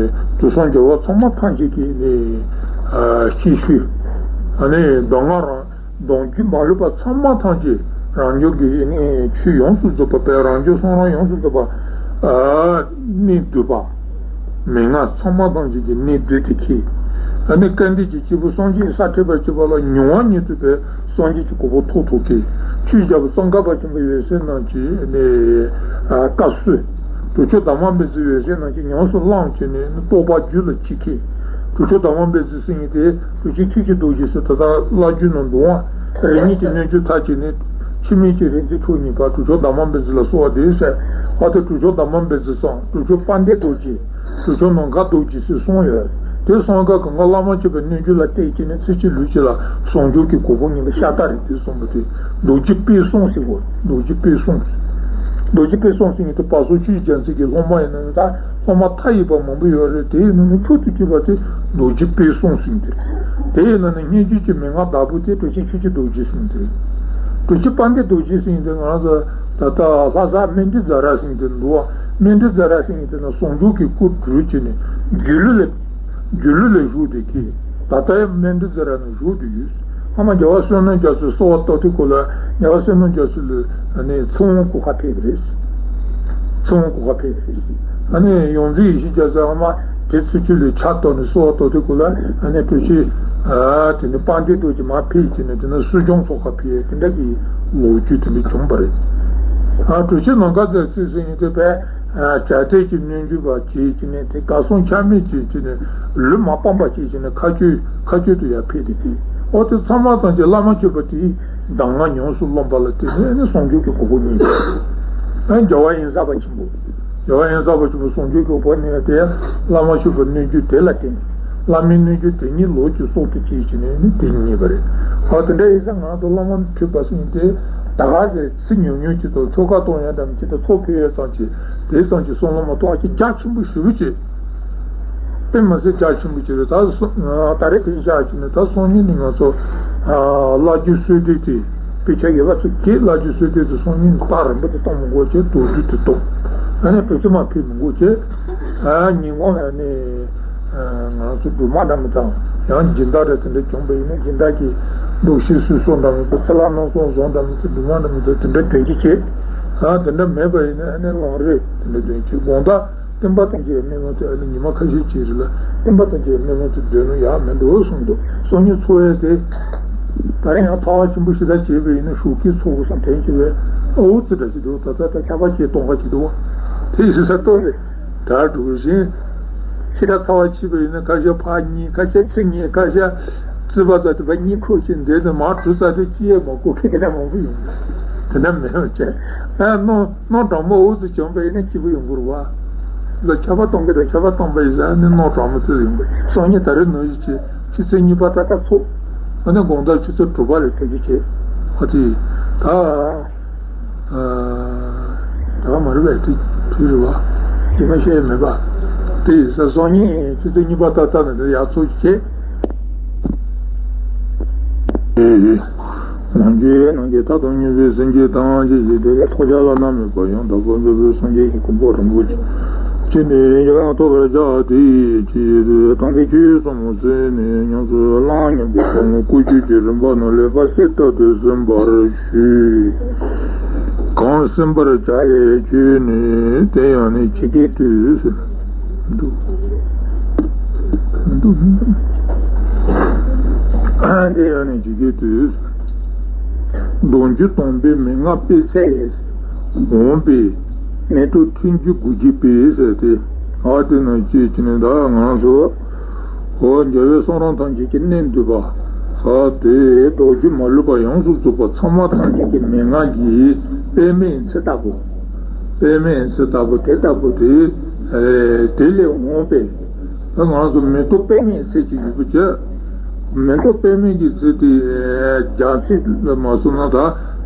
དུས་གསུམ་རྒྱལ་བ་ཚང་མ་ཐམས་ཅད་ཀྱི་ནི་སྐྱེས་ཤུལ་ཨ་ནི་གདམས་ངག་རང་གདུང་བརྒྱུད་མ་ལུས་པ་ཚང་མ་ཐམས་ཅད་རང་རྒྱུད་ཀྱི་ནི་ཆོས་ཡོངས་སུ་རྫོགས་པ་དཔལ་རང་རྒྱུད་གསུང་རབ་ཡོངས་སུ་རྫོགས་པ་ནི་འདུས་པ། མན་ངག་ཚང་མ་ཐམས་ཅད་ཀྱི་གནད་བསྡུས་ཏེ་ཁྱེད། ཨ་ནི་སྐལ་ལྡན་གྱི་སྐྱེས་བུ་སངས་རྒྱས་ས་ཁྲིད་པར་བྱེད་པ་ལ་མྱུར་བ་ཉིད་དུ་པའི་སངས་རྒྱས་ཀྱི་གོ་འཕང་ཐོབ་ཐུབ་མཁན། ཆོས་རྒྱལ་པོ་ཙོང་ཁ་པ་ཆེན་པོ་འོད་གསལ་རྣམས་ཀྱི་ནི་བཀའ་སྲོལ། གྲུབ་མཆོག་དམ་པ་པཎ་ཆེན་འོད་གསལ་རྣམས་ཀྱིས་ཉམས་སུ་བླངས་བྱས་ནས་ནི་རྟོགས་པ་རྒྱུད་ལ་སྐྱེས་མཁན། གྲུབ་མཆོག་དམ་པ་པཎ་ཆེན་ཟེར་མཁན་དེ་གྲུབ་ཆེན་ཆོས་ཀྱི་རྡོ་རྗེ་ཟེར་ད་ལྟ་བླ་བརྒྱུད་ནང་འདུག་ཨང་། རིམ་གཉིས་ཀྱི་རྣལ་འབྱོར་མཐར་ཕྱིན་ནས། འཆི་མེད་ཀྱི་རིག་འཛིན་མཆོག་གཉིས་པ་གྲུབ་མཆོག་དམ་པ་པཎ་ཆེན་ལ་གསོལ་བ་འདེབས་ཟེར། ཨ་ཏི་གྲུབ་མཆོག་དམ་པ་པཎ་ཆེན་སོང་། གྲུབ་མཆོག་དཔལ་ལྡན་རྡོ་རྗེ། གྲུབ་མཆོག་ནམ་མཁའ་རྡོ་རྗེ་ཟེར་གསུམ་ཡོད། དེ་གསུམ་ཀ་གང་ག་བླ་མ་མཆོད་པའི་རྣལ་འབྱོར་ལ་བརྟེན་བྱས་ནས་ཚེ་གཅིག་ལུས་གཅིག་ལ་ཟུང་འཇུག་གི་གོ་འཕང་ཉིད་ལ་ཤ་སྟག་རེད་དེ་གསུངས་པ་དེ། རྡོ་རྗེ་དཔལ་གསུམ་ཟེར་གོ། རྡོ་རྗེ་དཔལ་གསུམ། རྡོ་རྗེ་དཔལ་གསུམ་ཟེར་མཁན་དེ་བ་སོ་ཆོས་རྒྱལ་མཚན་གྱི་སློབ་མ་ཡིན་ན་ད་སློབ་མ་མཐའ་ཡས་པ་མང་པོ་ཡོད་རེད། དེ་ཡིན་ན་ནི་མཆོག་ཏུ་གྱུར་པ་དེ་རྡོ་རྗེ་དཔལ་གསུམ་ཟེར་མཁན་དེ་རེད། དེ་ཡིན་ན་ནི་སྙན་བརྒྱུད་ཀྱི་མན་ངག་བདག་པོ་དེ་གྲུབ་ཆེན་ཆོས་ཀྱི་རྡོ་རྗེ་ཟེར་མཁན་དེ་རེད། གྲུབ་ཆེན་དཔལ་ལྡན་རྡོ་རྗེ་ཟེར་མཁན་དེ་ང་རང་ཚོ་ད་ལྟ་ལྷ་ས་སྨན་འབྲི་རྫ་ར་ཟེར་མཁན་དེ་འདུག་བ། སྨན་འབྲི་རྫ་ར་ཟེར་མཁན་དེ་ན་ཟུང་འཇུག་གི་སྐུ་བྲུས་བྱས་ནས་སྒྱུ་ལུས་ལས། སྒྱུ་ལུས་ལས་བཞུགས་ཏེ་ཁྱེད། ད་ལྟ་ཡང་སྨན་འབྲི་རྫ་ར་ན་བཞུགས་ཏེ་ཡོད། ཨ་མ་རྒྱལ་བ་བསོད་ནམས་རྒྱ་མཚོའི་གསོལ་བ་བཏབ་དུས་སྐོར་ལ་རྒྱལ་བ་བསོད་ནམས་རྒྱ་མཚོ་ལ་ཨ་ནི་ཚེ་དབང་གོ་ཁ་ཕེབས་པ་རེད། ཚེ་དབང་གོ་ཁ་ཕེབས་པ་རེད། ཨ་ནི་ཡོངས་འཛིན་ཡེ་ཤེས་རྒྱ་མཚོས་ཨ་མ་དེ་ཚེ་ཆོས་ལས་ཕྱག་བཏབ་ནས་གསོལ་བ་བཏབ་དུས་སྐོར་ལ་ཨ་ནི་གྲུབ་ཆེན་ཨ་དེ་ནི་དཔལ་ལྡན་རྡོ་རྗེ་མར་ཕེབས་ཀྱི་ནི་དེ་ནི་གསོ་སྦྱོང་ཚོགས་ཁ་ཕེབས་དེ་འདྲ་གི་ལོ་རྒྱུས་དེ་འདྲ་བྱུང་བ་རེད། ཨ་གྲུབ་ཆེན་ནམ་མཁའ་རྫོགས་ཚེ་ཟེར་མཁན་དེ་བས། བྱ་བྲལ་གྱི་རྣལ་འབྱོར་པ་བྱེད་ཀྱི་ནས་དེ་ག་སོང་ཆ་མེད་བྱེད་ཀྱི་ནས་ལུས་མ་སྤངས་པ་བྱེད་ཀྱི་ནས་མཁའ་སྤྱོད་མཁའ་སྤྱོད་དུ་ཡར་ཕེབས་ཏེ་དེ་འོ་དེ་ཚང་མ་ཐམས་ཅད་བླ་མ་མཆོད་པ་དེའི་གདམས་ངག་ཉམས་སུ་བླངས་པ་ལ་བརྟེན་ནས་ནི་ཟུང་འཇུག་གི་གོ་འཕང་རྙེད་པ། ཨ་རྒྱལ་བ་དབེན་ས་པ་ཆེན་པོ། རྒྱལ་བ་དབེན་ས་པ་ཆེན་པོ་ཟུང་འཇུག་གི་གོ་འཕང་རྙེད་པ་དེ་བླ་མ་མཆོད་པའི་རྣལ་འབྱོར་དེ་ལ་བརྟེན་ནས་བླ་མའི་རྣལ་འབྱོར་དེ་ཉིད་ལོགས་ཀྱི་སྲོག་ཏུ་བྱས་ཀྱི་ནས་ནི་དེ་རྙེད་པ་རེད། འོ་དེ་འདྲ་ཡིན་ཙང་ང་ཚོ་བླ་མ་མཆོད་པ་ཟེར་མཁན་དེ་ད་ག་ཟེ། ཚིག་ཉུང་ཉུང་ཅིག་དང་ཆོ་ག་གཏོང་ཡ་འདྲ་མི་ཅིག་དང་ཚོགས་ཕེབས་ཡ་ཙམ་ཅིག་དེ་ཙམ་ཅིག་བསམ་བློ་མ་གཏོང་བ་ཅིག་རྒྱ་ཆེན་པོ་ཞེ་པོ་ཅིག་དཔེ་མ་སྲིད་རྒྱ་ཆེན་པོ་ཅིག་རེད། ད་སོ་ད་རེས་དེ་བཞག་ཅིག་ནས་ད་སང་ཉིན་ནི་ང་ཚོ་བླ་བརྒྱུད་སྲོལ་གཏོད་དེ་དཔེ་ཆ་ཡོད་པ་ཚོ་གིས་བླ་བརྒྱུད་སྲོལ་གཏོད་དེ་སང་ཉིན་ནི་རྟགས་རིང་པོ་དེ་གཏོང་མི་དགོས་ཅེས་མདོར་བསྡུས་དེ་གཏོང་། ཨ་ནི་བོད་ཚོ་མ་ཕེབས་མི་དགོས་ཅེས་ཉིན་གུང་ལ་ནི། ང་ཚོ་སྦྲུམ་མ་འདྲ་མི་དང་ཡང་སྦྱིན་བདག་འདྲ་དེ་འདྲ་བྱུང་བ་ཡིན་ན་སྦྱིན་བདག་གིས་འདུག་ཤེས་སུས་སོང་འདྲ་མི་འདུག་ཚེ་ལྷ་རྣམ་གསུམ་བཟང་འདྲ་མི་འདུག་སྦྲུམ་མ་འདྲ་མི་འདུག་དེ་འདྲ་དོན་གྱི་བྱེད། ཨ་དེ་འདྲ་མེད་པ་ཡིན་ན་ཨ་ནི་ལོང་རེད་དེ་འདྲ་དོན་གྱི་དགོང་དག་སྟོན་པ་ཐམས་ཅད་སྨོན་ལམ་དེ་ཨ་ནི་ཉི་མ་ཁ་ཤས་ཅིག་རེད་ལ་སྟོན་པ་ཐམས་ཅད་སྨོན་ལམ་དེ་འདོན་ནོ་ཡག་མི་འདུག་གསུངས་འདུག་སང་ཉིན་འཚོགས་ཡས་དེ་ད་རེས་ཡང་ཚ་བ་ཆེན་པོ་ཞེ་དྲག་བྱས་པ་ཡིན་ན་ཞོགས་ཀས་འཚོགས་དགོས་བསམ་དྲན་གྱི་བས་ཨོ་ཙི་འདྲ་ཞིག་འདུག་ད་ལྟ་ད་ཆར་པ་བྱས་གཏོང་ག་ཅིག་འདུག་བ་དེ་ཡིན་ས་ཏོག་རེད། གྲ་སྒྲིག་བཞིན། ཤི་ཁ་ཚ་བ་ཆེ་བ་ཡིན་ན་ཁ་ཤས་ཕར་གཉིས། ཁ་ཤས་ཚུར་གཉིས། ཁ་ཤས་རྩིས་པ་ཚ་དེ་ཕར་གཉིས་ཁུག་ཅིག་འདས་ནས་མར་གྲུ་ཚ་དེ་ཅི་ཡང་མ་གོ་མཁན་དེ་འདྲ་མང་པོ་ཡོང་གི། དེ་འདྲ་མེད་པ་བྱས། ཨ་སྣང་སྣང་དྲང་མོ་འུ་ཚོ་བྱུང་པ་ཡིན་ན་སྐྱིད་པོ་ཡོང་གི་རེད་བ། ལ་ཆར་པ་གཏོང་གི་དང་ཆར་པ་གཏོང་པ་ཡིན་ཟེར་ནས་སྣང་དྲང་མོ་ཚོ་ཡོང་གི། སང་ཉིན་ད་རེས་ནང་བཞིན་བྱས། ཆུ་ཚོད་གཉིས་པ་ཏག་ཏག་ཚོགས། ཨ་ནི་དགོང་དག་ཆུ་ཚོད་དྲུག་པ་ལ་ཐོན་རྒྱུ་བྱས། ཨ་དེ་ད། ད་མ་རེད་པས། དེ་དུས་རེད་བ། དེ་མ་བཤད་མེད་པ། དེ་ཡིན་ས་སང་ཉིན་ཆུ་ཚོད་གཉིས་པ་ཏག་ཏག་ནས་དེ་ཡར་ཚོགས་ཀྱི་བྱས། ང་རྒྱལ་ནང་གི་མཐའ་དང་མཉམ་པའི་སེམས་བསྐྱེད་དང་བཅས་ཀྱི་དེ་ལས་ཐོགས་ཆགས་ལ་རྣམ་སྨིན་པ་ཡང་དག་པར་འབད་པའི་སངས་རྒྱས་ཀྱི་གོ་འཕང་རིན་པོ་ཆེ་ནི་ཡང་ཐོབ་པར་བྱ་སྟེ། ཅེས་དང་པོའི་ཆོས་ཟབ་མོ་གསན་ནས་ཉམས་སུ་བླང་སྙམ་པའི་དགོངས་པ་བཀོད་ཆོས་ཀྱི་རིམ་པ་རྣམས་ལེགས་པར་གསལ་བཏབ་སྟེ་གསན་པར་ཞུ། གང་གསན་པར་བྱ་བའི་ཆོས་ནི་དེ་ཡང་ནི་ཇི་སྐད་དུ་ཟེར། འདུག་འདུག་དེ་ཡང་ནི་ཇི་སྐད་དུ། མདོ་རྒྱུད་དང་པོའི་མན་ངག་དཔེ་ཚད་ལས་འོངས་པའི་མེ་ཏོག་ཕྲེང་རྒྱུད་དགུ་བརྒྱུད་པའི་ཟེར་ཏེ། ཨ་དེ་ནང་བཅས་ཀྱི་ནི་ད་ང་ཚོ། འོ་རྒྱལ་བའི་གསུང་རབ་ཐམས་ཅད་ཀྱི་སྣེ་འདུས་པ། ཨ་དེ་མདོ་རྒྱུད་མ་ལུས་པ་ཡོངས་སུ་རྫོགས་པ་ཚང་མ་ཐམས་ཅད་ཀྱི་མན་ངག་གི་པདྨའི་ཚེ་ལྟ་བུ། པདྨའི་ཚེ་ལྟ་བུ་དེ་ལྟ་བུ་དེ། ཨེ་དེ་ལས་འོངས་པའི། ད་ང་ཚོ་མེ་ཏོག་པདྨའི་ཚལ་གྱི་ཡུལ་པོ་བྱས། མེ་ཏོག་པདྨའི་གི་ཚལ་དེ་རྒྱ་མཚོ་ལ་མ་སོང་ན་ད་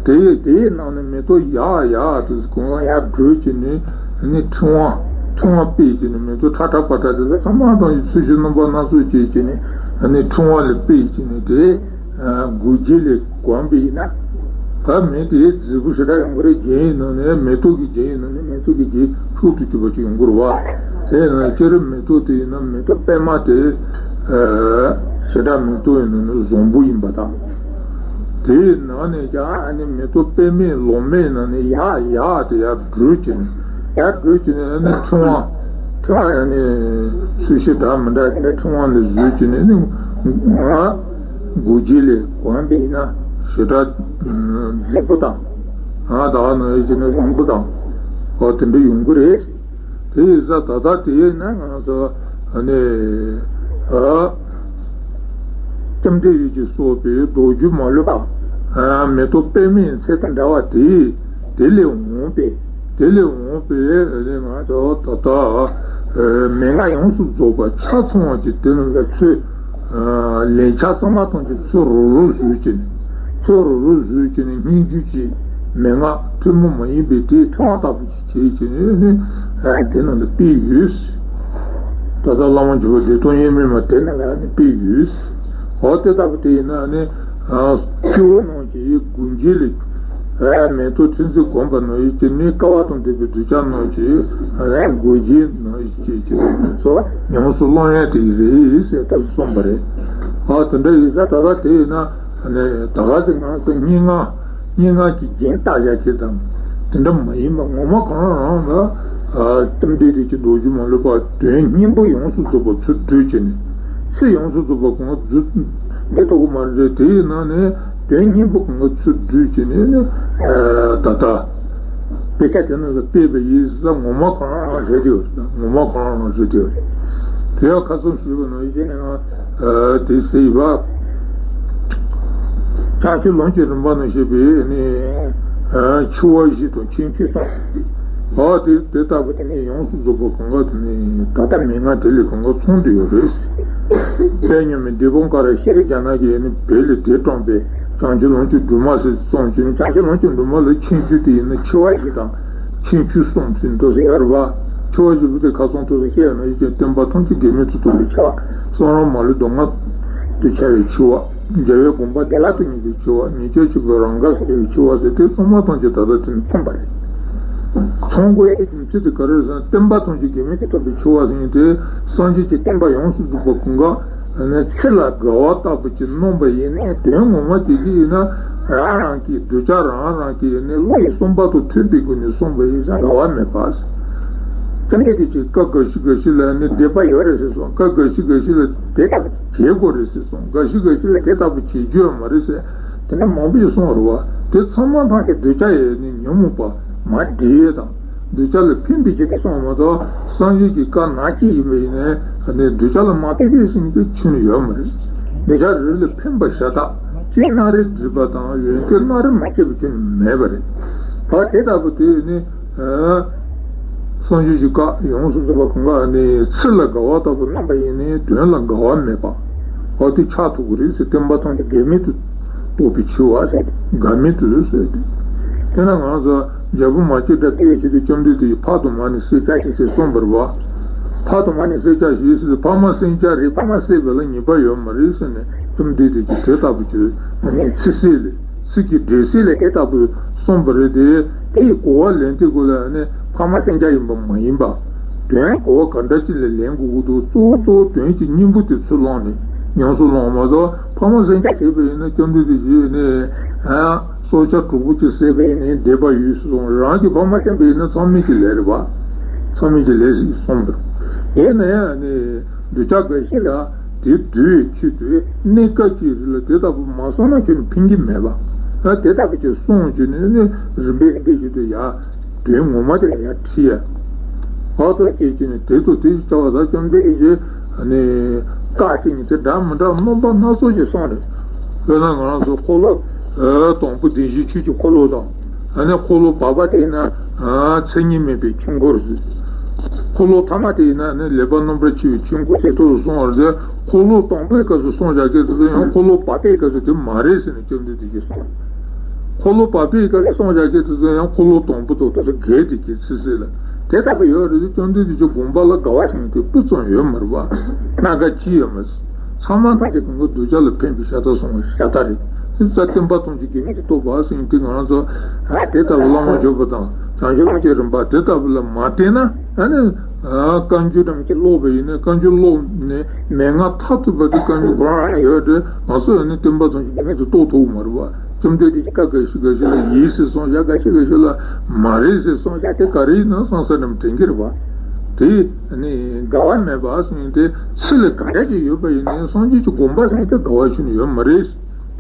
དེ་ཡི་དེ་ཡི་ནང་ནས་མེ་ཏོག་ཡག་ཡག་དེ་གང་ཡག་བསྒྲུབས་བྱས་ནས་ནི་ཕྲེང་བ་ཕྲེང་བ་སྤེལ་བྱས་ནས་མེ་ཏོག་ཁྲ་ཁྲ་པ་ཁྲ་དེ་ཚོ་ཚང་མ་དང་ཚུལ་བཞིན་རྣམ་པ་སྣ་ཚོགས་བྱས་བྱས་ནས་ནི་ཕྲེང་བ་ལ་སྤེལ་བྱས་ནས་དེ། དགུ་རྒྱུད་ལས་གོམས་པ་ཡིན་ན། ད་མེ་དེའི་རྫིང་བུ་ཞེ་དྲག་ཡོང་གི་རེད། རྒྱན་ཡིན་ནོ་ནས་མེ་ཏོག་གི་རྒྱན་ཡིན་ནོ་ནས་མེ་ཏོག་གི་རྒྱན་མཆོག་ཏུ་གྱུར་པ་ཅིག་ཡོང་གི་རེད་བ། དེ་ཡིན་ན་སྤྱིར་མེ་ཏོག་དེ་ཡིན་ན་མེ་ཏོག་པད་མ་དེ། ཞེ་དྲག་མེ་ཏོག་ཡིན་ནོ་ནས་བཟང་པོ་ཡིན་པ་དང་། དེའི་ནང་ནས་ཀྱང་ཨ་ནི་མེ་ཏོག་པད་མའི་ལོ་མའི་ནང་ནས་ཡག་ཡག་དེ་ཡར་བསྒྲུབས་བྱས་ནས་ཡར་བསྒྲུབས་བྱས་ནས་ཨ་ནི་ཕྲེང་བ། ཕྲེང་བ་ཡང་ནི་ཚུལ་བཞིན་འདྲ་མི་འདྲ་དེ་འདྲ་ཕྲེང་བ་ལ་བཟོས་བྱས་ནས་ནི་ང་དགུ་རྒྱུད་ལས་གོམས་པ་ཡིན་ན་ཞེ་དྲག་མཛེས་པོ་དང་། ང་ད་ག་ནང་བཞིན་བཟང་པོ་དང་། ཨོ་དེ་འདྲ་ཡོང་གི་རེད། དེ་ཡིན་ཙང་ད་ལྟ་དེ་ཡིན་ན་ང་ཚོ་ཨ་ནི་ཨ། ལྕམ་དྲལ་ཡིད་ཀྱིས་གསོལ་བའི་མདོ་རྒྱུད་མ་ལུས་པ། མེ་ཏོག་པདྨའི་ཚལ་དང་འདྲ་བ་དེ། དེ་ལས་འོངས་པའི། དེ་ལས་འོངས་པའི་ང་ཚོ་ད་ལྟ་མན་ངག་ཡོངས་སུ་རྫོགས་པ་ཆ་ཚང་བ་ཅིག་དེ་རྣམས་ལ་ཚུར་ལན་ཆགས་གཙང་མ་ཐམས་ཅད་ཚུར་རོ་རོ་བཟོས་བྱས་ནས། ཚུར་རོ་རོ་བཟོས་བྱས་ནས་སྙན་བརྒྱུད་ཀྱི་མན་ངག་ཐུན་མོང་མ་ཡིན་པའི་དེའི་ཕྲེང་བ་ལྟ་བུ་ཅིག་བྱས་བྱས་ནས་ནི་དེ་རྣམས་ལ་སྤེལ་ཡོད། ད་ལྟ་བླ་མ་མཆོག་བདེ་སྟོང་དབྱེར་མེད་མ་དེ་རྣམས་ལ་ནི་སྤེལ་ཡོད། འོ་དེ་ལྟ་བུ་དེ་ཡིན་ན་ནི། སྐྱེ་བོ་རྣམས་ཀྱི་དགུ་རྒྱུད་ལས། མེ་ཏོག་ཕྲེང་རྒྱུད་གོམས་པ་ནང་བཞིན་གྱི་ནི་དཀའ་བ་དང་ལྡན་པའི་གདུལ་བྱ་རྣམས་ཀྱི་དགུ་རྒྱུད་ནང་བཞིན་གྱི་ཚོ་ཉམས་སུ་བླང་ཡ་དེ་རེད་ཟེར་ཐབས་སུ་གསུངས་པ་རེད། ཨ་དེ་འདྲ་ཡིན་ཙང་ད་ལྟ་དེ་ཡིན་ན་ནི་ད་ག་དེ་ང་ཚོ་སྙན་ངག་སྙན་ངག་གི་རྒྱན་བཏགས་བཞག་ཅིག་དང་དེ་འདྲ་མ་ཡིན་པ་ངོ་མ་གང་རང་ལ་ལྟ་འདི་རེད་ཀྱི་མདོ་རྒྱུད་མ་ལུས་པ་དོན་སྙིང་པོ་ཡོངས་སུ་རྫོགས་པ་ཚུར་བསྡུས་བྱས་ནས། ཚིག་ཡོངས་སུ་རྫོགས་པ་གང་ག་བསྡུས་བསྡུས་ཐུབ་ཀྱི་མ་རེད། དེ་ཡི་ནང་ནས་དོན་སྙིང་པོ་གང་ག་ཚུར་བསྡུས་བྱས་ནས་ནི་ད་ལྟ་དཔེ་ཆ་དེ་ནང་ལ་སྤེལ་བ་ཡིན་ཙང་ངོ་མ་གང་རང་རེད་དེ། ངོ་མ་གང་རང་རེད་དེ། དེ་ཡང་ཁ་སང་ཞུས་པ་ནང་བཞིན་ནི་ང་དེ་ཟེར་བ། བྱང་ཆུབ་ལམ་གྱི་རིམ་པ་ནང་བཤད་པའི་ནི་འཆི་བ་བཞི་དང་ཕྱིན་ཅི་སོང་། ཨ་དེ་དེ་ལྟ་བུ་དེ་ནི་ཡོངས་སུ་རྫོགས་པ་གང་ག་དེ་ནི་ད་ལྟ་མན་ངག་དེ་ལས་གང་ག་ཚང་དུ་ཡོད་རེད། དཔལ་མཉམ་མེད་དཱི་པཾ་ཀ་ར་ཤྲཱི་ཛྙཱ་ན་གིས་ནི་བོད་ལ་དེབ་བཀྲམ་པའི་བྱང་ཆུབ་ལམ་གྱི་སྒྲོན་མ་ཟེར་གསུངས་བྱས་ནས། བྱང་ཆུབ་ལམ་གྱི་སྒྲོན་མ་ལ་ཕྱིན་ཅི་དེ་ཡིན་ན་འཆི་བ་བཞི་དང་ཕྱིན་ཅི་གསུམ་ཟེར་འདུག་ཟེར་ཡ་རེད་པ། འཆི་བ་བཞི་པོ་དེ་ཁ་སང་ཐོག་ཏུ་བཤད་ཡོད་ན་ཡིད་ཀྱི་བསྟན་པ་ཐམས་ཅད་འགལ་མེད་དུ་རྟོགས་པའི་འཆི་བ། གསུང་རབ་མ་ལུས་མདོ་སྔགས་དུ་འཆི་བའི་འཆི་བ། རྒྱལ་བའི་དགོངས་པ་བདེ་བླག་ཏུ་ངེས་པའི་འཆི་བ། ཉེས་སྤྱོད་ཆེན་པོའི་རང་དགར་སེལ་བའི་འཆི་བ་ཟེར་དེ་ཚང་མ་ཐམས་ཅད་ད་ལྟ་དེ་ནི་མཚུངས་པ་རེད། མཚུངས་དགོས་ཡ་གི་རྒྱུ་མཚན་དེ་ག་རེ་རེད་ཟེར་ན། བསྟན་པ་ཐམས་ཅད་འགལ་མེད་དུ་རྟོགས་པའི་འཆི་བ་ཟེར་མཁན་དེ་སངས་རྒྱས་ཀྱི་བསྟན་པ་ཡོངས་སུ་རྫོགས་པ་གང་ག་ནི་ཚེ་ལ་དགའ་བ་ལྟ་བུ་ཅིག་གནང་པ་ཡིན་ནའི་དོན་ངོ་མ་དེ་གི་ཡིན་ན་རང་རང་གི་གདུལ་བྱ་རང་རང་གི་ཡིན་ནའི་བློ་ཡི་བསམ་པ་དང་མཐུན་པའི་སྒོ་ནས་གསུངས་པ་ཡིན་ཙང་དགའ་བ་མེད་པ། སངས་རྒྱས་དེ་ཅིག་སྐབས་འགའ་ཞིག་འགའ་ཞིག་ལ་ནི་བདེན་པ་ཡོད་རེད་ཟེར་གསུངས། སྐབས་འགའ་ཞིག་འགའ་ཞིག་ལ་དེ་ལྟ་བུ་བྱེད་དགོས་རེད་ཟེར་གསུངས། འགའ་ཞིག་འགའ་ཞིག་ལ་དེ་ལྟ་བུ་བྱེད་རྒྱུ་ཡང་མ་རེད་ཟེར། དེ་འདྲ་མང་པོ་ཞིག་གསུངས་རེད་བ། དེ་ཚང་མ་ཐམས་ཅད་གདུལ་བྱ་ཡི་ནི་ཉོན་མོངས་པ་མར་འདྲེས་ཡས་དང་ གདུལ་བྱ་ལ་ཕན་པའི་ཆེད་དུ་གསུངས་མ་གཏོགས། སངས་རྒྱས་ཀྱི་བཀའ་ནང་གཅིག་ཡིན་པ་ཡིན་ནའི་གདུལ་བྱ་ལ་མ་ཕན་པའི་ཟེར་མཁན་དེ་ཁྱོན་ནས་ཡོད་མ་རེད། གདུལ་བྱ་རེ་རེ་ལ་ཕན་པ་ཤ་སྟག་ཅིག་སྣ་རེ་བསྒྲིལ་པ་དང་ཡོན་ཏན་སྣ་རེ་མ་སྐྱེས་པ་ཁྱོན་ནས་མེད་པ་རེད། ད་དེ་ལྟ་བུ་དེ་ནི། སངས་རྒྱས་ཀྱི་བཀའ་ཡོངས་སུ་རྫོགས་པ་གང་ག་ནི་ཚིག་ལ་དགའ་བ་ལྟ་བུ་རྣམ་པ་ཡིན་ནའི་དོན་ལ་དགའ་བ་མེད་པ། འོ་དེ་ཆགས་ཐུབ་ཀྱི་རེད་ཟེར། བསྟན་པ་ཐམས་ཅད་དགེ་མེད་དུ་རྟོགས་པའི་འཆི་བ་ཟེར་ཏེ། དགའ་མེད་དུ་ཟེར་ཏེ། དེས་ན་ང་རང་ཚོ་རྒྱལ་པོ་མ་སྐྱེས་དགྲ་སྐྱེ་བའི་ཆེད་དུ་བཅོམ་ལྡན་འདས་ཀྱིས་ཕ་དང་མ་ནི་བསད་བྱ་ཞིག་ཟེར་གསུངས་པ་རེད་པ། ཕ་དང་མ་ནི་བསད་བྱ་ཞིག་ཟེར། ཕ་མ་བསད་བྱ་རེད། ཕ་མ་བསད་པ་ལ་ཉེས་པ་ཡོད་མ་རེད་ཟེར་ནས་བཅོམ་ལྡན་འདས་ཀྱིས་དེ་ལྟ་བུ་ཅིག་ནས་ཚིག་གསལ་ལས། ཚིག་གི་འགྲེལ་བཤད་ལས་དེ་ལྟ་བུ་གསུངས་པ་རེད་དེ། དེ་ཡི་གོ་བ་ལེན་དུས་སྐབས་ལ་ནི་ཕ་མ་བསད་བྱ་ཡིན་པ་མ་ཡིན་པ། དོན་གོ་བ་ག་འདྲ་ཅིག་ལ་ལེན་དགོས་ཀྱི་འདུག་གཙོ་བོ་གཙོ་བོ་དོན་གྱི་སྙིང་པོ་དེ་ཚུར་བླངས་ནས་ཉམས་སུ་བླངས་མ་གཏོགས། ཕ་མ་བསད་བྱ་བྱས་པ་ཡིན་ན་བཅོམ་ལྡན་འདས་ཀྱིས་ནི། ཨ། སྲོག་ཆགས་དྲུག་པོ་ཅིག་བསད་པ་ཡིན་ནའི་འདས་པ་ཡོད་གསུངས། རང་གི་ཕ་མ་བསད་པ་ཡིན་ན་མཚམས་མེད་ཀྱི་ལས་རེད་པ། མཚམས་མེད་ཀྱི་ལས་ཞིག་གསུངས་པ་རེད། དེས་ན་ཡང་ནི། གདུལ་བྱ་འགའ་ཞིག་ལ་དེ་འདུལ་བའི་ཆེད་དུ་གནས་སྐབས་ཀྱི་རིང་ལ་དེ་ལྟ་བུ་མ་གསུངས་ན་ཁྱོད་ནི་ཕན་གྱི་མེད་པ། ཨ། དེ་ལྟ་བུ་ཅིག་གསུངས་བྱས་ནས་ནི་རིམ་པས་རིམ་པས་བྱས་ཏེ་ཡར་དོན་ངོ་མ་དེ་ལ་ཡར་ཁྲིད་ཡ། ཨ། ཏོ་སྐྱེས་ཀྱི་ནི་དེ་ཚོ་དེ་བྱ་བ་ད་བཅོམ་ལྡན་འདས་ཀྱིས་ནི་བཀའ་ཟེར་མཁན་དེ་འདྲ་མི་འདྲ་རྣམ་པ་སྣ་ཚོགས་ཤིག་གསུངས་རེད། དཔེར་ན་ང་རང་ཚོ་འཁོར་ལོ་དང་པོ་བདེན་བཞིའི་ཆོས་ཀྱི་འཁོར་ལོ་དང་། ཨ་ནི་འཁོར་ལོ་བར་པ་དེ་ཡིན་ན། ཨ། མཚན་ཉིད་མེད་པའི་ཆོས་འཁོར་ཟེར། འཁོར་ལོ་ཐ་མ་དེ་ཡིན་ན་ནི་ལེགས་པར་རྣམ་པར་ཕྱེ་བའི་ཆོས་འཁོར་ཟེར་ཐོག་ཏུ་གསུངས་པ་རེད། འཁོར་ལོ་དང་པོའི་སྐབས་སུ་གསུངས་བཞག་མཁན་དེ་ཚོ་ཡང་འཁོར་ལོ་བར་པའི་སྐབས་སུ་དེ་མ་རེད་ཟེར་ནས་བཅོམ་ལྡན་འདས་ཀྱིས་གསུངས། འཁོར་ལོ་བར་པའི་སྐབས་སུ་གསུངས་བཞག་མཁན་དེ་ཚོ་ཡང་འཁོར་ལོ་དང་པོ་དང་དེ་ཚོ་འགལ་ཏེ་གི་ཚིག་གསལ་ལ་དེ་ལྟ་བུ་ཡོད་རེད། བཅོམ་ལྡན་འདས་ཀྱི་དགོངས་པ་ལ་དགའ་བ་ཟེར་མཁན་དེ་སྤུ་ཙམ་ཡོད་མ་རེད་པ། སྣ་འགའ་ཅི་ཡོད་མ་རེད། ཚང་མ་ཐམས་ཅད་གང་ག་གདུལ་བྱ་ལ་ཕན་པའི་ཤ་སྟག་གསུངས་པ་ཤ་སྟག་རེད། དེ་ཚོ་བསྟན་པ་ཐམས་ཅད་དགེ་མེད་དུ་རྟོགས་པ་ཟེར་མཁན་དེ་ང་རང་ཚོ། ཨ། དེ་ལྟ་བུ་བླ་མ་མཆོད་པ་དང་བྱང་ཆུབ་ལམ་གྱི་རིམ་པ་དེ་ལྟ་བུ་ལ་མ་བརྟེན་ན། ཨ་ནི། ཨ། བཀའ་འགྱུར་རྣམས་ཀྱིས་ཀློག་པ་ཡིན་ན་བཀའ་འགྱུར་ཀློག་ནས་མན་ངག་མཐར་ཐུག་པ་དེ་བཀའ་འགྱུར་ཁོ་རང་ཡང་ཡོད་དེ། ང་ཚོ་ཡང་ནི་བསྟན་པ་ཐམས་ཅད་དགེ་མེད་དུ་རྟོགས་ཐུབ་ཀྱི་མ་རེད་པ། བཅོམ་ལྡན་འདས་ཀྱིས་སྐབས་འགའ་ཞིག་འགའ་ཞིག་ལ་ཡིན་ཟེར་གསུངས་བཞག་འགའ་ཞིག་འགའ་ཞིག་ལ་མ་རེད་ཟེར་གསུངས་བཞག་དེ་ག་རེ་ཡིན་ན་བསམ་ས་ནམ་དྲན་གྱི་རེད་པ། དེ་ནི་དགའ་བ་མེད་པ་ཟེར་མཁན་དེ་ཚིག་ལ་ག་འདྲ་ཅིག་ཡོད་པ་ཡིན་ནའི་སངས་རྒྱས་ཀྱི་དགོངས་པ་ཟེར་མཁན་དེ་དགའ་བ་ཁྱོན་ནས་ཡོད་མ་རེད།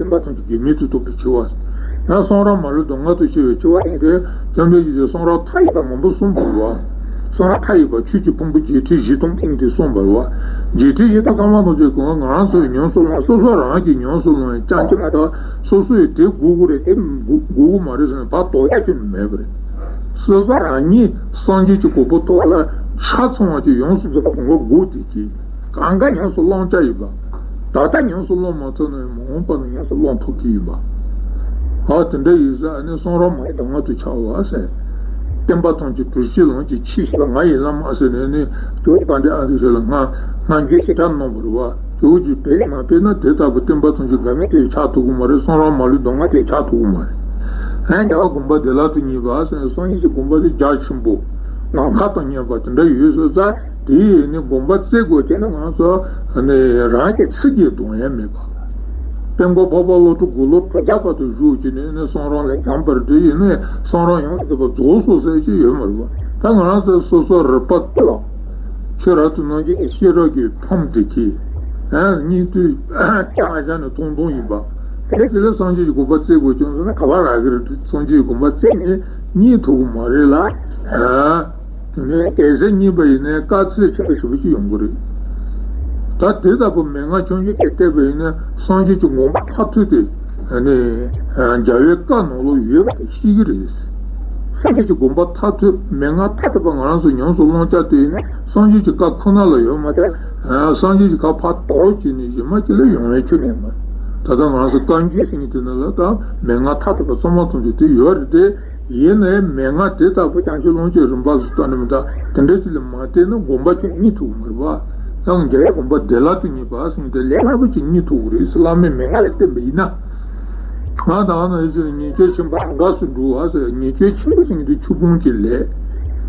བསྟན་པ་ཐམས་ཅད་དགེ་མེད་དུ་རྟོགས་པའི་འཆི་བ། ཡང་གསུང་རབ་མ་ལུས་མདོ་སྔགས་དང་བཅས་པའི་འཆི་བ་ཡིན་ཏེ། བཅོམ་ལྡན་འདས་ཀྱིས་གསུང་རབ་མཐའ་ཡས་པ་མང་པོ་གསུངས་པ་རེད་པ། གསུང་རབ་མཐའ་ཡས་པ་ཆོས་ཀྱི་ཕུང་པོ་བརྒྱད་ཁྲི་བཞི་སྟོང་ཕུང་སྟེ་གསུངས་པ་རེད་པ། བརྒྱད་ཁྲི་བཞི་སྟོང་ཚང་མ་ཐམས་ཅད་གང་ག་ང་རང་ཚོས་ཉམས་སུ་བླངས། སོ་སོ་རང་གིས་ཉམས་སུ་བླངས་ཡང་རྐྱང་གཅིག་མ་གཏོགས། སོ་སོས་དེ་དགོས་ཀྱི་རེད། དེ་དགོས་དགོས་ཀྱི་མ་རེད་ཟེར་ནས་ཕར་དོགས་ཡ་ཁྱོན་ནས་མེད་པ་རེད། སོ་སོ་རང་ཉིད་སངས་རྒྱས་ཀྱི་གོ་འཕང་ཐོབ་པ་ལ་ཆ་ཚང་བ་ཅིག་ཡོངས་སུ་རྫོགས་པ་གང་ག་དགོས་དེ་ཅིག་གང་ག་ཉམས་སུ་བླང་བྱ་ཡིན་པ། ད་ལྟ་ཉམས་སུ་བླང་མ་ཐུབ་ན་ཡང་མ་འོངས་པ་ལ་ཉམས་སུ་བླང་ཐུབ་ཀྱི་ཡིན་པ། ཨ། དེ་འདྲ་ཡིན་ཙང་ཨ་ནི་གསུང་རབ་མ་ལུས་མདོ་སྔགས་དང་བཅས་པ་ཟེར། བསྟན་པ་ཐམས་ཅད་གྲུ་བཞི་ལོངས་ཀྱི་ཆེད་བྱས་པ་ང་ཡི་བླ་མ་ཟེར་ནས་ནི་ཇོ་བོ་རྗེ་དཔལ་ལྡན་ཨ་ཏི་ཤ་ལ་སྔ་སྔ་འགྱུར་ཞེ་དྲག་གནང་བ་རེད་པ། ཇོ་བོ་རྗེས་སྤེལ་ལས་མ་སྤེལ་ན་དེ་ལྟ་བུ་བསྟན་པ་ཐམས་ཅད་དགེ་མེད་དུ་ཆགས་ཐུབ་ཀྱི་མ་རེད། གསུང་རབ་མ་ལུས་མདོ་སྔགས་དང་བཅས་པ་ཆགས་ཐུབ་ཀྱི་མ་རེད། ཨ། རྒྱལ་བའི་དགོངས་པ་བདེ་བླག་ཏུ་རྙེད་པ་ཟེར་ནས་སངས་རྒྱས་ཀྱི་དགོངས་པ་དེ་རྒྱ་ཆེན་པོ། ནམ་མཁའ་དང་མཉམ་པ་དེ་འདྲ་ཡོད་ཟེར་ཙང་། དེ་ཡིས་ནི་དགོངས་པ་བཙལ་དགོས་ཀྱི་ན་ང་ཚོ་ནི་རང་གི་ཚིག་གིས་འདོན་ཡ་མེད་པ། དཔལ་མགོན་འཕགས་པ་ཀླུ་སྒྲུབ་དགུང་ལོ་དྲུག་བརྒྱ་བར་དུ་བཞུགས་ཀྱི་ནི་ནི་གསུང་རབ་ལ་སྦྱངས་པ་རེད། དེ་ཡིན་ནའི་གསུང་རབ་ཡོངས་སུ་རྫོགས་པ་རྫོགས་སོང་ཟེར་གྱི་ཡོད་མ་རེད་པ། ད་ང་རང་ཚོ་སོ་སོ་རིག་པ་དེ་ལ་ཆོས་རབ་ཏུ་བསྔགས་ཀྱི་ཤེས་རབ་ཀྱི་ཕམ་དེ་གྱིས། ཨ། སྙིང་བསྡུས་བྱས་བཞག་ནས་ཐུང་ཐུང་ཡིན་པ། དེ་ལས་དེ་ལ་སངས་རྒྱས་ཀྱི་དགོངས་པ་བཙལ་དགོས་བྱུང་སོང་ན་ག་པར་རག་གི་རེད། སངས་རྒྱས་ཀྱི་དགོངས་པ་བཙལ་ནས་རྙེད་ཐུབ་ཀྱི་མ་རེད་ལ། ཨ། དེ་ནས་གལ་སྲིད་རྙེད་པ་ཡིན་ནའི་དཀའ་ཚེགས་ཆེན་པོ་ཞེ་པོ་ཅིག་ཡོང་གི་རེད། ད་དེ་ལྟ་བུ་མན་ངག་ཆུང་ཆུང་ཅིག་བལྟས་པ་ཡིན་ན་སངས་རྒྱས་ཀྱི་དགོངས་པ་མཐར་ཐུག་དེ་ནི་རྒྱལ་བའི་བཀའ་ནང་ལོགས་ཡོད་པ་དེ་ཤེས་ཀྱི་རེད། སངས་རྒྱས་ཀྱི་དགོངས་པ་མཐར་ཐུག་མན་ངག་མཐར་ཐུག་པ་ང་རང་ཚོ་ཉམས་སུ་བླང་བྱ་དེ་ཡིན་ན་སངས་རྒྱས་ཀྱི་བཀའ་ཁོ་ན་ལ་ཡོད་མ་གཏོགས། སངས་རྒྱས་ཀྱི་བཀའ་ཕར་དོར་བྱས་ནས་གཞན་མ་ཅིག་ལ་ཡོང་བའི་ཁྱོན་ནས་མ་རེད། ད་ལྟ་ང་རང་ཚོ་བཀའ་འགྱུར་ཟེར་མཁན་དེ་ནང་ལ་ད་མན་ངག་མཐར་ཐུག་པ་ཚང་མ་ཐམས་ཅད་དེ་ཡོད་རེད་དེ། ཡིན་ནའི་མན་ངག་དེ་ལྟ་བུ་བྱང་ཆུབ་ལོངས་སྤྱོད་རིམ་པ་སུ་ལྟ་ནི་མི་ལྟ་དེ་འདྲ་ཅིག་ལ་མ་བལྟས་ན་དགོངས་པ་ཁྱོད་རྙེད་ཐུབ་ཀྱི་མ་རེད་པ། ཡང་རྒྱལ་བའི་དགོངས་པ་བདེ་བླག་ཏུ་རྙེད་པ་ཟེར་མཁན་དེ་ལས་སླ་པོ་ཅིག་རྙེད་ཐུབ་ཀྱི་རེད་ཟེར། བླ་མའི་མན་ངག་ལ་བརྟེན་པ་ཡིན་ན། ང་དང་ན་ཟེར་ཉེས་སྤྱོད་ཆེན་པོ་ལ་འགགས་སུ་འགྲོ་བ་ཟེར། ཉེས་སྤྱོད་ཆེན་པོ་ཟེར་མཁན་དེ་ཆོས་སྤོང་གི་ལས།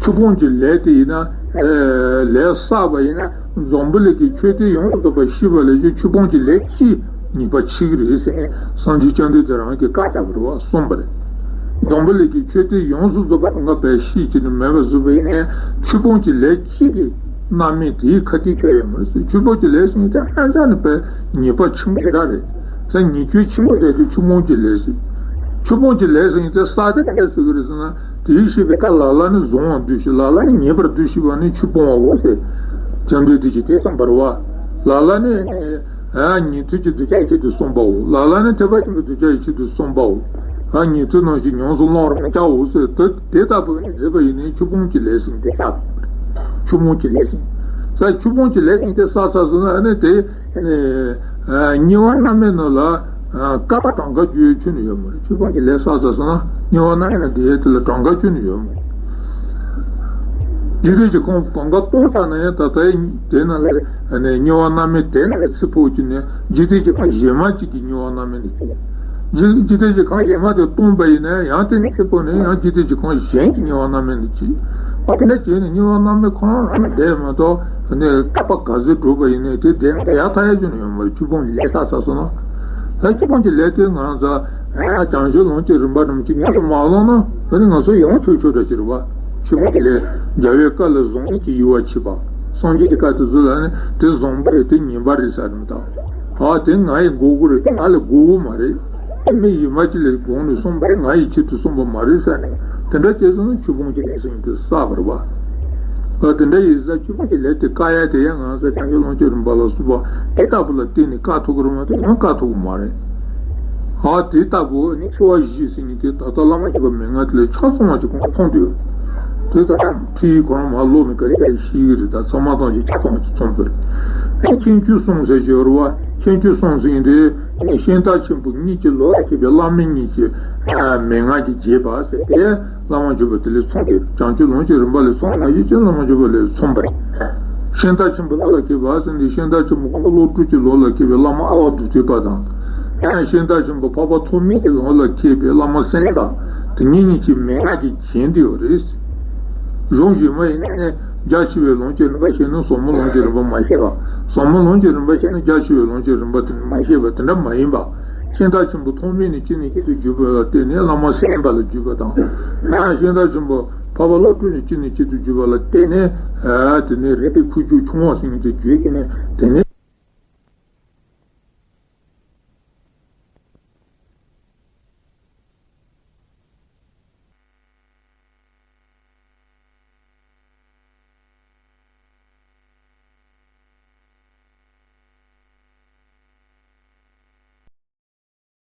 ཆོས་སྤོང་གི་ལས་དེ་ཡིན་ན། ལས་བསགས་པ་ཡིན་ན། འཛམ་བུ་གླིང་གི་མཆོད་རྟེན་ཡོངས་སུ་རྫོགས་པ་བཤིག་པ་ལས་ཀྱང་ཆོས་སྤོང་གི་ལས་ཅིག་ཉེས་པ་ཆེ་གི་རེད་ཟེར་ནས་སངས་རྒྱས་བཅོམ་ལྡན་འདས་རང་གིས་བཀའ་བརྒྱབ་པ་རེད་པ། གསུངས་པ་རེད། འཛམ་བུ་གླིང་གི་མཆོད་རྟེན་ཡོངས་སུ་རྫོགས་པ་དང་པོ་བཤིག་བྱས་ནས་མེད་པ་བཟོས་པ་ཡིན་ནའི་ཆོས་སྤོང་གི་ལས་གཅིག་གི་རྣམ་སྨིན་དེའི་ཁ་ཐུག་ཆོད་ཡོད་མ་རེད་ཟེར། ཆོས་སྤོང་གི་ལས་ཟེར་མཁན་དེ་ཧ་ཅང་ནས་དཔེ་ཉེས་པ་ཆེན་པོ་ཞེ་དྲག་རེད་ཟེར། ཉེས་སྤྱོད་ཆེན་པོ་ཟེར་དུས་ཆོས་སྤོང་གི་ལས་ཟེར། ཆོས་སྤོང་གི་ལས་ཟེར་མཁན་དེ་ས་དེ་ག་འདྲ་ཟེར་གི་རེད་ཟེར་ན། དེའི་ཤེས་པའི་ཀ་ལ་ལ་ནི་བཟུང་བ་འདུ་ཤེས། ལ་ལ་ནི་ངེས་པར་འདུ་ཤེས་པ་ནི་ཆོས་སྤོང་བའོ་ཟེར། བྱམས་མགོན་དེ་ཞིག་དེ་གསུངས་པ་རེད་བ། ལ་ལ་ནི་ཨ་ཉན་ཐོས་ཀྱི་གདུལ་བྱ་ཡིད་ཆེས་དུ་གསུངས་པའོ། ལ་ལ་ནི་ཐེག་པ་ཆེན་པོའི་གདུལ་བྱ་ཡིད་ཆེས་དུ་གསུངས་པའོ། ཨ་ཉན་ཐོས་རྣམས་ཀྱིས་ཉམས་སུ་བླང་བར་མི་བྱའོ་ཟེར། དེ་དེ་ལྟ་བུ་ནི་མཛད་པ་ཡིན་ནའི་ཆོས་སྤོང་གི་ལས་ཟེར་དེ་ས། ཆོས་སྤོང་གི་ལས་ཟེར། ས་ཆོས་སྤོང་གི་ལས་ཟེར་དེ་ས་ས་སོང་ན་ཨ་ནི་དེ། ཨ་ནི་ཨ་དམྱལ་བ་མནར་མེད་ནང་ལ་ཨ་བསྐལ་པ་གྲངས་ཀ་བརྒྱུད་ཡོད་ཆོས་ནི་ཡོད་མ་རེད། ཆོས་སྤོང་གི་ལས་བསགས་ཚར་སོང་ན་དམྱལ་བ་མནར་མེད་ནང་བསྡད་ཡས་དེ་ལ་གྲངས་ཀ་ཁྱོན་ནས་ཡོད་མ་རེད། འཇིག་རྟེན་གྱི་ཁམས་གང་ག་སྟོང་ཚར་ན་ཡང་ད་ལྟ་དེ་ནང་ལ་ཨ་ནི་དམྱལ་བ་མནར་མེད་དེ་ནང་ལ་ཚེ་འཕོས་ཀྱི་ནས་འཇིག་རྟེན་གྱི་ཁམས་གཞན་མ་གཅིག་གི་དམྱལ་བ་མནར་མེད་ནང་སྐྱེ། འཇིག་འཇིག་རྟེན་གྱི་ཁམས་གཞན་མ་དེ་སྟོངས་པ་ཡིན་ན་ཡང་དེ་ནས་ཚེ་འཕོས་ནས་ཡང་འཇིག་རྟེན་གྱི་ཁམས་གཞན་གྱི་དམྱལ་བ་མནར་མེད་ནང་སྐྱེ། ཨ་དེ་འདྲ་བྱས་ནས་དམྱལ་བ་མནར་མེད་ཁོ་རང་རང་ནས་བསྡད་མ་གཏོགས། ནས་བསྐལ་པ་ག་ཚོད་འགྲོ་བ་ཡིན་ནའི་དེ་བསྡད་ན་ཡག་ཐག་ཡག་ཅིག་ནས་ཡོད་མ་རེད། ཆོས་སྤོང་གི་ལས་བསགས་ཚར་སོང་ན། ད་ཆོས་སྤོང་གི་ལས་དེ་ང་ཚོ་བྱང་ཆུབ་ལམ་གྱི་རིམ་པ་རྣམས་ཀྱིས་ཉམས་སུ་མ་བླངས་ན་ད་ནི་ང་ཚོ་ཡང་ཆོས་ཆོས་འདྲ་ཅིག་རེད་བ། ཆོས་སྤོང་གི་ལས་རྒྱལ་བའི་བཀའ་ལ་བཟང་ངན་གྱི་ཡུལ་བ་མཆིས་པ། སངས་རྒྱས་ཀྱི་བཀའ་དེ་ཚོ་ལ་ནི་དེ་བཟང་པ་རེད་དེ་ངན་པ་རེད་ཟེར་ནས་དང་། ཨ་དེ་ང་ཡི་དགོས་མཁོ་རེད་དེ་ང་ལ་དགོས་མཁོ་མ་རེད། མི་ཡིན་པ་ཅིག་ལས་དགོངས་ནས་གསུངས་པ་རེད། ང་ཡི་ཆེད་དུ་གསུངས་པ་མ་རེད་ཟེར་ནས་དེ་འདྲ་བྱས་སོང་ན་ཆོས་སྤོང་གི་ལས་ཟེར་མཁན་དེ་བསགས་པ་རེད་བ། ཨ་དེ་འདྲ་ཡིན་ཙང་ཆོས་སྤོང་གི་ལས་དེ་བཀག་ཡ་དེ་ཡང་ང་ཚོ་བྱང་ཆུབ་ལམ་གྱི་རིམ་པ་ལ་སོགས་པ་དེ་ལྟ་བུ་ལ་བརྟེན་ནས་བཀག་ཐུབ་ཀྱི་རེད་མ་གཏོགས་ཡང་བཀག་ཐུབ་ཀྱི་མ་རེད། ཨ་དེ་ལྟ་བུ་ནི་འཆི་བ་བཞི་ཟེར་མཁན་དེ་ད་ལྟ་བླ་མ་མཆོད་པ་མན་ངག་དེ་ལས་ཆ་ཚང་བ་ཅིག་གོང་མཐོང་དུས། དེ་ལྟར་ཁྲིད་ཁོ་རང་མ་ལོ་མི་ག་རེ་ག་རེ་ཤེས་ཀྱི་རེད། ད་ཚང་མ་ཚང་ཞིག་ཆ་ཚང་ཞིག་ཚང་དགོས་རེད། ཁྱད་ཆོས་གསུམ་ཟེར་ཞོར་བ་ཁྱད་ཆོས་གསུམ་ཟེར་ཡིན་དེ་ཤིང་རྟ་ཆེན་པོ་གཉིས་ཀྱི་ལོ་ལ་མཁས་པའི་བླ་མ་གཉིས་ཀྱི་མན་ངག་གིས་རྒྱས་པ་ཟེར་དེ་བླ་མ་མཆོད་པ་དེ་ལས་མཚུངས་ཏེ་བྱང་ཆུབ་ལམ་གྱི་རིམ་པ་ལས་མཚུངས་ན་ཡིད་ཀྱི་བླ་མ་མཆོད་པ་ལས་མཚུངས་པ་རེད། ཤིང་རྟ་ཆེན་པོ་ལོ་ལ་མཁས་པ་ཟེར་འདི་ཤིང་རྟ་ཆེན་པོ་ཀུན་དགའ་བློ་གྲོས་ཀྱི་ལོ་ལ་མཁས་པའི་བླ་མ་ཨ་བ་དུར་ཁྲོད་པ་དང་། ཡང་ཤིང་རྟ་ཆེན་པོ་འཕགས་པ་ཐོགས་མེད་ཀྱི་ལོ་ལ་མཁས་པའི་བླ་མ་སེང་བློན་པ། དེ་གཉིས་གཉིས་ཀྱི་མན་ངག་གིས་བྱིན་ཏེ་ཡོད་རེད། གཞུང་གཞན་མ་ཡིན་ན་ནི་རྒྱ་ཆེ་བའི་ལམ་གྱི་རིམ་པ་ཤེས་ན་ཟབ་མོ་ལམ་གྱི་རིམ་པ་མ་ཤེས་པ། ཟབ་མོ་ལམ་གྱི་རིམ་པ་ཤེས་ན་རྒྱ་ཆེ་བའི་ལམ་གྱི་རིམ་པ་དེ་མ་ཤེས་པ་དེ་འདྲ་མ་ཡིན་པ། ཤིང་རྟ་ཆེན་པོ་ཐོགས་མེད་ནས་གཅིག་ནས་གཅིག་ཏུ་བརྒྱུད་པ་ལ་བརྟེན་ནས་བླ་མ་སེང་བློན་པ་ལ་བརྒྱུད་པ་དང་། ཡང་ཤིང་རྟ་ཆེན་པོ་འཕགས་པ་བློ་གྲོས་ནས་གཅིག་ནས་གཅིག་ཏུ་བརྒྱུད་པ་ལ་བརྟེན་ནས་ཨ་དེ་ནས་རས་པའི་ཁུ་བྱུག་ཁྱུང་པོ་ཟེར་མཁན་དེ་བརྒྱུད་ཀྱི་ནས་དེ་ནས།